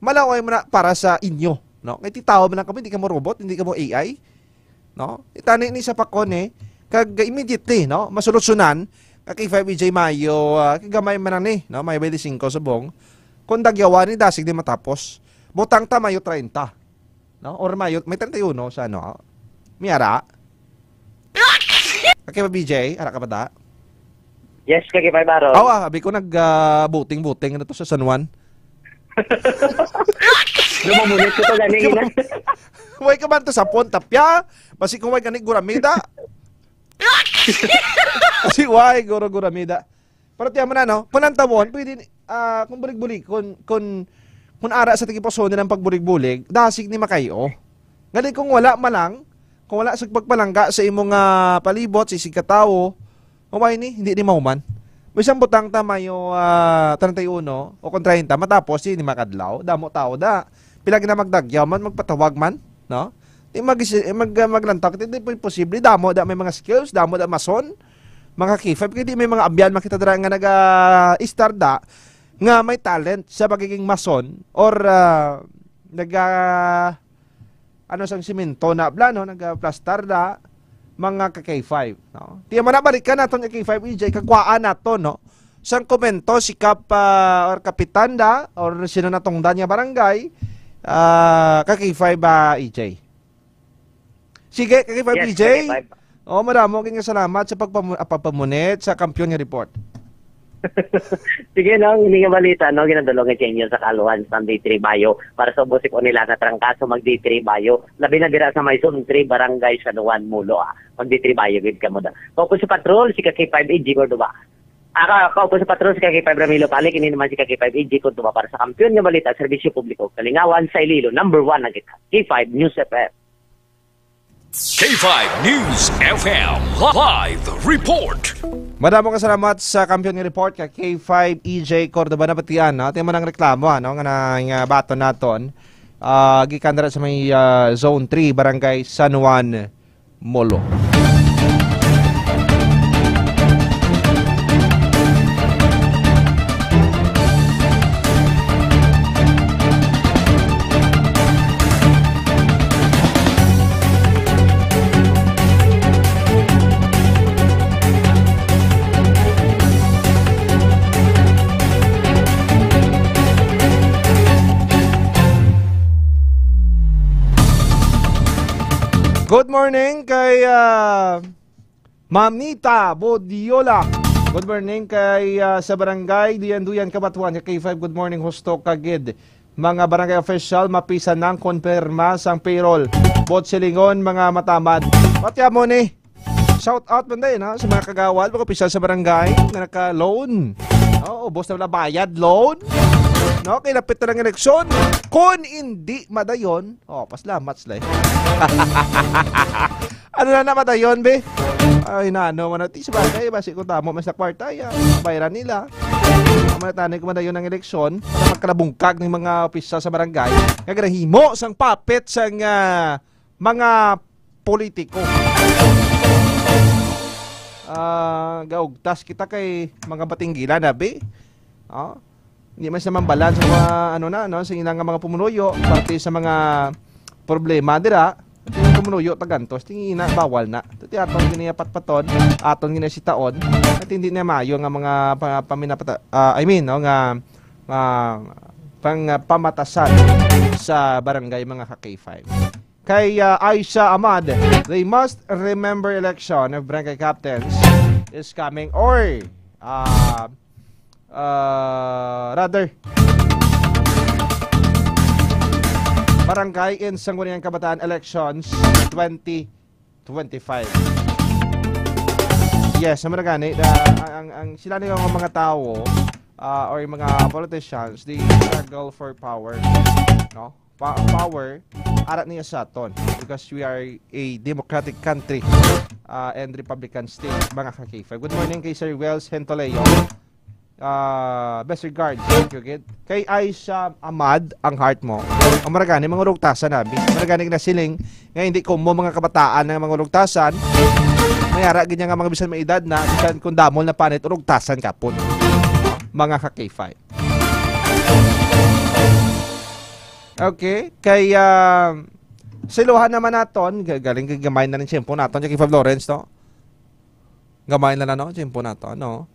malaw-ay man na para sa inyo, no? Kay ti tawo man lang kamo, hindi kamo robot, hindi kamo A I, no? Itani ni sa pakon, eh, kag immediately, no? Masolusyonan, ka K five E J mayo, ah, kay gamay man lang ni, no? May twenty-five subong. Kung dagyawan ni, dasig di matapos. Butang ta mayo treinta, no? Or mayo, may treinta y uno sa ano, Miara? Okay ba, B J? Ara ka pa ta? Yes, ka K five Aaron. Aw, ah, abi ko nag, ah, buting-buting na to sa San Juan. Lumamunit ko to gani, Di ba? Ina. Way ka man to sa Puntapya? Basi kung way ka ni Guramida. Kasi way, guro Guramida. Pero tiyan mo na, no? Kung ang tawon, pwede, ni- ah, kung bulig-bulig, kung, kung, kung ara sa tigipuso nila ang pagbulig-bulig, dasig ni makayo. Ngali kung wala man lang, kung wala sa pagpalangga sa imo nga palibot, sa isig ka tawo, maway ni, hindi ni mahuman. Bisan butang ta mayo, ah, treinta y uno o kung treinta, matapos, di ni makadlaw, damo tao da. Pila gina magdagyaw man, magpatawag man, no? Di mag, mag, maglantak, di, di po imposible. Damo da may mga skills, damo da mason, mga K five, kay di may mga abyan makita dira nga naga-istar da, nga may talent sa pagiging mason or, ah, naga, ano sang simento na bla, no? Nagaplastar da, mga ka K five, no? Tiyan mo na, balikan naton ka K five E J, kagwaan naton, no? Sang komento si Kap, ah, or Kapitan da, or sino natungdan nga barangay, ah, ka K five, ah, E J. Sige, ka K five Yes, E J. ka K five. Oh, madamo gid nga salamat sa pagpamu-, ah, pagpamunit sa Kampiyon nga Report. Sige, no, ini nga balita, no, ginadulong sa inyo sa Kaluhan sa Day three Bayo. Para sa ubos, ikaw nila na trangkaso, mag Day three Bayo. Labi na dira sa may Zone three, Barangay San Juan, Molo, ah. Mag Day three Bayo, gid kamo da. Kaupo sa patrol, si ka K five A G Cordova. Ah, ka-, kaupo sa patrol, si ka K five Ramilo Palik, ini naman si ka K five A G Cordova para sa Kampiyon nga Balita, Serbisyo Publiko, Kalingawan sa Iloilo, number one na kita. K five News F M. K five News F M live report. Madamo nga salamat sa Kampiyon nga Report ka K five E J Cordova. Nabatian, no? Ito yung manang reklamo, ano, nga na, nga baton naton. Ah, gikan dira sa may, ah, Zone three, Barangay San Juan, Molo. Good morning kay, ah, Mamita Bodiola. Good morning kay, ah, sa barangay Duyan-Duyan, Cabatuan. Kay K five, good morning, husto kagid. Mga barangay official, mapisa nang konpirma sang payroll. Bot silingon, mga matamad. Patya mo ni. Shout out man din, ha, sa mga kagawad, mga opisyal sa barangay na naka-loan. Oo, ubos na wala bayad, loan. No, kay lapit na lang eleksyon. Kung hindi madayon, oh, paslamat sila eh. Ano na na madayon, be? Ay, na, ano, ano, ti sa bagay, basi kung tamo, mas na kwarta, ya, bayaran nila. Ang mga tanay kung madayon ang eleksyon, magkalabungkag ng mga opisyal sa barangay, nga ginahimo sang puppet sang, ah, mga politiko. Ah, gaugtas kita kay mga batinggilan, abi. Oh, hindi man sa mambalan sa mga, ano na, no, sa ilang mga pumunuyo, parte sa mga problema dira. Yung pumunuyo tagantos, tingina, bawal na. Ito ti aton gini patpaton, aton gini sitaon, at hindi na maayo nga mga pa-, paminapata-, ah, I mean, no, nga, ah, pang, ah, pamatasan sa barangay, mga ka K five. Kay, ah, Aisha Ahmad, they must remember election of barangay captains is coming or, ah, Uh, rather, Barangay and Sangguniang Kabataan Elections twenty twenty-five. Yes, sa mga gani, na, ang, ang, ang sila na yung mga tao, ah, or yung mga politicians, they struggle for power. No? Pa- power, ara niya sa aton. Because we are a democratic country, ah, and Republican state, mga ka-K five. Good morning kay Sir Wells Hentoleo. Ah, best regards. Thank you, kid. Kay Aisha Ahmad, ang heart mo. Ang maragani, mga rugtasan namin. Maragani na siling nga hindi ko mo mga kabataan ng mga rugtasan. May ara gid nga mga bisan may edad na, bisan kung damol na panit, rugtasan kapon. Mga ka-K five. Okay, kay, ah, sa iluhan naman naton, ga- galing kay gamay na rin siyempo naton, kay K five Lawrence, no? Gamay na lang, no? Siyempo naton, no?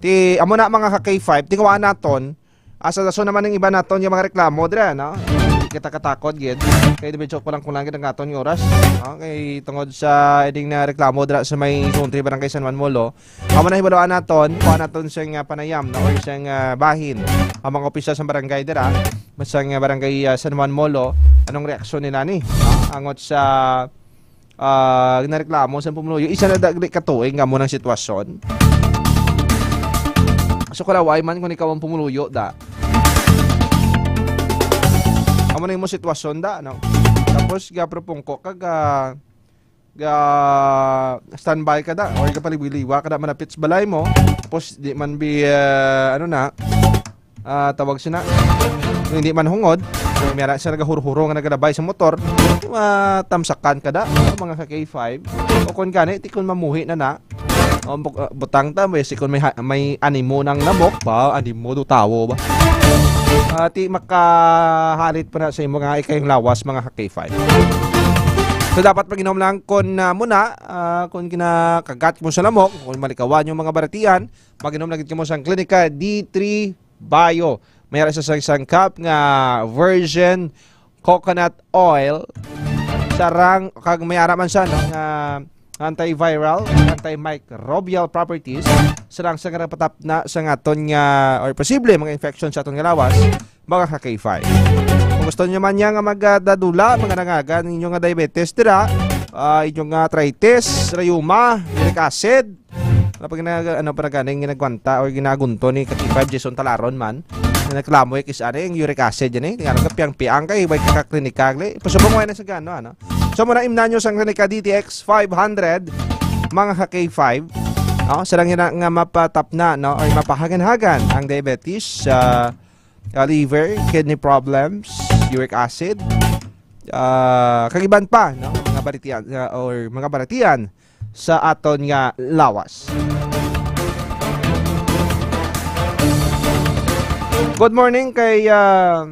Ti, amo na, mga ka-K five, tinguhaan naton, asa dason naman ang iba naton yung mga reklamo dira, no? Hindi kita katakot, gid. Kay diretso ko lang kulang gid ang aton yung oras, no? Kay tungod sa iding na reklamo dira sa may Country Barangay San Juan Molo, amo na hibaluan naton, kuha naton siyang, ah, panayam, no? Or siyang, ah, bahin. Ang mga opisyal sa barangay dira, sa, ah, Barangay, ah, San Juan Molo, anong reaksyon nila ni? Angot sa, ah, ginareklamo sa pumuluyo, isa na dagli katuig nga mo ng sitwasyon. So, kalaway man kung ikaw ang pumuluyo, da. Amo na yung mo sitwasyon, da, no? Tapos, gapropongko ka, ga, ga standby ka, da, or gapaliwiliwa ka, da, manapit sa balay mo. Tapos, di man bi, ah, ano na, ah, tawag siya na, hindi man hungod, may ara siya nagahuro-huro nga nagalabay sa motor, matamsakan ka da, mga ka-K five. O kung gani, ti kung mamuhi na na, o, bu- ah, butang ta, may, si kung may, ha- may animo ng lamok, ba, animo do tawo ba? Ah, ti makahalit pa na sa imo nga ikayong lawas, mga ka-K five. So, dapat pag-inom lang kung, ah, muna, ah, kung kinakagat mo sa lamok, kung malikawan yung mga baratian, mag-inom lang gid kamo sang Klinika D three Bio. May ara sa isang sangkap nga virgin coconut oil. Sarang, kag may ara man siya, no, nga antiviral, antimicrobial properties. Sarang sa nga patapna sa aton nga, or posible, mga infection sa aton nga lawas, mga ka-K five. Kung gusto nyo man niya nga magdadula, mga nangaga ninyo nga diabetes dira, ah, inyong arthritis, rayuma, uric acid, ano pa gina-, ano pa na ganing ginagwanta or ginagunto ni ka-K five Jason Talaron man, na nagreklamo yung kis-, ano, yung uric acid yan eh. Tingnan ka, piang-piang kay, way ka kaklinika, gali. Pasubong way na sa gano, ano. So, muna imna nyo sa Klinika D T X five hundred, mga ka-K five. No? Sarang yun na nga mapatapna, no? Or mapahagan-hagan ang diabetes, ah, ah, liver, kidney problems, uric acid, ah, kag iban pa, no? Mga baratian, ah, or mga baratian sa aton nga lawas. Good morning kay, ah,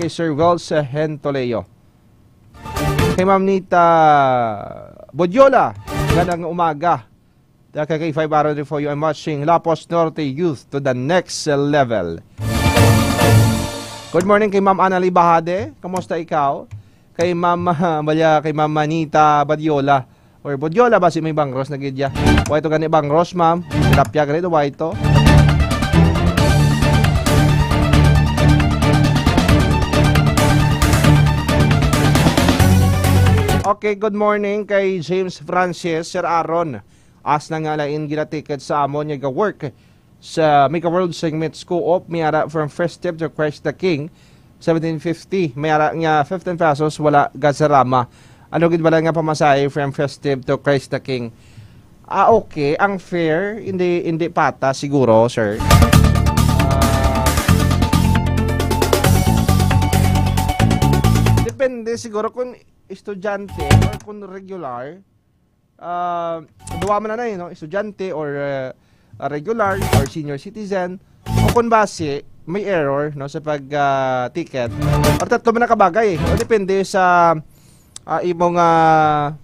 kay Sir Wells Hentoleo. Kay Ma'am Nita Bodiola, ganang umaga. The K K five Aron for you. I'm watching Lapos Norte Youth to the next level. Good morning kay Ma'am Annalie Bahade. Kamusta ikaw? Kay Ma'am, ah, Malia, kay Ma'am Manita Badiola. Or Bodiola ba si may bangros na gidya? Way to gani bangros, ma'am. Tilapia gani to, way to. Okay, good morning kay James Francis, Sir Aaron. As na nga lain ginaticket sa amon nga ga-work sa Mega World Segment Co-op, may ara from Festive to Christ the King, seventeen fifty. May ara nga fifteen pesos, wala gasarama. Ano gid bala nga pamasahe from Festive to Christ the King? Ah, okay. Ang fare, hindi, hindi pata siguro, sir. Ah, depende siguro kung estudyante or kung regular. Ah, duwa man na, eh, no? Estudyante or, uh, uh, regular or senior citizen, o kung basi may error, no, sa pag, ah, ticket, or tatlo man nakabagay, eh. O depende sa, ah, imong, ah,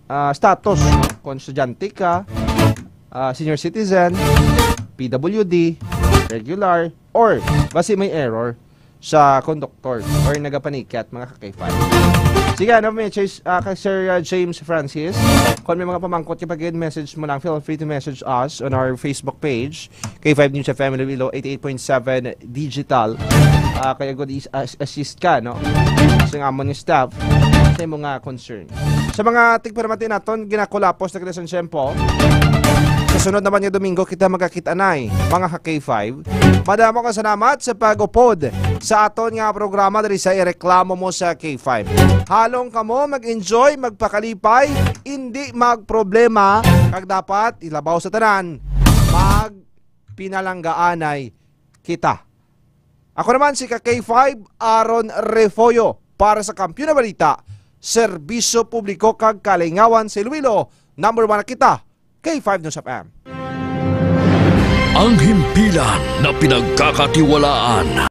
ah, status, no? Kung estudyante ka, ah, senior citizen, P W D, regular, or basi may error. sa konduktor or nagapanikyat, mga ka-K five. Sige, ano, may Chase, ah, kay Sir, ah, James Francis, kung may mga pamangkot ka pa gid, message mo lang. Feel free to message us on our Facebook page, K five News F M Iloilo, eighty-eight point seven digital. Ah, kaya good is-, as-, assist ka, no? Sa nga mo ni staff, sa imo nga concern. Sa mga tigparamati naton, ginakulapos na kita sa tiyempo. Sa sunod naman nga Domingo, kita magkakita na, mga ka-K five. Madamo ka salamat sa pag-upod sa aton nga programa diri sa Ireklamo Mo sa K five. Halong kamo, mag-enjoy, magpakalipay, indi magproblema, kag dapat ilabaw sa tanan, magpinalanggaanay kita. Ako naman si ka-K five, Aaron Refollo, para sa Kampiyon na Balita, Serbisyo Publiko kag Kalingawan sa Iloilo, number one na kita, K five News F M. Ang himpilan na pinagkakatiwalaan.